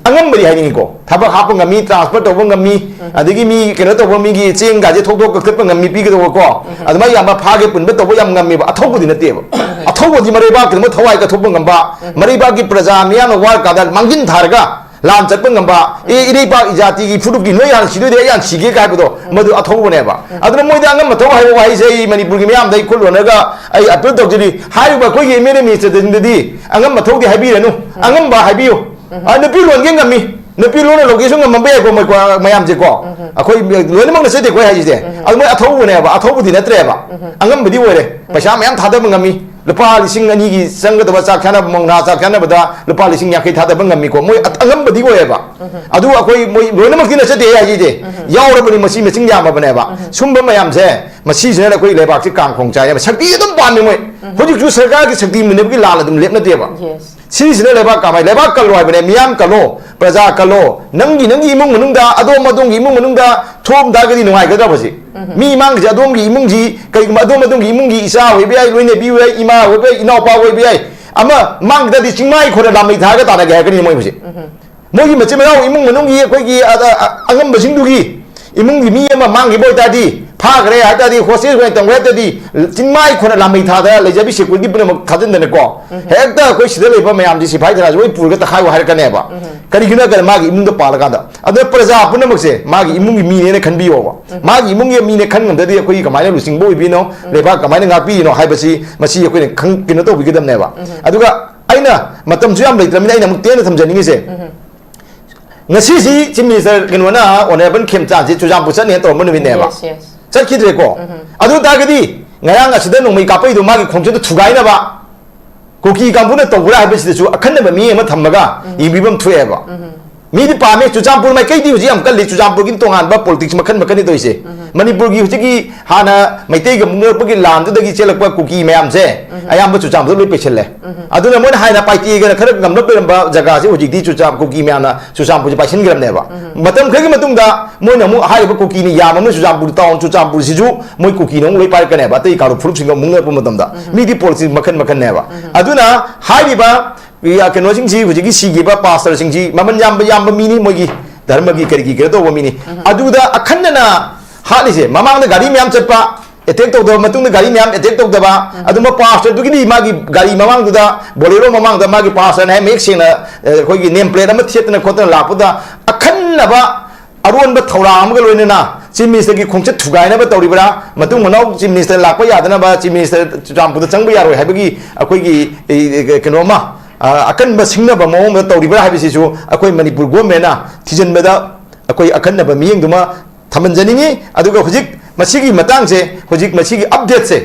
ꯑꯉꯝꯕꯗꯤ ꯍꯥꯏꯅꯤꯡꯉꯤꯀꯣ꯫ ꯊꯕꯛ ꯍꯥꯞꯄ ꯉꯝꯃꯤ, ꯇ꯭ꯔꯥꯟꯁꯐꯔ ꯇꯧꯕ ꯉꯝꯃꯤ, ꯑꯗꯒꯤ ꯃꯤ ꯀꯩꯅꯣ ꯇꯧꯕ, ꯃꯤꯒꯤ ꯆꯦꯡꯒꯥꯁꯦ ꯊꯧꯗꯣꯛ ꯀꯛꯊꯠꯄ ꯉꯝꯃꯤ, ꯄꯤꯒꯗꯧꯕꯀꯣ꯫ ꯑꯗꯨꯃꯥꯏꯅ ꯌꯥꯝꯅ ꯐꯥꯒꯦ ꯄꯨꯟꯕ ꯇꯧꯕ ꯌꯥꯝ ꯉꯝꯃꯦꯕ꯫ ꯑꯊꯧꯕꯗꯤ ꯅꯠꯇꯦꯕ꯫ ꯑꯊꯧꯕꯗꯤ ꯃꯔꯩꯕꯥꯛꯀꯤꯗꯃꯛ ꯊꯋꯥꯏ ꯀꯠꯊꯣꯛꯄ ꯉꯝꯕ, ꯃꯔꯩꯕꯥꯛꯀꯤ ꯄ꯭ꯔꯖꯥ ꯃꯤꯌꯥꯝꯅ ꯋꯥꯔꯀꯥꯟꯗ ꯃꯥꯡꯖꯤꯟ ꯊꯥꯔꯒ ꯂꯥꯟ ꯆꯠꯄ ꯉꯝꯕ, ꯑꯦ, ꯏꯔꯩꯄꯥꯛ ꯏꯖꯥꯇꯤꯒꯤ ꯐꯨꯔꯨꯞꯀꯤ ꯅꯣꯏ ꯍꯥꯟꯅ ꯁꯤꯗꯣꯏꯗꯤ ꯑꯩ ꯍꯥꯟꯅ ꯁꯤꯒꯦ ꯀꯥꯏ ꯍꯥꯏꯕꯗꯣ, ꯃꯗꯨ ꯑꯊꯧꯕꯅꯦꯕ꯫ ꯑꯗꯨꯅ ꯃꯣꯏꯗ ꯑꯉꯝꯕ ꯊꯧ ꯍꯥꯏꯕ ꯋꯥꯍꯩꯁꯦ ꯑꯩ ꯃꯅꯤꯄꯨꯔꯒꯤ ꯃꯤꯌꯥꯝꯗ ꯑꯩ ꯈꯨꯠ ꯂꯣꯟꯅꯒ ꯑꯩ ꯑꯄꯤꯜ ꯇꯧꯖꯔꯤ꯫ ꯍꯥꯏꯔꯤꯕ ꯑꯩꯈꯣꯏꯒꯤ ꯑꯦꯝ ꯑꯦꯜ ꯑꯦ ꯃꯤꯅꯤꯁꯇꯔꯁꯤꯡꯗꯗꯤ ꯑꯉꯝꯕ ꯊꯧꯗꯤ ꯍꯥꯏꯕꯤꯔꯅꯨ, ꯑꯉꯝꯕ ꯍꯥꯏꯕꯤꯌꯨ꯫ ꯑ, ꯅꯨꯄꯤ ꯂꯣꯟꯒꯦ ꯉꯝꯃꯤ, ꯅꯨꯄꯤ ꯂꯣꯟꯅ ꯂꯧꯒꯦꯁꯨ ꯉꯝꯃꯝꯕ ꯌꯥꯏꯀꯣ, ꯃꯣꯏ ꯀꯣ-, ꯃꯌꯥꯝꯁꯦꯀꯣ꯫ ꯑꯩꯈꯣꯏ ꯂꯣꯏꯅꯃꯛ ꯅꯠꯆꯗꯦꯀꯣ ꯑꯩ ꯍꯥꯏꯁꯦ꯫ ꯑꯗꯨ ꯃꯣꯏ ꯑꯊꯧꯕꯅꯦꯕ, ꯑꯊꯧꯕꯗꯤ ꯅꯠꯇ꯭ꯔꯦꯕ꯫ ꯑꯉꯝꯕꯗꯤ ꯑꯣꯏꯔꯦ꯫ ꯄꯩꯁꯥ ꯃꯌꯥꯝ ꯊꯥꯗꯕ ꯉꯝꯃꯤ, ꯂꯨꯄꯥ ꯂꯤꯁꯤꯡ ꯑꯅꯤꯒꯤ ꯆꯪꯒꯗꯕ ꯆꯥꯛ ꯆꯥꯅꯕ, ꯃꯧꯅꯥ ꯆꯥꯛ ꯆꯥꯅꯕꯗ ꯂꯨꯄꯥ ꯂꯤꯁꯤꯡ ꯌꯥꯡꯈꯩ ꯊꯥꯗꯕ ꯉꯝꯃꯤꯀꯣ꯫ ꯃꯣꯏ ꯑ-, ꯑꯉꯝꯕꯗꯤ ꯑꯣꯏꯌꯦꯕ꯫ ꯑꯗꯨ ꯑꯩꯈꯣꯏ ꯃꯣꯏ ꯂꯣꯏꯅꯃꯛꯇꯤ ꯅꯠꯆꯗꯦ ꯑꯩ ꯍꯥꯏꯁꯤꯗꯤ꯫ ꯌꯥꯎꯔꯕꯅꯤ, ꯃꯁꯤ ꯃꯁꯤꯡ ꯌꯥꯝꯃꯕꯅꯦꯕ꯫ ꯁꯨꯝꯕ ꯃꯌꯥꯝꯁꯦ, ꯃꯁꯤꯁꯤꯅ ꯑꯩꯈꯣꯏ ꯂꯩꯕꯥꯛꯁꯦ ꯀꯥꯡ ꯈꯣꯡ ꯆꯥꯏꯌꯦꯕ꯫ ꯁꯛꯇꯤ ꯑꯗꯨꯝ ꯄꯥꯝꯃꯤ ꯃꯣꯏ꯫ ꯍꯧꯖꯤꯛꯁꯨ ꯁꯔꯀꯥꯔꯒꯤ ꯁꯛꯇꯤ ꯃꯨꯟꯅꯕꯒꯤ ꯂꯥꯟ ꯑꯗꯨꯝ ꯂꯦꯞꯅꯗꯦꯕ꯫ Yes꯫ ꯁꯤꯁꯤꯅ ꯂꯩꯕꯥꯛ ꯀꯃꯥꯏ, ꯂꯩꯕꯥꯛ ꯀꯜꯂꯣ ꯍꯥꯏꯕꯅꯦ, ꯃꯤꯌꯥꯝ ꯀꯜꯂꯣ, ꯄ꯭ꯔꯖꯥ ꯀꯜꯂꯣ꯫ ꯅꯪꯒꯤ, ꯅꯪꯒꯤ ꯏꯃꯨꯡ ꯃꯅꯨꯡꯗ, ꯑꯗꯣꯝ ꯑꯗꯣꯝꯒꯤ ꯏꯃꯨꯡ ꯃꯅꯨꯡꯗ ꯊꯣꯛꯑꯝ ꯇꯥꯔꯒꯗꯤ ꯅꯨꯡꯉꯥꯏꯒꯗ꯭ꯔꯕ ꯍꯧꯖꯤꯛ? ꯃꯤ ꯃꯥꯡꯒꯤꯁꯦ ꯑꯗꯣꯝꯒꯤ ꯏꯃꯨꯡꯒꯤ, ꯀꯩꯒꯨꯝꯕ ꯑꯗꯣꯝ ꯑꯗꯣꯝꯒꯤ ꯏꯃꯨꯡꯒꯤ ꯏꯆꯥ ꯑꯣꯏꯕ ꯌꯥꯏ, ꯂꯣꯏꯅꯕꯤ ꯑꯣꯏꯕ ꯌꯥꯏ, ꯏꯃꯥ ꯑꯣꯏꯕ ꯌꯥꯏ, ꯏꯅꯥꯎꯄꯥ ꯑꯣꯏꯕ ꯌꯥꯏ, ꯑꯃ ꯃꯥꯡꯒꯗꯗꯤ ꯆꯤꯡꯃꯥꯏ ꯈꯣꯏꯅ ꯂꯥꯃꯩ ꯊꯥꯔꯒ ꯇꯥꯟꯅꯒꯦ ꯍꯥꯏꯔꯛꯀꯅꯤ ꯃꯣꯏ ꯍꯧꯖꯤꯛ꯫ ꯃꯣꯏꯒꯤ ꯃꯆꯤꯟ ꯃꯅꯥꯎ ꯏꯃꯨꯡ ꯃꯅꯨꯡꯒꯤ ꯑꯩꯈꯣꯏꯒꯤ ꯑ-, ꯑ-, ꯑꯉꯝꯕꯁꯤꯡꯗꯨꯒꯤ ꯏꯃꯨꯡꯒꯤ ꯃꯤ ꯑꯃ ꯃꯥꯡꯈꯤꯕ ꯑꯣꯏꯇꯥꯔꯗꯤ, ꯐꯥꯈ꯭ꯔꯦ ꯍꯥꯏꯇꯥꯔꯗꯤ, ꯍꯣꯁꯇꯦꯜ ꯑꯣꯏꯅ ꯇꯝꯈ꯭ꯔꯦ ꯍꯥꯏꯇꯥꯔꯗꯤ, ꯆꯤꯡꯃꯥꯏ ꯈꯣꯟꯅ ꯂꯥꯃꯩ ꯊꯥꯗ ꯂꯩꯖꯕꯤ ꯁꯦꯀ꯭ꯌꯨꯔꯤꯇꯤ ꯄꯨꯝꯅꯃꯛ ꯊꯥꯖꯤꯟꯗꯅꯀꯣ, ꯍꯦꯛꯇ ꯑꯩꯈꯣꯏ ꯁꯤꯗ ꯂꯩꯕ ꯃꯌꯥꯝꯁꯤ, ꯁꯤꯐꯥꯏ ꯊꯅꯥꯁꯤ ꯂꯣꯏ ꯄꯨꯔꯒ ꯇꯛꯈꯥꯏꯌꯨ ꯍꯥꯏꯔꯛꯀꯅꯦꯕ꯫ ꯀꯔꯤꯒꯤꯅꯣ ꯍꯥꯏ ꯀꯥꯟꯗ, ꯃꯥꯒꯤ ꯏꯃꯨꯡꯗ ꯄꯥꯜꯂꯀꯥꯟꯗ, ꯑꯗꯨꯅ ꯄ꯭ꯔꯖꯥ ꯄꯨꯝꯅꯃꯛꯁꯦ ꯃꯥꯒꯤ ꯏꯃꯨꯡꯒꯤ ꯃꯤꯅꯦꯅ ꯈꯟꯕꯤꯌꯣꯕ꯫ ꯃꯥꯒꯤ ꯏꯃꯨꯡꯒꯤ ꯃꯤꯅꯦ ꯈꯟ ꯉꯝꯗ꯭ꯔꯗꯤ, ꯑꯩꯈꯣꯏꯒꯤ ꯀꯃꯥꯏꯅ ꯂꯨꯆꯤꯡꯕ ꯑꯣꯏꯕꯤꯅꯣ, ꯂꯩꯕꯥꯛ ꯀꯃꯥꯏꯅ ꯉꯥꯛꯄꯤꯔꯤꯅꯣ ꯍꯥꯏꯕꯁꯤ, ꯃꯁꯤ ꯑꯩꯈꯣꯏꯅ ꯈꯪ-, ꯀꯩꯅꯣ ꯇꯧꯕꯤꯒꯗꯕꯅꯦꯕ꯫ ꯑꯗꯨꯒ ꯑꯩꯅ ꯃꯇꯝꯁꯨ ꯌꯥꯝ ꯂꯩꯇ꯭ꯔꯕꯅꯤꯅ, ꯑꯩꯅ ꯑꯃꯨꯛ ꯇꯦꯟꯅ ꯊꯝꯖꯅꯤꯡꯉꯤꯁꯦ, ꯉꯁꯤꯁꯤ Chief Minister ꯀꯩꯅꯣꯅ, Honourable ꯈꯦꯝꯆꯥꯟꯁꯤ ꯆꯨꯔꯆꯥꯟꯄꯨꯔ ꯆꯠꯅꯦꯅ ꯇꯧꯔꯝꯕ ꯅꯨꯃꯤꯠꯅꯦꯕ꯫ Yes, yes. ꯆꯠꯈꯤꯗ꯭ꯔꯦꯀꯣ? ꯑꯗꯨ ꯑꯣꯏ ꯇꯥꯔꯒꯗꯤ, ꯉꯔꯥꯡ ꯑꯁꯤꯗ ꯅꯣꯡꯃꯩ ꯀꯥꯞꯄꯛꯏꯗꯣ ꯃꯥꯒꯤ ꯈꯣꯡꯆꯠꯇꯨ ꯊꯨꯒꯥꯏꯅꯕ, ꯀꯨꯀꯤ ꯀꯥꯡꯕꯨꯅ ꯇꯧꯕ꯭ꯔꯥ ꯍꯥꯏꯕꯁꯤꯗꯁꯨ ꯑꯈꯟꯅꯕ ꯃꯤ ꯑꯃ ꯊꯝꯃꯒ ꯌꯦꯡꯕꯤꯐꯝ ꯊꯣꯛꯑꯦꯕ꯫ ꯃꯤꯗꯤ ꯄꯥꯝꯃꯦ, ꯆꯨꯔꯆꯥꯟꯄꯨꯔ ꯃꯥꯏꯀꯩꯗꯤ ꯍꯧꯖꯤꯛ ꯌꯥꯝ ꯀꯜꯂꯤ, ꯆꯨꯔꯆꯥꯟꯄꯨꯔꯒꯤ ꯇꯣꯉꯥꯟꯕ politics ꯃꯈꯜ ꯃꯈꯜꯅꯤ ꯇꯧꯔꯤꯁꯦ꯫ ꯃꯅꯤꯄꯨꯔꯒꯤ ꯍꯧꯖꯤꯛꯀꯤ ꯍꯥꯟꯅ ꯃꯩꯇꯩꯒ ꯃꯨꯛꯅꯔꯛꯄꯒꯤ ꯂꯥꯟꯗꯨꯗꯒꯤ ꯆꯦꯜꯂꯛꯄ ꯀꯨꯀꯤ ꯃꯌꯥꯝꯁꯦ ꯑꯌꯥꯝꯕ ꯆꯨꯔꯆꯥꯟꯄꯨꯔꯗ ꯂꯣꯏ ꯄꯩꯁꯜꯂꯦ꯫ ꯑꯗꯨꯅ ꯃꯣꯏꯅ ꯍꯥꯏꯅ ꯄꯥꯏꯇꯦꯒꯅ ꯈꯔ ꯉꯝꯂꯞ ꯂꯩꯔꯝꯕ ꯖꯒꯥꯁꯦ ꯍꯧꯖꯤꯛꯇꯤ ꯆꯨꯔꯆꯥꯟ-, ꯀꯨꯀꯤ ꯃꯌꯥꯝꯅ ꯆꯨꯔꯆꯥꯟꯄꯨꯔꯁꯦ ꯄꯥꯏꯁꯤꯟꯈ꯭ꯔꯕꯅꯦꯕ꯫ ꯃꯇꯝ ꯈꯔꯒꯤ ꯃꯇꯨꯡꯗ ꯃꯣꯏꯅ ꯑꯃꯨꯛ ꯍꯥꯏꯔꯤꯕ ꯀꯨꯀꯤꯅ ꯌꯥꯝꯃꯕꯅꯤꯅ ꯆꯨꯔꯆꯥꯟꯄꯨꯔ town, ꯆꯨꯔꯆꯥꯟꯄꯨꯔꯁꯤꯁꯨ ꯃꯣꯏ ꯀꯨꯀꯤꯅ ꯑꯃꯨꯛ ꯂꯣꯏ ꯄꯥꯏꯔꯛꯀꯅꯦꯕ, ꯑꯇꯩ ꯀꯥꯡꯂꯨꯞ ꯐꯨꯔꯨꯞꯁꯤꯡꯒ ꯑꯃꯨꯛ ꯅꯛꯄ ꯃꯇꯝꯗ꯫ ꯃꯤꯗꯤ politics ꯃꯈꯜ ꯃꯈꯜꯅꯦꯕ꯫ ꯑꯗꯨꯅ ꯍꯥꯏꯔꯤꯕ, ꯑ, ꯀꯩꯅꯣꯁꯤꯡꯁꯤ, ꯍꯧꯖꯤꯛꯀꯤ ꯁꯤꯈꯤꯕ ꯄꯥꯁꯇꯔꯁꯤꯡꯁꯤ ꯃꯃꯜ ꯌꯥꯝꯕ, ꯌꯥꯝꯕ ꯃꯤꯅꯤ, ꯃꯣꯏꯒꯤ ꯙꯔꯃꯒꯤ ꯀꯔꯤꯒꯤ ꯀꯩꯅꯣ ꯇꯧꯕ ꯃꯤꯅꯤ꯫ ꯑꯗꯨꯗ ꯑꯈꯟꯅꯅ ꯍꯥꯠꯂꯤꯁꯦ, ꯃꯃꯥꯡꯗ ꯒꯥꯔꯤ ꯃꯌꯥꯝ ꯆꯠꯄ, attack ꯇꯧꯗꯕ, ꯃꯇꯨꯡꯗ ꯒꯥꯔꯤ ꯃꯌꯥꯝ attack ꯇꯧꯗꯕ, ꯑꯗꯨꯝꯕ ꯄꯥꯁꯇꯔꯗꯨꯒꯤꯗꯤ ꯃꯥꯒꯤ ꯒꯥꯔꯤ ꯃꯃꯥꯡꯗꯨꯗ, Bolero ꯃꯃꯥꯡꯗ ꯃꯥꯒꯤ ꯄꯥꯁꯇꯔꯅ ꯍꯥꯏ ꯃꯌꯦꯛ ꯁꯦꯡꯅ, ꯑ, ꯑꯩꯈꯣꯏꯒꯤ name plate ꯑꯃ ꯊꯦꯠꯇꯅ ꯈꯣꯠꯇꯅ ꯂꯥꯛꯄꯗ, ꯑꯈꯟꯅꯕ ꯑꯔꯣꯟꯕ ꯊꯧꯔꯥꯡ ꯑꯃꯒ ꯂꯣꯏꯅꯅ Chief Minister ꯒꯤ ꯈꯣꯡꯆꯠ ꯊꯨꯒꯥꯏꯅꯕ ꯇꯧꯔꯤꯕ꯭ꯔꯥ? ꯃꯇꯨꯡ ꯃꯅꯥꯎ Chief Minister ꯂꯥꯛꯄ ꯌꯥꯗꯅꯕ, Chief Minister ꯆꯨꯔꯆꯥꯟꯄꯨꯔꯗ ꯆꯪꯕ ꯌꯥꯔꯣꯏ ꯍꯥꯏꯕꯒꯤ ꯑꯩꯈꯣꯏꯒꯤ, ꯑꯦ, ꯑꯦ, ꯀꯩꯅꯣ ꯑꯃ, ꯑ, ꯑꯀꯟꯕ ꯁꯤꯡꯅꯕ ꯃꯑꯣꯡꯗ ꯇꯧꯔꯤꯕ꯭ꯔꯥ ꯍꯥꯏꯕꯁꯤꯁꯨ ꯑꯩꯈꯣꯏ ꯃꯅꯤꯄꯨꯔ government ꯅ ꯊꯤꯖꯤꯟꯕꯗ ꯑꯩꯈꯣꯏ ꯑꯈꯟꯅꯕ ꯃꯤꯠꯌꯦꯡꯗꯨꯃ ꯊꯝꯍꯟꯖꯅꯤꯡꯉꯤ꯫ ꯑꯗꯨꯒ ꯍꯧꯖꯤꯛ ꯃꯁꯤꯒꯤ ꯃꯇꯥꯡꯁꯦ, ꯍꯧꯖꯤꯛ ꯃꯁꯤꯒꯤ update ꯁꯦ,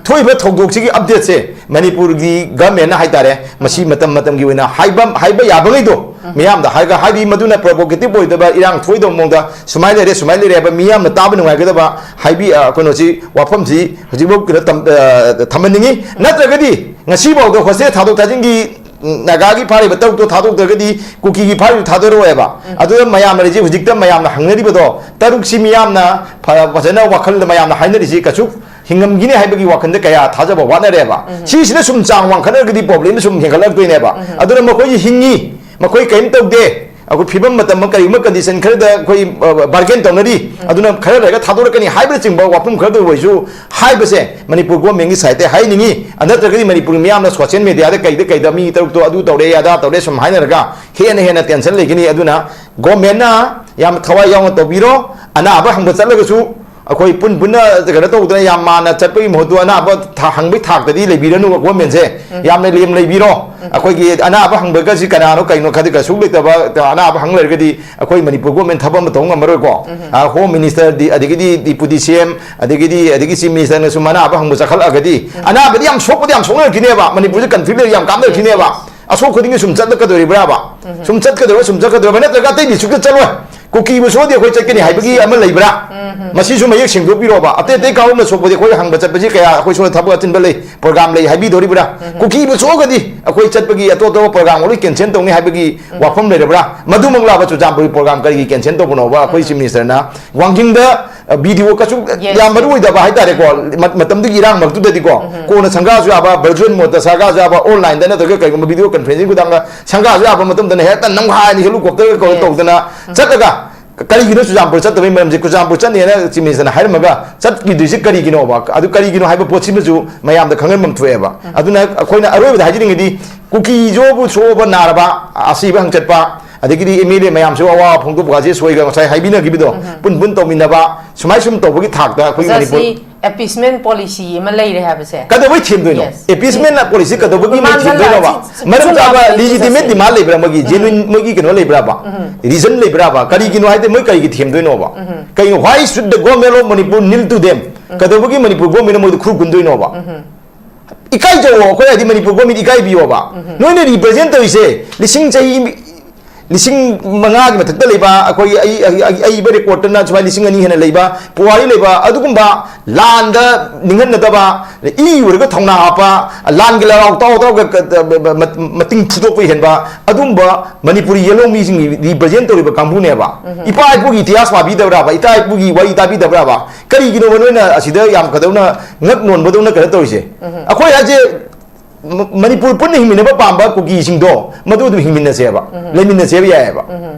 ꯊꯣꯛꯏꯕ ꯊꯧꯗꯣꯛꯁꯤꯒꯤ update ꯁꯦ ꯃꯅꯤꯄꯨꯔꯒꯤ government ꯅ ꯍꯥꯏꯇꯥꯔꯦ, ꯃꯁꯤ ꯃꯇꯝ ꯃꯇꯝꯒꯤ ꯑꯣꯏꯅ ꯍꯥꯏꯕ, ꯍꯥꯏꯕ ꯌꯥꯕꯉꯩꯗꯣ ꯃꯤꯌꯥꯝꯗ ꯍꯥꯏꯔꯒ, ꯍꯥꯏꯗꯤ ꯃꯗꯨꯅ provocative ꯑꯣꯏꯗꯕ, ꯏꯔꯥꯡ ꯊꯣꯛꯏꯗꯕ ꯃꯑꯣꯡꯗ ꯁꯨꯃꯥꯏꯅ ꯂꯩꯔꯦ, ꯁꯨꯃꯥꯏꯅ ꯂꯩꯔꯦ ꯍꯥꯏꯕ ꯃꯤꯌꯥꯝꯅ ꯇꯥꯕ ꯅꯨꯡꯉꯥꯏꯒꯗꯕ ꯍꯥꯏꯕꯤ-, ꯑ, ꯀꯩꯅꯣꯁꯤ, ꯋꯥꯐꯝꯁꯤ ꯍꯧꯖꯤꯛꯐꯥꯎ ꯀꯩꯅꯣ ꯇꯝ-, ꯑ, ꯊꯝꯍꯟꯅꯤꯡꯉꯤ꯫ ꯅꯠꯇ꯭ꯔꯒꯗꯤ ꯉꯁꯤꯐꯥꯎꯗ hostage ꯊꯥꯗꯣꯛ ꯊꯥꯖꯤꯟꯒꯤ ꯅꯥꯒꯥꯒꯤ ꯐꯥꯔꯤꯕ ꯇꯔꯨꯛꯇꯣ ꯊꯥꯗꯣꯛꯇ꯭ꯔꯒꯗꯤ ꯀꯨꯀꯤꯒꯤ ꯐꯥꯔꯤꯕ ꯊꯥꯗꯣꯔꯛꯑꯣꯏꯕ꯫ ꯑꯗꯨꯗ ꯃꯌꯥꯝꯅ ꯍꯧꯖꯤꯛ, ꯍꯧꯖꯤꯛꯇ ꯃꯌꯥꯝꯅ ꯍꯪꯅꯔꯤꯕꯗꯣ, ꯇꯔꯨꯛꯁꯤ ꯃꯤꯌꯥꯝꯅ ꯐ-, ꯐꯖꯅ ꯋꯥꯈꯜꯗ ꯃꯌꯥꯝꯅ ꯍꯥꯏꯅꯔꯤꯁꯤ ꯀꯩꯁꯨ ꯍꯤꯡꯉꯝꯈꯤꯅꯤ ꯍꯥꯏꯕꯒꯤ ꯋꯥꯈꯜꯗ ꯀꯌꯥ ꯊꯥꯖꯕ ꯋꯥꯠꯅꯔꯦꯕ꯫ ꯁꯤꯁꯤꯅ ꯁꯨꯝ ꯆꯥꯡ ꯋꯥꯡꯈꯠꯅꯔꯒꯗꯤ problem ꯁꯨꯝ ꯍꯦꯟꯒꯠꯂꯛꯇꯣꯏꯅꯦꯕ꯫ ꯑꯗꯨꯅ ꯃꯈꯣꯏꯁꯤ ꯍꯤꯡꯉꯤ, ꯃꯈꯣꯏ ꯀꯔꯤꯝ ꯇꯧꯗꯦ, ꯑꯩꯈꯣꯏ ꯐꯤꯕꯝ ꯃꯇꯝ ꯑꯃ ꯀꯔꯤꯒꯨꯝꯕ condition ꯈꯔꯗ ꯑꯩꯈꯣꯏ bargain ꯇꯧꯅꯔꯤ, ꯑꯗꯨꯅ ꯈꯔ ꯂꯩꯔꯒ ꯊꯥꯗꯣꯔꯛꯀꯅꯤ ꯍꯥꯏꯕꯅꯆꯤꯡꯕ ꯋꯥꯐꯝ ꯈꯔꯗ ꯑꯣꯏꯔꯁꯨ ꯍꯥꯏꯕꯁꯦ ꯃꯅꯤꯄꯨꯔ government ꯀꯤ side ꯇꯩ ꯍꯥꯏꯅꯤꯡꯉꯤ꯫ ꯑ, ꯅꯠꯇ꯭ꯔꯒꯗꯤ ꯃꯅꯤꯄꯨꯔꯒꯤ ꯃꯤꯌꯥꯝꯅ social media ꯗ ꯀꯩꯗ ꯀꯩꯗ ꯃꯤ ꯇꯔꯨꯛꯇꯣ ꯑꯗꯨ ꯇꯧꯔꯦ, ꯑꯗꯥ ꯇꯧꯔꯦ ꯁꯨꯝ ꯍꯥꯏꯅꯔꯒ ꯍꯦꯟꯅ ꯍꯦꯟꯅ tension ꯂꯩꯒꯅꯤ꯫ ꯑꯗꯨꯅ government ꯅ ꯌꯥꯝ ꯊꯋꯥꯏ ꯌꯥꯎꯅ ꯇꯧꯕꯤꯔꯣ꯫ ꯑꯅꯥꯕ ꯍꯪꯕ ꯆꯠꯂꯒꯁꯨ ꯑꯩꯈꯣꯏ ꯄꯨꯟ ꯄꯨꯟꯅ ꯀꯩꯅꯣ ꯇꯧꯗꯅ ꯌꯥꯝ ꯃꯥꯟꯅ ꯆꯠꯄꯒꯤ ꯃꯍꯨꯠꯇ ꯑꯅꯥꯕ ꯊ-, ꯍꯪꯕꯒꯤ ꯊꯥꯛꯇꯗꯤ ꯂꯩꯕꯤꯔꯅꯨ government ꯁꯦ꯫ ꯌꯥꯝꯅ ꯂꯦꯝ ꯂꯩꯕꯤꯔꯣ꯫ ꯑꯩꯈꯣꯏꯒꯤ ꯑꯅꯥꯕ ꯍꯪꯕꯒꯁꯤ ꯀꯅꯥꯅꯣ ꯀꯩꯅꯣ ꯈꯪꯗꯦ, ꯀꯩꯁꯨ ꯂꯩꯇꯕ ꯑꯅꯥꯕ ꯍꯪ ꯂꯩꯔꯒꯗꯤ ꯑꯩꯈꯣꯏ ꯃꯅꯤꯄꯨꯔ government ꯊꯕꯛ ꯑꯃ ꯇꯧꯕ ꯉꯝꯃꯔꯣꯏꯀꯣ꯫ ꯑ, Home Minister ꯗꯤ, ꯑꯗꯒꯤꯗꯤ Deputy C M, ꯑꯗꯒꯤꯗꯤ, ꯑꯗꯒꯤ Chief Minister ꯅꯁꯨ ꯑꯅꯥꯕ ꯍꯪꯕ ꯆꯠꯈꯠꯂꯛꯑꯒꯗꯤ ꯑꯅꯥꯕꯗꯤ ꯌꯥꯝ ꯁꯣꯛꯄꯗꯤ ꯌꯥꯝ ꯁꯣꯛꯅꯔꯛꯈꯤꯅꯦꯕ, ꯃꯅꯤꯄꯨꯔꯁꯦ conflict ꯂꯩꯔ ꯌꯥꯝ ꯀꯥꯞꯅꯔꯛꯈꯤꯅꯦꯕ꯫ ꯑꯁꯣꯛ ꯈꯨꯗꯤꯡꯒꯤ ꯁꯨꯝ ꯆꯠꯂꯛꯀꯗꯣꯔꯤꯕ꯭ꯔꯥꯕ? ꯁꯨꯝ ꯆꯠꯀꯗꯣꯏꯔꯥ, ꯁꯨꯝ ꯆꯠꯀꯗꯣꯏꯔꯥ, ꯅꯠꯇ꯭ꯔꯒ ꯑꯇꯩ district ꯇ ꯆꯠꯂꯣꯏ? ꯀꯨꯀꯤꯕꯨ ꯁꯣꯛꯑꯗꯤ ꯑꯩꯈꯣꯏ ꯆꯠꯀꯅꯤ ꯍꯥꯏꯕꯒꯤ ꯑꯃ ꯂꯩꯕ꯭ꯔꯥ? ꯃꯁꯤꯁꯨ ꯃꯌꯦꯛ ꯁꯦꯡꯗꯣꯛꯄꯤꯔꯣꯕ꯫ ꯑꯇꯩ ꯑꯇꯩ ꯀꯥꯡꯂꯨꯞꯅ ꯁꯣꯛꯄꯗꯤ ꯑꯩꯈꯣꯏ ꯍꯪꯕ ꯆꯠꯄꯁꯤ ꯀꯌꯥ, ꯑꯩꯈꯣꯏ ꯁꯣꯝꯗ ꯊꯕꯛ ꯑꯆꯤꯟꯕ ꯂꯩ, program ꯂꯩ ꯍꯥꯏꯕꯤꯗꯣꯔꯤꯕ꯭ꯔꯥ? ꯀꯨꯀꯤꯕꯨ ꯁꯣꯛꯑꯒꯗꯤ ꯑꯩꯈꯣꯏ ꯆꯠꯄꯒꯤ ꯑꯇꯣꯞ ꯑꯇꯣꯞꯄ program ꯂꯣꯏ cancel ꯇꯧꯅꯤ ꯍꯥꯏꯕꯒꯤ ꯋꯥꯐꯝ ꯂꯩꯔꯕ꯭ꯔꯥ? ꯃꯗꯨꯃꯛꯂꯕ ꯆꯨꯔꯆꯥꯟꯄꯨꯔꯒꯤ program ꯀꯔꯤꯒꯤ cancel ꯇꯧꯕꯅꯣꯕ? ꯑꯩꯈꯣꯏ Chief Minister ꯅ ꯋꯥꯡꯖꯤꯡꯗ, ꯑ, B D O ꯀꯁꯨ ꯌꯥꯝ ꯃꯔꯨ ꯑꯣꯏꯗꯕ ꯍꯥꯏꯇꯥꯔꯦꯀꯣ, ꯃ-, ꯃꯇꯝꯗꯨꯒꯤ ꯏꯔꯥꯡ ꯃꯔꯛꯇꯨꯗꯗꯤꯀꯣ, ꯀꯣꯟꯅ ꯁꯪꯒꯥꯁꯨ ꯌꯥꯕ, virtual mode ꯇ ꯁꯪꯒꯥꯁꯨ ꯌꯥꯕ, online ꯗ ꯅꯠꯇ꯭ꯔꯒ ꯀꯩꯒꯨꯝꯕ video conferencing ꯈꯨꯊꯥꯡꯗ ꯁꯪꯒꯥꯁꯨ ꯌꯥꯕ ꯃꯇꯝꯗꯅ ꯍꯦꯛꯇ ꯅꯝꯈꯥꯏꯅ helicopter ꯒ ꯀꯧꯔ ꯇꯧꯗꯅ ꯆꯠꯂꯒ, ꯀꯔꯤꯒꯤꯅꯣ ꯆꯨꯔꯆꯥꯟꯄꯨꯔ ꯆꯠꯇꯕꯒꯤ ꯃꯔꯝꯁꯦ? ꯆꯨꯔꯆꯥꯟꯄꯨꯔ ꯆꯠꯅꯦꯅ Chief Minister ꯅ ꯍꯥꯏꯔꯝꯃꯒ ꯆꯠꯈꯤꯗ꯭ꯔꯤꯁꯦ ꯀꯔꯤꯒꯤꯅꯣꯕ? ꯑꯗꯨ ꯀꯔꯤꯒꯤꯅꯣ ꯍꯥꯏꯕ ꯄꯣꯠꯁꯤꯃꯁꯨ ꯃꯌꯥꯝꯗ ꯈꯪꯍꯟꯐꯝ ꯊꯣꯛꯑꯦꯕ꯫ ꯑꯗꯨꯅ ꯑꯩꯈꯣꯏꯅ ꯑꯔꯣꯏꯕꯗ ꯍꯥꯏꯖꯅꯤꯡꯉꯤꯗꯤ, ꯀꯨꯀꯤꯁꯨꯕꯨ ꯁꯣꯛꯑꯕ ꯅꯥꯔꯕ, ꯑꯁꯤꯕ ꯍꯪꯆꯠꯄ, ꯑꯗꯒꯤꯗꯤ M L A ꯃꯌꯥꯝꯁꯨ ꯑꯋꯥꯕ ꯐꯣꯡꯗꯣꯛꯄ ꯀꯥꯁꯦ ꯁꯣꯏꯒ ꯉꯁꯥꯏ ꯍꯥꯏꯕꯤꯅꯈꯤꯕꯗꯣ, ꯄꯨꯟ ꯄꯨꯟ ꯇꯧꯃꯤꯟꯅꯕ, ꯁꯨꯃꯥꯏ ꯁꯨꯝ ꯇꯧꯕꯒꯤ ꯊꯥꯛꯇ ꯑꯩꯈꯣꯏꯒꯤ ꯑꯣꯖꯥ, ꯃꯅꯤꯄꯨꯔ ꯁꯤ appeasement policy ꯑꯃ ꯂꯩꯔꯦ ꯍꯥꯏꯕꯁꯦ? ꯀꯩꯗꯧꯕꯩ ꯊꯦꯝꯗꯣꯏꯅꯣ? Yes. Appeasement policy ꯀꯩꯗꯧꯕꯒꯤ ꯃꯣꯏ ꯃꯃꯥꯡꯗ ꯊꯦꯝꯗꯣꯏꯅꯣꯕ? ꯂꯥꯟꯁꯤ ꯃꯔꯝ ꯆꯥꯕ ꯆꯨꯝꯅ legitimate ꯆꯠꯁꯦ꯫ Demand ꯂꯩꯕ꯭ꯔꯥ ꯃꯣꯏꯒꯤ? Genuine ꯃꯣꯏꯒꯤ ꯀꯩꯅꯣ ꯂꯩꯕ꯭ꯔꯥꯕ? Reason ꯂꯩꯕ꯭ꯔꯥꯕ? ꯀꯔꯤꯒꯤꯅꯣ ꯍꯥꯏꯗꯤ ꯃꯣꯏ ꯀꯔꯤꯒꯤ ꯊꯦꯝꯗꯣꯏꯅꯣꯕ? ꯀꯩꯅꯣ, why should the government of Manipur kneel to them? ꯀꯩꯗꯧꯕꯒꯤ ꯃꯅꯤꯄꯨꯔ government ꯅ ꯃꯣꯏꯗ ꯈꯨꯔꯨ ꯀꯨꯟꯗꯣꯏꯅꯣꯕ? ꯏꯀꯥꯏꯖꯧꯑꯣ, ꯑꯩꯈꯣꯏ ꯍꯥꯏꯗꯤ ꯃꯅꯤꯄꯨꯔ government ꯏꯀꯥꯏꯕꯤꯌꯣꯕ꯫ ꯅꯣꯏꯅ represent ꯇꯧꯔꯤꯁꯦ ꯂꯤꯁꯤꯡ ꯆꯍꯤ, ꯂꯤꯁꯤꯡ ꯃꯉꯥꯒꯤ ꯃꯊꯛꯇ ꯂꯩꯕ ꯑꯩꯈꯣꯏꯒꯤ ꯑꯏ-, ꯑꯏ-, ꯑꯏ-, ꯑꯏꯕ record ꯇꯅ ꯁꯨꯃꯥꯏꯅ ꯂꯤꯁꯤꯡ ꯑꯅꯤ ꯍꯦꯟꯅ ꯂꯩꯕ, ꯄꯨꯋꯥꯔꯤ ꯂꯩꯕ ꯑꯗꯨꯒꯨꯝꯕ ꯂꯥꯟꯗ ꯅꯤꯡꯍꯟꯅꯗꯕ, ꯏ ꯎꯔꯒ ꯊꯧꯅꯥ ꯍꯥꯞꯄ, ꯂꯥꯟꯒꯤ ꯂꯔꯥꯎ ꯇꯥꯎ ꯇꯥꯎꯒ ꯀ-, ꯀ-, ꯃ-, ꯃ-, ꯃꯇꯤꯡ ꯊꯨꯗꯣꯛꯄ ꯍꯦꯟꯕ ꯑꯗꯨꯒꯨꯝꯕ ꯃꯅꯤꯄꯨꯔꯤ ꯌꯦꯜꯍꯧꯃꯤꯁꯤꯡꯒꯤ represent ꯇꯧꯔꯤꯕ ꯀꯥꯡꯕꯨꯅꯦꯕ꯫ ꯏꯄꯥ ꯏꯄꯨꯒꯤ ꯏꯇꯤꯍꯥꯁ ꯄꯥꯕꯤꯗꯕ꯭ꯔꯥꯕ? ꯏꯄꯥ ꯏꯄꯨꯒꯤ ꯋꯥꯔꯤ ꯇꯥꯕꯤꯗꯕ꯭ꯔꯥꯕ? ꯀꯔꯤꯒꯤꯅꯣꯕ ꯅꯣꯏꯅ ꯑꯁꯤꯗ ꯌꯥꯝ ꯀꯗꯧꯅ ꯉꯛ ꯅꯣꯟꯕꯗꯧꯅ ꯀꯩꯅꯣ ꯇꯧꯔꯤꯁꯦ? ꯑꯩꯈꯣꯏ ꯍꯥꯏꯁꯦ ꯃ-, ꯃꯅꯤꯄꯨꯔ ꯄꯨꯟꯅ ꯍꯤꯡꯃꯤꯟꯅꯕ ꯄꯥꯝꯕ ꯀꯨꯀꯤꯁꯤꯡꯗꯣ ꯃꯗꯨ ꯑꯗꯨꯝ ꯍꯤꯡꯃꯤꯟꯅꯁꯦꯕ, ꯂꯩꯃꯤꯟꯅꯁꯦꯕ ꯌꯥꯏꯑꯕ꯫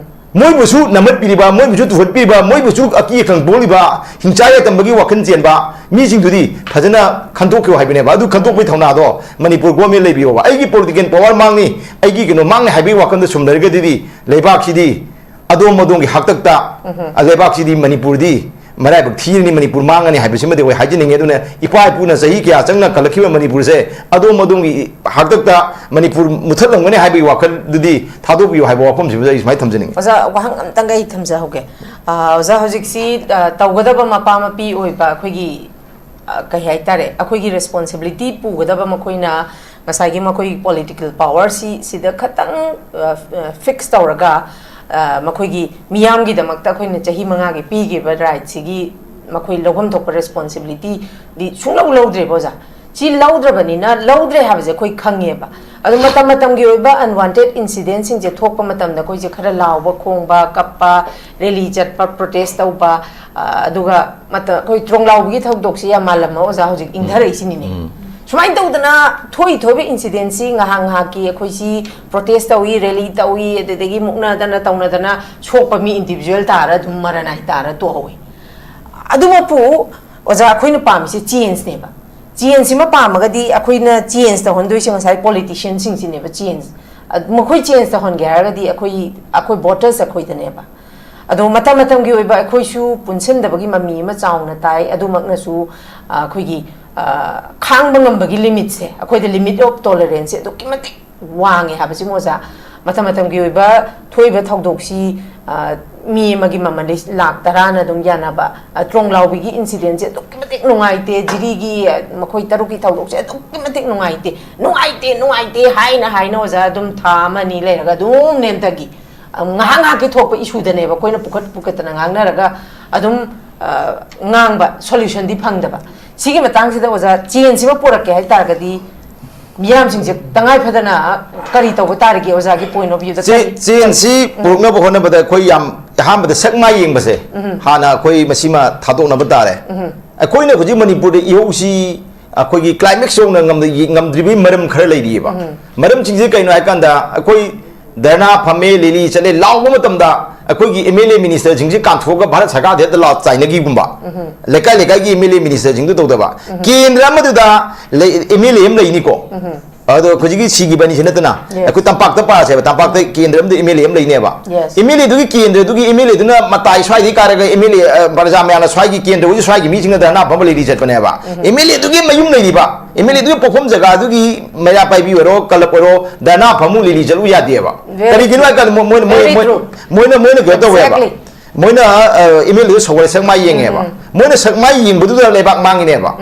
ꯃꯣꯏꯕꯨꯁꯨ ꯅꯝꯍꯠꯄꯤꯔꯤꯕ, ꯃꯣꯏꯕꯨꯁꯨ ꯇꯨꯍꯠꯄꯤꯔꯤꯕ, ꯃꯣꯏꯕꯨꯁꯨ ꯑꯀꯤ ꯑꯈꯪ ꯄꯣꯛꯂꯤꯕ, ꯍꯤꯡꯆꯥ ꯌꯥꯏꯇꯝꯕꯒꯤ ꯋꯥꯈꯜ ꯆꯦꯟꯕ ꯃꯤꯁꯤꯡꯗꯨꯗꯤ ꯐꯖꯅ ꯈꯟꯗꯣꯛꯄꯤꯌꯨ ꯍꯥꯏꯕꯅꯦꯕ꯫ ꯑꯗꯨ ꯈꯟꯗꯣꯛꯄꯒꯤ ꯊꯧꯅꯥꯗꯣ ꯃꯅꯤꯄꯨꯔ ꯒꯣꯔꯃꯦꯟ ꯂꯩꯕꯤꯌꯣꯕ꯫ ꯑꯩꯒꯤ ꯄꯣꯂꯤꯇꯤꯀꯦꯜ ꯄꯋꯥꯔ ꯃꯥꯡꯅꯤ, ꯑꯩꯒꯤ ꯀꯩꯅꯣ ꯃꯥꯡꯅꯤ ꯍꯥꯏꯕꯒꯤ ꯋꯥꯈꯜꯗ ꯁꯨꯝ ꯂꯩꯔꯒꯗꯤ ꯂꯩꯕꯥꯛꯁꯤꯗꯤ ꯑꯗꯣꯝ ꯑꯗꯣꯝꯒꯤ ꯍꯥꯛꯇꯛꯇ, ꯑ, ꯂꯩꯕꯥꯛꯁꯤꯗꯤ ꯃꯅꯤꯄꯨꯔꯗꯤ ꯃꯔꯥꯏꯕꯛ ꯊꯤꯔꯅꯤ, ꯃꯅꯤꯄꯨꯔ ꯃꯥꯡꯉꯅꯤ ꯍꯥꯏꯕꯁꯤꯃꯗꯤ ꯑꯩꯈꯣꯏ ꯍꯥꯏꯖꯅꯤꯡꯉꯤ꯫ ꯑꯗꯨꯅ ꯏꯄꯥ ꯏꯄꯨꯅ ꯆꯍꯤ ꯀꯌꯥ ꯆꯪꯅ ꯀꯜꯂꯛꯈꯤꯕ ꯃꯅꯤꯄꯨꯔꯁꯦ ꯑꯗꯣꯝ ꯑꯗꯣꯝꯒꯤ ꯍꯥꯛꯇꯛꯇ ꯃꯅꯤꯄꯨꯔ ꯃꯨꯊꯠꯂꯝꯒꯅꯤ ꯍꯥꯏꯕꯒꯤ ꯋꯥꯈꯜꯗꯨꯗꯤ ꯊꯥꯗꯣꯛꯄꯤꯌꯨ ꯍꯥꯏꯕ ꯋꯥꯐꯝꯁꯤꯃꯗꯤ ꯑꯩ ꯁꯨꯃꯥꯏꯅ ꯊꯝꯖꯅꯤꯡꯉꯤ꯫ ꯑꯣꯖꯥ, ꯋꯥꯍꯪ ꯑꯝꯇꯪꯒ ꯑꯩ ꯊꯝꯖꯍꯧꯒꯦ꯫ ꯑ, ꯑꯣꯖꯥ, ꯍꯧꯖꯤꯛꯁꯤ, ꯑ, ꯇꯧꯒꯗꯕ ꯃꯄꯥ ꯃꯄꯤ ꯑꯣꯏꯕ ꯑꯩꯈꯣꯏꯒꯤ, ꯑ, ꯀꯩ ꯍꯥꯏꯇꯥꯔꯦ, ꯑꯩꯈꯣꯏꯒꯤ ꯔꯦꯁꯄꯣꯟꯁꯤꯕꯤꯂꯤꯇꯤ ꯄꯨꯒꯗꯕ ꯃꯈꯣꯏꯅ ꯉꯁꯥꯏꯒꯤ ꯃꯈꯣꯏꯒꯤ ꯄꯣꯂꯤꯇꯤꯀꯦꯜ ꯄꯋꯥꯔꯁꯤ ꯁꯤꯗ ꯈꯇꯪ, ꯑ, ꯑ, ꯐꯤꯛꯁ ꯇꯧꯔꯒ, ꯑ, ꯃꯈꯣꯏꯒꯤ ꯃꯤꯌꯥꯝꯒꯤꯗꯃꯛꯇ ꯑꯩꯈꯣꯏꯅ ꯆꯍꯤ ꯃꯉꯥꯒꯤ ꯄꯤꯈꯤꯕ ꯔꯥꯏꯠꯁꯤꯒꯤ ꯃꯈꯣꯏ ꯂꯧꯐꯝ ꯊꯣꯛꯄ ꯔꯦꯁꯄꯣꯟꯁꯤꯕꯤꯂꯤꯇꯤꯗꯤ ꯁꯨꯡꯂꯧ ꯂꯧꯗ꯭ꯔꯦꯕ, ꯑꯣꯖꯥ꯫ ꯁꯤ ꯂꯧꯗ꯭ꯔꯕꯅꯤꯅ, ꯂꯧꯗ꯭ꯔꯦ ꯍꯥꯏꯕꯁꯦ ꯑꯩꯈꯣꯏ ꯈꯪꯉꯦꯕ꯫ ꯑꯗꯨ ꯃꯇꯝ ꯃꯇꯝꯒꯤ ꯑꯣꯏꯕ ꯑꯟꯋꯥꯟꯇꯦꯗ ꯏꯟꯁꯤꯗꯦꯟꯁꯤꯡꯁꯦ ꯊꯣꯛꯄ ꯃꯇꯝꯗ ꯑꯩꯈꯣꯏꯁꯦ ꯈꯔ ꯂꯥꯎꯕ ꯈꯣꯡꯕ, ꯀꯞꯄ, ꯔꯦꯂꯤ ꯆꯠꯄ, ꯄ꯭ꯔꯣꯇꯦꯁ ꯇꯧꯕ, ꯑ, ꯑꯗꯨꯒ ꯃꯇꯝ, ꯑꯩꯈꯣꯏ ꯇ꯭ꯔꯣꯡꯂꯥꯎꯕꯒꯤ ꯊꯧꯗꯣꯛꯁꯦ ꯌꯥꯝ ꯃꯥꯜꯂꯝꯃ, ꯑꯣꯖꯥ, ꯍꯧꯖꯤꯛ ꯏꯪꯊꯔꯛꯏꯁꯤꯅꯤꯅꯦ꯫ ꯎꯝ꯫ ꯁꯨꯃꯥꯏꯅ ꯇꯧꯗꯅ ꯊꯣꯛꯏ ꯊꯣꯛꯏꯕ ꯏꯟꯁꯤꯗꯦꯟꯁꯤ ꯉꯥꯏꯍꯥꯛ ꯉꯥꯏꯍꯥꯛꯀꯤ ꯑꯩꯈꯣꯏꯁꯤ ꯄ꯭ꯔꯣꯇꯦꯁ ꯇꯧꯏ, ꯔꯦꯂꯤ ꯇꯧꯏ, ꯑꯗꯨꯗꯒꯤ ꯃꯨꯛꯅꯗꯅ ꯇꯧꯅꯗꯅ ꯁꯣꯛꯄ ꯃꯤ ꯏꯟꯗꯤꯕꯤꯖꯨꯋꯦꯜ ꯇꯥꯔ ꯑꯗꯨꯝ ꯃꯔꯅꯥꯏ ꯇꯥꯔ ꯇꯣꯛꯍꯧꯏ꯫ ꯑꯗꯨꯃꯛꯄꯨ, ꯑꯣꯖꯥ, ꯑꯩꯈꯣꯏꯅ ꯄꯥꯝꯃꯤꯁꯦ ꯆꯦꯟꯖꯅꯦꯕ꯫ ꯆꯦꯟꯖꯁꯤꯃ ꯄꯥꯝꯃꯒꯗꯤ ꯑꯩꯈꯣꯏꯅ ꯆꯦꯟꯖ ꯇꯧꯍꯟꯗꯣꯏꯁꯦ ꯉꯁꯥꯏ ꯄꯣꯂꯤꯇꯤꯁꯤꯌꯟꯁꯤꯡꯁꯤꯅꯦꯕ ꯆꯦꯟꯖ꯫ ꯑ, ꯃꯈꯣꯏ ꯆꯦꯟꯖ ꯇꯧꯍꯟꯒꯦ ꯍꯥꯏꯔꯒꯗꯤ ꯑꯩꯈꯣꯏ, ꯑꯩꯈꯣꯏ ꯚꯣꯇꯔꯁ ꯑꯩꯈꯣꯏꯗꯅꯦꯕ꯫ ꯑꯗꯣ ꯃꯇꯝ ꯃꯇꯝꯒꯤ ꯑꯣꯏꯕ ꯑꯩꯈꯣꯏꯁꯨ ꯄꯨꯟꯁꯤꯟꯗꯕꯒꯤ ꯃꯃꯤ ꯑꯃ ꯆꯥꯎꯅ ꯇꯥꯏ꯫ ꯑꯗꯨꯃꯛꯅꯁꯨ, ꯑ, ꯑꯩꯈꯣꯏꯒꯤ, ꯑ, ꯈꯥꯡꯕ ꯉꯝꯕꯒꯤ ꯂꯤꯃꯤꯠꯁꯦ, ꯑꯩꯈꯣꯏꯗ ꯂꯤꯃꯤꯠ ꯑꯣꯐ ꯇꯣꯂꯔꯦꯟꯁꯁꯦ ꯑꯗꯨꯛꯀꯤ ꯃꯇꯤꯛ ꯋꯥꯡꯉꯦ ꯍꯥꯏꯕꯁꯤꯃ, ꯑꯣꯖꯥ, ꯃꯇꯝ ꯃꯇꯝꯒꯤ ꯑꯣꯏꯕ ꯊꯣꯛꯏꯕ ꯊꯧꯗꯣꯛꯁꯤ, ꯑ, ꯃꯤ ꯑꯃꯒꯤ ꯃꯃꯜꯗꯤ ꯂꯥꯛ ꯇꯔꯥꯅ ꯑꯗꯨꯝ ꯌꯥꯅꯕ, ꯑ, ꯇ꯭ꯔꯣꯡ ꯂꯥꯎꯕꯤꯒꯤ ꯏꯟꯁꯤꯗꯦꯟꯁꯦ ꯑꯗꯨꯛꯀꯤ ꯃꯇꯤꯛ ꯅꯨꯡꯉꯥꯏꯇꯦ, ꯖꯤꯔꯤꯒꯤ, ꯑ, ꯃꯈꯣꯏ ꯇꯔꯨꯛꯀꯤ ꯊꯧꯗꯣꯛꯁꯦ ꯑꯗꯨꯛꯀꯤ ꯃꯇꯤꯛ ꯅꯨꯡꯉꯥꯏꯇꯦ, ꯅꯨꯡꯉꯥꯏꯇꯦ, ꯅꯨꯡꯉꯥꯏꯇꯦ ꯍꯥꯏꯅ ꯍꯥꯏꯅ, ꯑꯣꯖꯥ, ꯑꯗꯨꯝ ꯊꯥ ꯑꯃ ꯑꯅꯤ ꯂꯩꯔꯒ ꯑꯗꯨꯝ ꯅꯦꯝꯊꯈꯤ꯫ ꯑ, ꯉꯥꯏꯍꯥꯛ ꯉꯥꯏꯍꯥꯛꯀꯤ ꯊꯣꯛꯄ ꯏꯁꯨꯗꯅꯦꯕ ꯑꯩꯈꯣꯏꯅ ꯄꯨꯈꯠ ꯄꯨꯈꯠꯇꯅ ꯉꯥꯡꯅꯔꯒ ꯑꯗꯨꯝ, ꯑ, ꯉꯥꯡꯕ, ꯁꯣꯂꯨꯁꯟꯗꯤ ꯐꯪꯗꯕ꯫ ꯁꯤꯒꯤ ꯃꯇꯥꯡꯁꯤꯗ, ꯑꯣꯖꯥ, ꯆꯦꯟꯖꯁꯤꯃ ꯄꯨꯔꯛꯀꯦ ꯍꯥꯏ ꯇꯥꯔꯒꯗꯤ ꯃꯤꯌꯥꯝꯁꯤꯡꯁꯦ ꯇꯉꯥꯏ ꯐꯗꯅ ꯀꯔꯤ ꯇꯧꯕ ꯇꯥꯔꯤꯒꯦ, ꯑꯣꯖꯥꯒꯤ ꯄꯣꯏꯟ ꯑꯣꯐ ꯚ꯭ꯌꯨꯗ? ꯆꯦ-, ꯀꯔꯤ, ꯆꯦꯟꯖꯁꯤ ꯎꯝ꯫ ꯄꯨꯔꯛꯅꯕ ꯍꯣꯠꯅꯕꯗ ꯑꯩꯈꯣꯏ ꯌꯥꯝ ꯑꯍꯥꯟꯕꯗ ꯁꯛ ꯃꯥꯏ ꯌꯦꯡꯕꯁꯦ, ꯎꯝ꯫ ꯍꯥꯟꯅ ꯑꯩꯈꯣꯏ ꯃꯁꯤꯃ ꯊꯥꯗꯣꯛꯅꯕ ꯇꯥꯔꯦ꯫ ꯎꯝ꯫ ꯑꯩꯈꯣꯏꯅ ꯍꯧꯖꯤꯛ ꯃꯅꯤꯄꯨꯔꯗ ꯏꯍꯧꯁꯤ ꯑꯩꯈꯣꯏꯒꯤ climax ꯌꯧꯅ ꯉꯝꯗ-, ꯉꯝꯗ꯭ꯔꯤꯕꯒꯤ ꯃꯔꯝ ꯈꯔ ꯂꯩꯔꯤꯑꯕ꯫ ꯃꯔꯝꯁꯤꯡꯁꯦ ꯀꯩꯅꯣ ꯍꯥꯏ ꯀꯥꯟꯗ, ꯑꯩꯈꯣꯏ ꯙꯔꯅꯥ ꯐꯝꯃꯦ, ꯔꯦꯂꯤ ꯆꯠꯂꯦ ꯂꯥꯎꯕ ꯃꯇꯝꯗ, ꯑꯩꯈꯣꯏꯒꯤ MLA ministerꯁꯤꯡꯁꯦ ꯀꯥꯟꯊꯣꯛꯑꯒ ꯚꯥꯔꯠ ꯁꯔꯀꯥꯔꯗ ꯍꯦꯛꯇ ꯂꯥꯎ ꯆꯥꯏꯅꯈꯤꯒꯨꯝꯕ, ꯂꯩꯀꯥꯏ ꯂꯩꯀꯥꯏꯒꯤ MLA ministerꯁꯤꯡꯗꯨ ꯇꯧꯗꯕ, ꯀꯦꯟꯗ꯭ꯔ ꯑꯃꯗꯨꯗ ꯂꯩ-, MLA ꯑꯃ ꯂꯩꯅꯤꯀꯣ꯫ ꯑꯗꯣ ꯍꯧꯖꯤꯛꯀꯤ ꯁꯤꯈꯤꯕ ꯑꯅꯤꯁꯤ ꯅꯠꯇꯅ, Yes. ꯑꯩꯈꯣꯏ ꯇꯝꯄꯥꯛꯇ ꯄꯥꯁꯦꯕ, ꯇꯝꯄꯥꯛꯇ ꯀꯦꯟꯗ꯭ꯔ ꯑꯃꯗ MLA ꯑꯃ ꯂꯩꯅꯦꯕ꯫ Yes. MLAꯗꯨꯒꯤ ꯀꯦꯟꯗ꯭ꯔꯗꯨꯒꯤ MLAꯗꯨꯅ ꯃꯇꯥꯏ ꯁ꯭ꯋꯥꯏꯗꯒꯤ ꯀꯥꯔꯒ MLA, ꯑ, ꯄ꯭ꯔꯖꯥ ꯃꯌꯥꯝꯅ ꯁ꯭ꯋꯥꯏꯒꯤ ꯀꯦꯟꯗ꯭ꯔ ꯑꯣꯏꯁꯨ ꯁ꯭ꯋꯥꯏꯒꯤ ꯃꯤꯁꯤꯡꯅ ꯙꯔꯅꯥ ꯐꯝꯕ ꯔꯦꯂꯤ ꯆꯠꯄꯅꯦꯕ꯫ MLAꯗꯨꯒꯤ ꯃꯌꯨꯝ ꯂꯩꯔꯤꯕ, MLAꯗꯨꯒꯤ ꯄꯣꯛꯐꯝ ꯖꯒꯥꯗꯨꯒꯤ ꯃꯩꯔꯥ ꯄꯥꯏꯕꯤ ꯑꯣꯏꯔꯣ, ꯀꯂꯕ ꯑꯣꯏꯔꯣ, ꯙꯔꯅꯥ ꯐꯝꯃꯨ ꯔꯦꯂꯤ ꯆꯠꯂꯨ ꯌꯥꯗꯦꯕ꯫ Very ꯀꯔꯤꯒꯤꯅꯣ ꯍꯥꯏ ꯀꯥꯟꯗ ꯃꯣꯏ, ꯃꯣꯏ, ꯃꯣꯏ, Very ꯃꯣꯏ, true. ꯃꯣꯏꯅ, ꯃꯣꯏꯅ ꯀꯩꯅꯣ ꯇꯧꯋꯦꯕ꯫ Exactly. ꯃꯣꯏꯅ, ꯑ, MLAꯗꯨ ꯁꯧꯒꯠꯂ ꯁꯛ ꯃꯥꯏ ꯌꯦꯡꯉꯦꯕ꯫ ꯃꯣꯏꯅ ꯁꯛ ꯃꯥꯏ ꯌꯦꯡꯕꯗꯨꯗ ꯂꯩꯕꯥꯛ ꯃꯥꯡꯉꯤꯅꯦꯕ꯫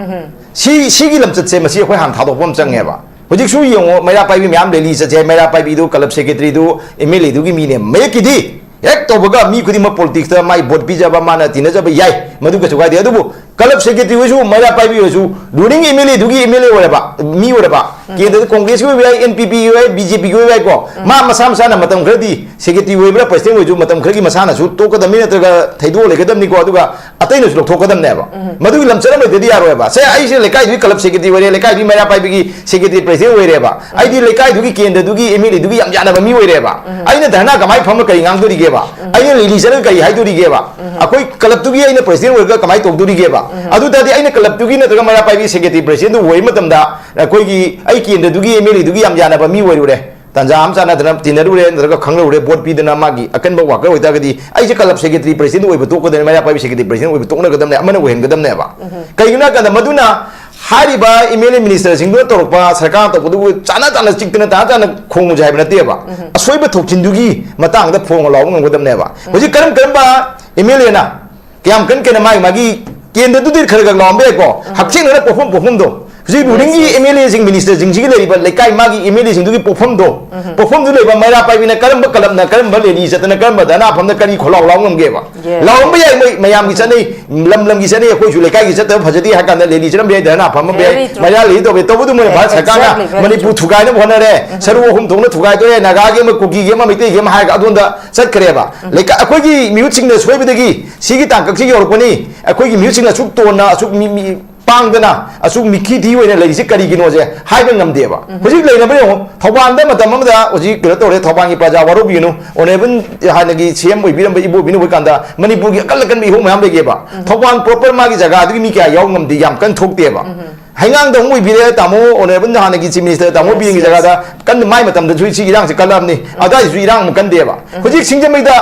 ꯁꯤ, ꯁꯤꯒꯤ ꯂꯝꯆꯠꯁꯦ ꯃꯁꯤ ꯑꯩꯈꯣꯏ ꯍꯥꯟꯅ ꯊꯥꯗꯣꯛꯄ ꯑꯃ ꯆꯪꯉꯦꯕ꯫ ꯍꯧꯖꯤꯛꯁꯨ ꯌꯦꯡꯉꯣ, ꯃꯩꯔꯥ ꯄꯥꯏꯕꯤ ꯃꯌꯥꯝ ꯔꯦꯂꯤ ꯆꯠꯁꯦ ꯍꯥꯏ, ꯃꯩꯔꯥ ꯄꯥꯏꯕꯤꯗꯨ ꯀꯂꯕ ꯁꯦꯀ꯭ꯔꯦꯇꯔꯤꯗꯨ MLAꯗꯨꯒꯤ ꯃꯤꯅꯦ꯫ ꯃꯌꯦꯛꯀꯤꯗꯤ ꯍꯦꯛ ꯇꯧꯕꯒ ꯃꯤ ꯈꯨꯗꯤꯡꯃꯛ politicsꯇ ꯃꯥꯏ vote ꯄꯤꯖꯕ, ꯃꯥꯅ ꯇꯤꯟꯅꯖꯕ ꯌꯥꯏ, ꯃꯗꯨ ꯀꯩꯁꯨ ꯀꯥꯏꯗꯦ꯫ ꯑꯗꯨꯕꯨ ꯀꯂꯕ ꯁꯦꯀ꯭ꯔꯦꯇꯔꯤ ꯑꯣꯏꯁꯨ, ꯃꯩꯔꯥ ꯄꯥꯏꯕꯤ ꯑꯣꯏꯁꯨ, ruling MLAꯗꯨꯒꯤ MLA ꯑꯣꯏꯔꯕ, ꯃꯤ ꯑꯣꯏꯔꯕ, ꯀꯦꯟꯗ꯭ꯔꯗ ꯀꯣꯡꯒ꯭ꯔꯦꯁꯀꯤ ꯑꯣꯏꯕ ꯌꯥꯏ, NPPꯒꯤ ꯑꯣꯏ ꯌꯥꯏ, BJPꯒꯤ ꯑꯣꯏꯕ ꯌꯥꯏꯀꯣ, ꯃꯥ ꯃꯁꯥ ꯃꯁꯥꯅ ꯃꯇꯝ ꯈꯔꯗꯤ ꯁꯦꯀ꯭ꯔꯦꯇꯔꯤ ꯑꯣꯏꯕ꯭ꯔꯥ ꯄ꯭ꯔꯁꯤꯗꯦꯟ ꯑꯣꯏꯁꯨ ꯃꯇꯝ ꯈꯔꯒꯤ ꯃꯁꯥꯅꯁꯨ ꯇꯣꯛꯀꯗꯕꯅꯤ, ꯅꯠꯇ꯭ꯔꯒ ꯊꯩꯗꯣꯛꯑ ꯂꯩꯒꯗꯕꯅꯤꯀꯣ, ꯑꯗꯨꯒ ꯑꯇꯩꯅꯁꯨ ꯂꯧꯊꯣꯛꯀꯗꯕꯅꯦꯕ꯫ ꯃꯗꯨꯒꯤ ꯂꯝꯆꯠ ꯑꯃ ꯂꯩꯇ꯭ꯔꯗꯤ ꯌꯥꯔꯣꯏꯕ꯫ ꯁꯦ, ꯑꯩꯁꯦ ꯂꯩꯀꯥꯏꯗꯨꯒꯤ ꯀꯂꯕ ꯁꯦꯀ꯭ꯔꯦꯇꯔꯤ ꯑꯣꯏꯔꯦ, ꯂꯩꯀꯥꯏꯗꯨꯒꯤ ꯃꯩꯔꯥ ꯄꯥꯏꯕꯤꯒꯤ ꯁꯦꯀ꯭ꯔꯦꯇꯔꯤ ꯄ꯭ꯔꯁꯤꯗꯦꯟ ꯑꯣꯏꯔꯦꯕ, ꯑꯩꯗꯤ ꯂꯩꯀꯥꯏꯗꯨꯒꯤ ꯀꯦꯟꯗ꯭ꯔꯗꯨꯒꯤ MLAꯗꯨꯒꯤ ꯌꯥꯝ ꯌꯥꯅꯕ ꯃꯤ ꯑꯣꯏꯔꯦꯕ꯫ ꯑꯩꯅ ꯙꯔꯅꯥ ꯀꯃꯥꯏꯅ ꯐꯝꯃ ꯀꯔꯤ ꯉꯥꯡꯗꯣꯔꯤꯒꯦꯕ? ꯑꯩꯅ ꯔꯦꯂꯤ ꯆꯠꯂꯒ ꯀꯔꯤ ꯍꯥꯏꯗꯣꯔꯤꯒꯦꯕ? ꯑꯩꯈꯣꯏ ꯀꯂꯕꯇꯨꯒꯤ ꯑꯩꯅ ꯄ꯭ꯔꯁꯤꯗꯦꯟ ꯑꯣꯏꯔꯒ ꯀꯃꯥꯏꯅ ꯇꯧꯗꯣꯔꯤꯒꯦꯕ? ꯑꯗꯨ ꯇꯥꯔꯗꯤ ꯑꯩꯅ ꯀꯂꯕꯇꯨꯒꯤ ꯅꯠꯇ꯭ꯔꯒ ꯃꯩꯔꯥ ꯄꯥꯏꯕꯤ ꯁꯦꯀ꯭ꯔꯦꯇꯔꯤ ꯄ꯭ꯔꯁꯤꯗꯦꯟꯗꯨ ꯑꯣꯏꯕ ꯃꯇꯝꯗ, ꯑꯩꯈꯣꯏꯒꯤ, ꯑꯩ ꯀꯦꯟꯗ꯭ꯔꯗꯨꯒꯤ MLAꯗꯨꯒꯤ ꯌꯥꯝ ꯌꯥꯅꯕ ꯃꯤ ꯑꯣꯏꯔꯨꯔꯦ, ꯇꯥꯟꯖꯥ ꯑꯃ ꯆꯥꯟꯅꯗꯅ ꯇꯤꯟꯅꯔꯨꯔꯦ, ꯅꯠꯇ꯭ꯔꯒ ꯈꯪꯅꯔꯨꯔꯦ, vote ꯄꯤꯗꯅ ꯃꯥꯒꯤ ꯑꯀꯟꯕ worker ꯑꯣꯏꯇꯥꯔꯒꯗꯤ, ꯑꯩꯁꯦ ꯀꯂꯕ ꯁꯦꯀ꯭ꯔꯦꯇꯔꯤ ꯄ꯭ꯔꯁꯤꯗꯦꯟ ꯑꯣꯏꯕ ꯇꯣꯛꯀꯗꯕꯅꯤ, ꯃꯩꯔꯥ ꯄꯥꯏꯕꯤ ꯁꯦꯀ꯭ꯔꯦꯇꯔꯤ ꯄ꯭ꯔꯁꯤꯗꯦꯟ ꯑꯣꯏꯕ ꯇꯣꯛꯅꯒꯗꯕꯅꯦ, ꯑꯃꯅ ꯑꯣꯏꯍꯟꯒꯗꯕꯅꯦꯕ꯫ ꯀꯩꯒꯤꯅꯣ ꯍꯥꯏ ꯀꯥꯟꯗ, ꯃꯗꯨꯅ ꯍꯥꯏꯔꯤꯕ MLA ministerꯁꯤꯡꯗꯨꯅ ꯇꯧꯔꯛꯄ, ꯁꯔꯀꯥꯔꯅ ꯇꯧꯕꯗꯨꯕꯨ ꯆꯥꯅ ꯆꯥꯅ ꯆꯤꯛꯇꯅ, ꯇꯥꯅ ꯆꯥꯅ ꯈꯣꯡꯉꯨꯁꯦ ꯍꯥꯏꯕ ꯅꯠꯇꯦꯕ꯫ ꯑꯁꯣꯏꯕ ꯊꯣꯛꯆꯤꯟꯗꯨꯒꯤ ꯃꯇꯥꯡꯗ ꯐꯣꯡꯉ ꯂꯥꯎꯕ ꯉꯝꯒꯗꯕꯅꯦꯕ꯫ ꯍꯧꯖꯤꯛ ꯀꯔꯝ ꯀꯔꯝꯕ MLAꯅ ꯀꯌꯥꯝ ꯀꯟ ꯀꯟꯅ ꯃꯥꯒꯤ ꯃꯥꯒꯤ ꯀꯦꯟꯗ꯭ꯔꯗꯨꯗꯤ ꯈꯔ ꯈꯔ ꯂꯥꯎꯔꯝꯕ ꯌꯥꯏꯀꯣ, ꯍꯛꯊꯦꯡꯅꯅ ꯄꯣꯛꯐꯝ ꯄꯣꯛꯐꯝꯗꯣ꯫ ꯍꯧꯖꯤꯛ Yes, rulingꯒꯤ yes. MLAꯁꯤꯡ ministerꯁꯤꯡꯁꯤꯒꯤ ꯂꯩꯔꯤꯕ ꯂꯩꯀꯥꯏ, ꯃꯥꯒꯤ MLAꯁꯤꯡꯗꯨꯒꯤ ꯄꯣꯛꯐꯝꯗꯣ, ꯄꯣꯛꯐꯝꯗꯨ ꯂꯩꯕ ꯃꯩꯔꯥ ꯄꯥꯏꯕꯤꯅ ꯀꯔꯝꯕ ꯀꯂꯕꯅ, ꯀꯔꯝꯕ ꯔꯦꯂꯤ ꯆꯠꯇꯅ, ꯀꯔꯝꯕ ꯙꯔꯅꯥ ꯐꯝꯗ ꯀꯔꯤ ꯈꯣꯜꯂꯥꯎ ꯂꯥꯎ ꯉꯝꯒꯦꯕ? Yes. ꯂꯥꯎꯔꯝꯕ ꯌꯥꯏ, ꯃꯣꯏ ꯃꯌꯥꯝꯒꯤ ꯆꯠꯅꯩ, ꯂꯝ ꯂꯝꯒꯤ ꯆꯠꯅꯩ, ꯑꯩꯈꯣꯏꯁꯨ ꯂꯩꯀꯥꯏꯒꯤ ꯆꯠꯇꯕ ꯐꯖꯗꯦ ꯍꯥꯏ ꯀꯥꯟꯗ ꯔꯦꯂꯤ ꯆꯠꯂꯝꯕ ꯌꯥꯏ, ꯙꯔꯅꯥ ꯐꯝꯃꯝꯕ ꯌꯥꯏ, Very true. ꯃꯩꯔꯥ ꯔꯦꯂꯤ ꯇꯧꯕ ꯌꯥꯏ꯫ ꯇꯧꯕꯗꯨ ꯃꯣꯏꯅ ꯚꯥꯔꯠ ꯁꯔꯀꯥꯔꯅ Exactly, very ꯃꯅꯤꯄꯨꯔ true. ꯊꯨꯒꯥꯏꯅꯕ ꯍꯣꯠꯅꯔꯦ, ꯁꯔꯨꯛ ꯑꯍꯨꯝ ꯊꯣꯛꯅ ꯊꯨꯒꯥꯏꯗꯣꯔꯦ, ꯅꯥꯒꯥꯒꯤ ꯑꯃ, ꯀꯨꯀꯤꯒꯤ ꯑꯃ, ꯃꯩꯇꯩꯒꯤ ꯑꯃ ꯍꯥꯏꯔꯒ ꯑꯗꯣꯝꯗ ꯆꯠꯈ꯭ꯔꯦꯕ꯫ ꯂꯩꯀꯥꯏ, ꯑꯩꯈꯣꯏꯒꯤ ꯃꯤꯍꯨꯠꯁꯤꯡꯅ ꯁꯣꯏꯕꯗꯒꯤ ꯁꯤꯒꯤ ꯇꯥꯡꯀꯛꯁꯤ ꯌꯧꯔꯛꯄꯅꯤ꯫ ꯑꯩꯈꯣꯏꯒꯤ ꯃꯤꯍꯨꯠꯁꯤꯡꯅ ꯑꯁꯨꯛ ꯇꯣꯟꯅ, ꯑꯁꯨꯛ ꯃꯤ, ꯃꯤ, ꯇꯥꯡꯗꯅ ꯑꯁꯨꯛ ꯃꯤꯈꯤ ꯊꯤ ꯑꯣꯏꯅ ꯂꯩꯔꯤꯁꯤ ꯀꯔꯤꯒꯤꯅꯣꯁꯦ ꯍꯥꯏꯕ ꯉꯝꯗꯦꯕ꯫ ꯍꯧꯖꯤꯛ ꯂꯩꯅꯕ ꯌꯦꯡꯉꯣ, ꯊꯧꯕꯥꯜꯗ ꯃꯇꯝ ꯑꯃꯗ, ꯍꯧꯖꯤꯛ ꯀꯩꯅꯣ ꯇꯧꯔꯦ, ꯊꯧꯕꯥꯜꯒꯤ ꯄ꯭ꯔꯖꯥ ꯋꯥꯔꯧꯕꯤꯒꯅꯨ, ꯑꯣꯅꯔꯦꯕꯜ ꯍꯥꯟꯅꯒꯤ ꯁꯤ ꯑꯦꯝ ꯑꯣꯏꯕꯤꯔꯝꯕ ꯏꯕꯣꯕꯤꯅ ꯑꯣꯏꯕ ꯀꯥꯟꯗ ꯃꯅꯤꯄꯨꯔꯒꯤ ꯑꯀꯜ ꯑꯀꯟꯕ ꯏꯍꯧ ꯃꯌꯥꯝ ꯂꯩꯒꯦꯕ꯫ ꯊꯧꯕꯥꯜ ꯄ꯭ꯔꯣꯄꯔ ꯃꯥꯒꯤ ꯖꯒꯥꯗꯨꯒꯤ ꯃꯤ ꯀꯌꯥ ꯌꯥꯎ ꯉꯝꯗꯦ, ꯌꯥꯝ ꯀꯟꯅ ꯊꯣꯛꯇꯦꯕ꯫ ꯍꯩꯉꯥꯡꯗ ꯑꯃꯨꯛ ꯑꯣꯏꯕꯤꯔꯦ, ꯇꯥꯃꯣ ꯑꯣꯅꯔꯦꯕꯜ ꯍꯥꯟꯅꯒꯤ ꯆꯤꯐ ꯃꯤꯅꯤꯁꯇꯔ ꯇꯥꯃꯣ ꯕꯤꯔꯦꯟꯒꯤ ꯖꯒꯥꯗ ꯀꯟꯅ, ꯃꯥꯏ ꯃꯇꯝꯗꯁꯨ ꯁꯤ ꯏꯔꯥꯡꯁꯦ ꯀꯜꯂꯝꯅꯤ, ꯑꯗꯨꯋꯥꯏꯁꯨ ꯏꯔꯥꯡ ꯑꯃꯨꯛ ꯀꯟꯗꯦꯕ꯫ ꯍꯧꯖꯤꯛ ꯁꯤꯡꯖꯃꯩꯗ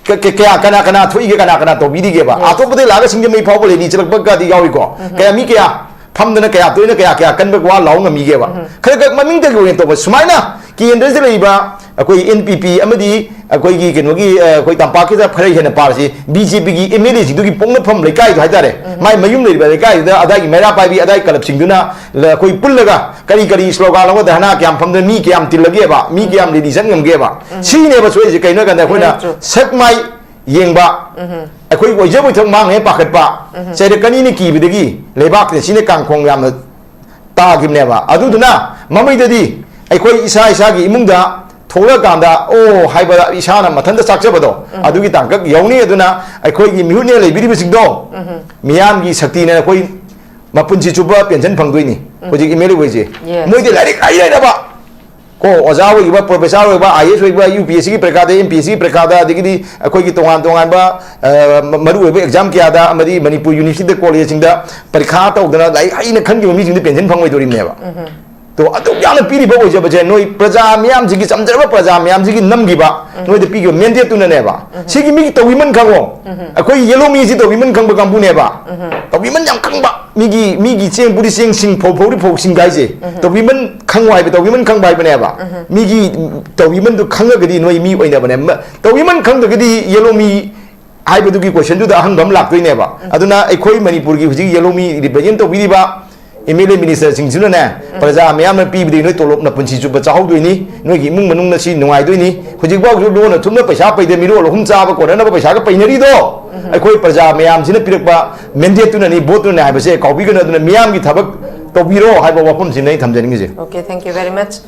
ꯀ-, ꯀ-, ꯀꯌꯥ, ꯀꯅꯥ, ꯀꯅꯥ ꯊꯣꯛꯏꯒꯦ, ꯀꯅꯥ, ꯀꯅꯥ ꯇꯧꯕꯤꯔꯤꯒꯦꯕ? ꯑꯇꯣꯞꯄꯗꯩ ꯂꯥꯛꯑꯒ ꯁꯤꯡꯖꯃꯩ ꯐꯥꯎꯕ ꯔꯦꯂꯤ ꯆꯠꯂꯛꯄꯒꯗꯤ ꯌꯥꯎꯏꯀꯣ꯫ ꯀꯌꯥ, ꯃꯤ ꯀꯌꯥ ꯐꯝꯗꯅ, ꯀꯌꯥ ꯇꯣꯏꯅ, ꯀꯌꯥ, ꯀꯌꯥ ꯀꯟꯕ ꯋꯥ ꯂꯥꯎ ꯉꯝꯃꯤꯒꯦꯕ? ꯈꯔ ꯈꯛ ꯃꯃꯤꯡꯇꯒꯤ ꯑꯣꯏꯅ ꯇꯧꯕ꯫ ꯁꯨꯃꯥꯏꯅ ꯀꯦꯟꯗ꯭ꯔꯁꯤꯗ ꯂꯩꯔꯤꯕ ꯑꯩꯈꯣꯏ ꯑꯦꯟ ꯄꯤ ꯄꯤ ꯑꯃꯗꯤ ꯑꯩꯈꯣꯏꯒꯤ ꯀꯩꯅꯣꯒꯤ, ꯑ, ꯑꯩꯈꯣꯏ ꯇꯝꯄꯥꯛꯀꯤꯗ ꯈꯔ ꯍꯦꯟꯅ ꯄꯥꯔꯁꯤ, ꯕꯤ ꯖꯦ ꯄꯤꯒꯤ ꯑꯦꯝ ꯑꯦꯜ ꯑꯦꯁꯤꯡꯗꯨꯒꯤ ꯄꯣꯛꯅꯐꯝ ꯂꯩꯀꯥꯏꯗꯣ ꯍꯥꯏꯇꯥꯔꯦ, ꯃꯥꯏ ꯃꯌꯨꯝ ꯂꯩꯔꯤꯕ ꯂꯩꯀꯥꯏꯗꯨꯗ ꯑꯗꯥꯏꯒꯤ ꯃꯩꯔꯥ ꯄꯥꯏꯕꯤ ꯑꯗꯥꯏ ꯀꯂꯕꯁꯤꯡꯗꯨꯅ ꯂ-, ꯑꯩꯈꯣꯏ ꯄꯨꯜꯂꯒ ꯀꯔꯤ ꯀꯔꯤ ꯁ꯭ꯂꯣꯒꯥꯟ ꯂꯧꯕ, ꯙꯔꯅꯥ ꯀꯌꯥꯝ ꯐꯝꯗꯅ ꯃꯤ ꯀꯌꯥꯝ ꯇꯤꯜꯂꯒꯦꯕ, ꯃꯤ ꯀꯌꯥꯝ ꯔꯦꯂꯤ ꯆꯠ ꯉꯝꯒꯦꯕ? ꯁꯤꯅꯦꯕ ꯁꯣꯏꯔꯤꯁꯦ꯫ ꯀꯩꯅꯣ ꯍꯥꯏ ꯀꯥꯟꯗ ꯑꯩꯈꯣꯏꯅ ꯁꯛ ꯃꯥꯏ ꯌꯦꯡꯕ, ꯑꯩꯈꯣꯏ ꯑꯣꯏꯖꯕ ꯏꯊꯛ ꯃꯥꯡꯉꯦ ꯄꯥꯈꯠꯄ, ꯆꯩꯔꯛꯀꯅꯤꯅ ꯀꯤꯕꯗꯒꯤ ꯂꯩꯕꯥꯛꯇ ꯁꯤꯅ ꯀꯥꯡꯈꯣꯡ ꯌꯥꯝꯅ ꯇꯥꯈꯤꯕꯅꯦꯕ꯫ ꯑꯗꯨꯗꯨꯅ ꯃꯃꯩꯗꯗꯤ ꯑꯩꯈꯣꯏ ꯏꯁꯥ ꯏꯁꯥꯒꯤ ꯏꯃꯨꯡꯗ ꯊꯣꯛꯂꯛꯑꯀꯥꯟꯗ "ꯑꯣ" ꯍꯥꯏꯕ ꯏꯁꯥꯅ ꯃꯊꯟꯇ ꯆꯥꯛꯆꯕꯗꯣ, ꯑꯗꯨꯒꯤ ꯇꯥꯡꯀꯛ ꯌꯧꯅꯤ꯫ ꯑꯗꯨꯅ ꯑꯩꯈꯣꯏꯒꯤ ꯃꯤꯍꯨꯠꯅꯦ ꯂꯩꯕꯤꯔꯤꯕꯁꯤꯡꯗꯣ, ꯃꯤꯌꯥꯝꯒꯤ ꯁꯛꯇꯤꯅ ꯑꯩꯈꯣꯏ ꯃꯄꯨꯟꯁꯤ ꯆꯨꯞꯄ ꯄꯦꯟꯁꯟ ꯐꯪꯗꯣꯏꯅꯤ꯫ ꯍꯧꯖꯤꯛ ꯑꯦꯝ ꯑꯦꯜ ꯑꯦ ꯑꯣꯏꯁꯦ, ꯃꯣꯏꯗꯤ ꯂꯥꯏꯔꯤꯛ ꯍꯩ ꯂꯩꯔꯕ, ꯀꯣ, ꯑꯣꯖꯥ ꯑꯣꯏꯈꯤꯕ, ꯄ꯭ꯔꯣꯐꯦꯁꯥꯔ ꯑꯣꯏꯕ, ꯑꯥꯏ ꯑꯦꯁ ꯑꯣꯏꯕ, ꯌꯨ ꯄꯤ ꯑꯦꯁ ꯁꯤꯒꯤ ꯄꯔꯤꯈꯥꯗ, ꯑꯦꯝ ꯄꯤ ꯑꯦꯁ ꯁꯤꯒꯤ ꯄꯔꯤꯈꯥꯗ, ꯑꯗꯒꯤꯗꯤ ꯑꯩꯈꯣꯏꯒꯤ ꯇꯣꯉꯥꯟ ꯇꯣꯉꯥꯟꯕ, ꯑ, ꯃ-, ꯃꯔꯨꯑꯣꯏꯕ ꯑꯦꯛꯖꯥꯝ ꯀꯌꯥꯗ, ꯑꯃꯗꯤ ꯃꯅꯤꯄꯨꯔ ꯌꯨꯅꯤꯚꯔꯁꯤꯇꯤꯗ, ꯀꯣꯂꯦꯖꯁꯤꯡꯗ ꯄꯔꯤꯈꯥ ꯇꯧꯗꯅ ꯂꯥꯏꯔꯤꯛ ꯍꯩꯅ ꯈꯟꯈꯤꯕ ꯃꯤꯁꯤꯡꯗꯤ ꯄꯦꯟꯁꯟ ꯐꯪꯉꯣꯏꯗꯧꯔꯤꯕꯅꯦꯕ꯫ ꯑꯗꯣ ꯑꯗꯨꯛ ꯌꯥꯝꯅ ꯄꯤꯔꯤꯕ ꯑꯣꯏꯖꯕꯁꯦ ꯅꯣꯏ ꯄ꯭ꯔꯖꯥ ꯃꯤꯌꯥꯝꯁꯤꯒꯤ, ꯆꯝꯖꯔꯕ ꯄ꯭ꯔꯖꯥ ꯃꯤꯌꯥꯝꯁꯤꯒꯤ ꯅꯝꯈꯤꯕ, ꯅꯣꯏꯗ ꯄꯤꯈꯤꯕ ꯃꯦꯟꯗꯦꯠꯇꯨꯅꯅꯦꯕ꯫ ꯁꯤꯒꯤ ꯃꯤꯒꯤ ꯇꯧꯕꯤꯃꯟ ꯈꯪꯉꯣ꯫ ꯑꯩꯈꯣꯏ ꯌꯦꯂꯣꯃꯤꯁꯤ ꯇꯧꯕꯤꯃꯟ ꯈꯪꯕ ꯀꯥꯡꯕꯨꯅꯦꯕ꯫ ꯇꯧꯕꯤꯃꯟ ꯌꯥꯝ ꯈꯪꯕ꯫ ꯃꯤꯒꯤ, ꯃꯤꯒꯤ ꯆꯦꯡ ꯄꯨꯔꯤ ꯆꯦꯡ, ꯁꯤꯡ ꯐꯧ ꯐꯧꯔꯤ ꯐꯧ ꯁꯤꯡ ꯍꯥꯏꯁꯦ꯫ ꯇꯧꯕꯤꯃꯟ ꯈꯪꯉꯣ ꯍꯥꯏꯕ, ꯇꯧꯕꯤꯃꯟ ꯈꯪꯕ ꯍꯥꯏꯕꯅꯦꯕ꯫ ꯃꯤꯒꯤ ꯇꯧꯕꯤꯃꯟꯗꯨ ꯈꯪꯉꯒꯗꯤ ꯅꯣꯏ ꯃꯤ ꯑꯣꯏꯅꯕꯅꯦ꯫ ꯃ-, ꯇꯧꯕꯤꯃꯟ ꯈꯪꯗ꯭ꯔꯒꯗꯤ ꯌꯦꯂꯣꯃꯤ ꯍꯥꯏꯕꯗꯨꯒꯤ ꯀꯣꯏꯁꯟꯗꯨꯗ ꯑꯍꯪꯕ ꯑꯃ ꯂꯥꯛꯇꯣꯏꯅꯦꯕ꯫ ꯑꯗꯨꯅ ꯑꯩꯈꯣꯏ ꯃꯅꯤꯄꯨꯔꯒꯤ ꯍꯧꯖꯤꯛ ꯌꯦꯂꯣꯃꯤ ꯔꯤꯄ꯭ꯔꯖꯦꯟ ꯇꯧꯕꯤꯔꯤꯕ ꯑꯦꯝ ꯑꯦꯜ ꯑꯦ ꯃꯤꯅꯤꯁꯇꯔꯁꯤꯡꯁꯤꯅ ꯄ꯭ꯔꯖꯥ ꯃꯌꯥꯝꯅ ꯄꯤꯕꯗꯒꯤ ꯅꯣꯏ ꯇꯣꯂꯣꯞꯅ ꯄꯨꯟꯁꯤ ꯆꯨꯞꯄ ꯆꯥꯍꯧꯗꯣꯏꯅꯤ, ꯅꯣꯏꯒꯤ ꯏꯃꯨꯡ ꯃꯅꯨꯡꯅ ꯁꯤ ꯅꯨꯡꯉꯥꯏꯗꯣꯏꯅꯤ꯫ ꯍꯧꯖꯤꯛꯐꯥꯎꯁꯨ ꯂꯣꯟꯅ ꯊꯨꯞꯅ ꯄꯩꯁꯥ ꯄꯩꯗ ꯃꯤꯔꯣꯜ ꯑꯍꯨꯝ ꯆꯥꯕ ꯀꯣꯟꯅꯅꯕ ꯄꯩꯁꯥꯒ ꯄꯩꯅꯔꯤꯗꯣ ꯑꯩꯈꯣꯏ ꯄ꯭ꯔꯖꯥ ꯃꯌꯥꯝꯁꯤꯅ ꯄꯤꯔꯛꯄ ꯃꯦꯟꯗꯦꯠꯇꯨꯅꯅꯤ, ꯚꯣꯠꯇꯨꯅꯅꯤ ꯍꯥꯏꯕꯁꯦ ꯀꯥꯎꯕꯤꯒꯅꯨ꯫ ꯑꯗꯨꯅ ꯃꯤꯌꯥꯝꯒꯤ ꯊꯕꯛ ꯇꯧꯕꯤꯔꯣ ꯍꯥꯏꯕ ꯋꯥꯐꯝꯁꯤꯅ ꯑꯩ ꯊꯝꯖꯅꯤꯡꯉꯤꯁꯦ꯫ Okay, thank you very much.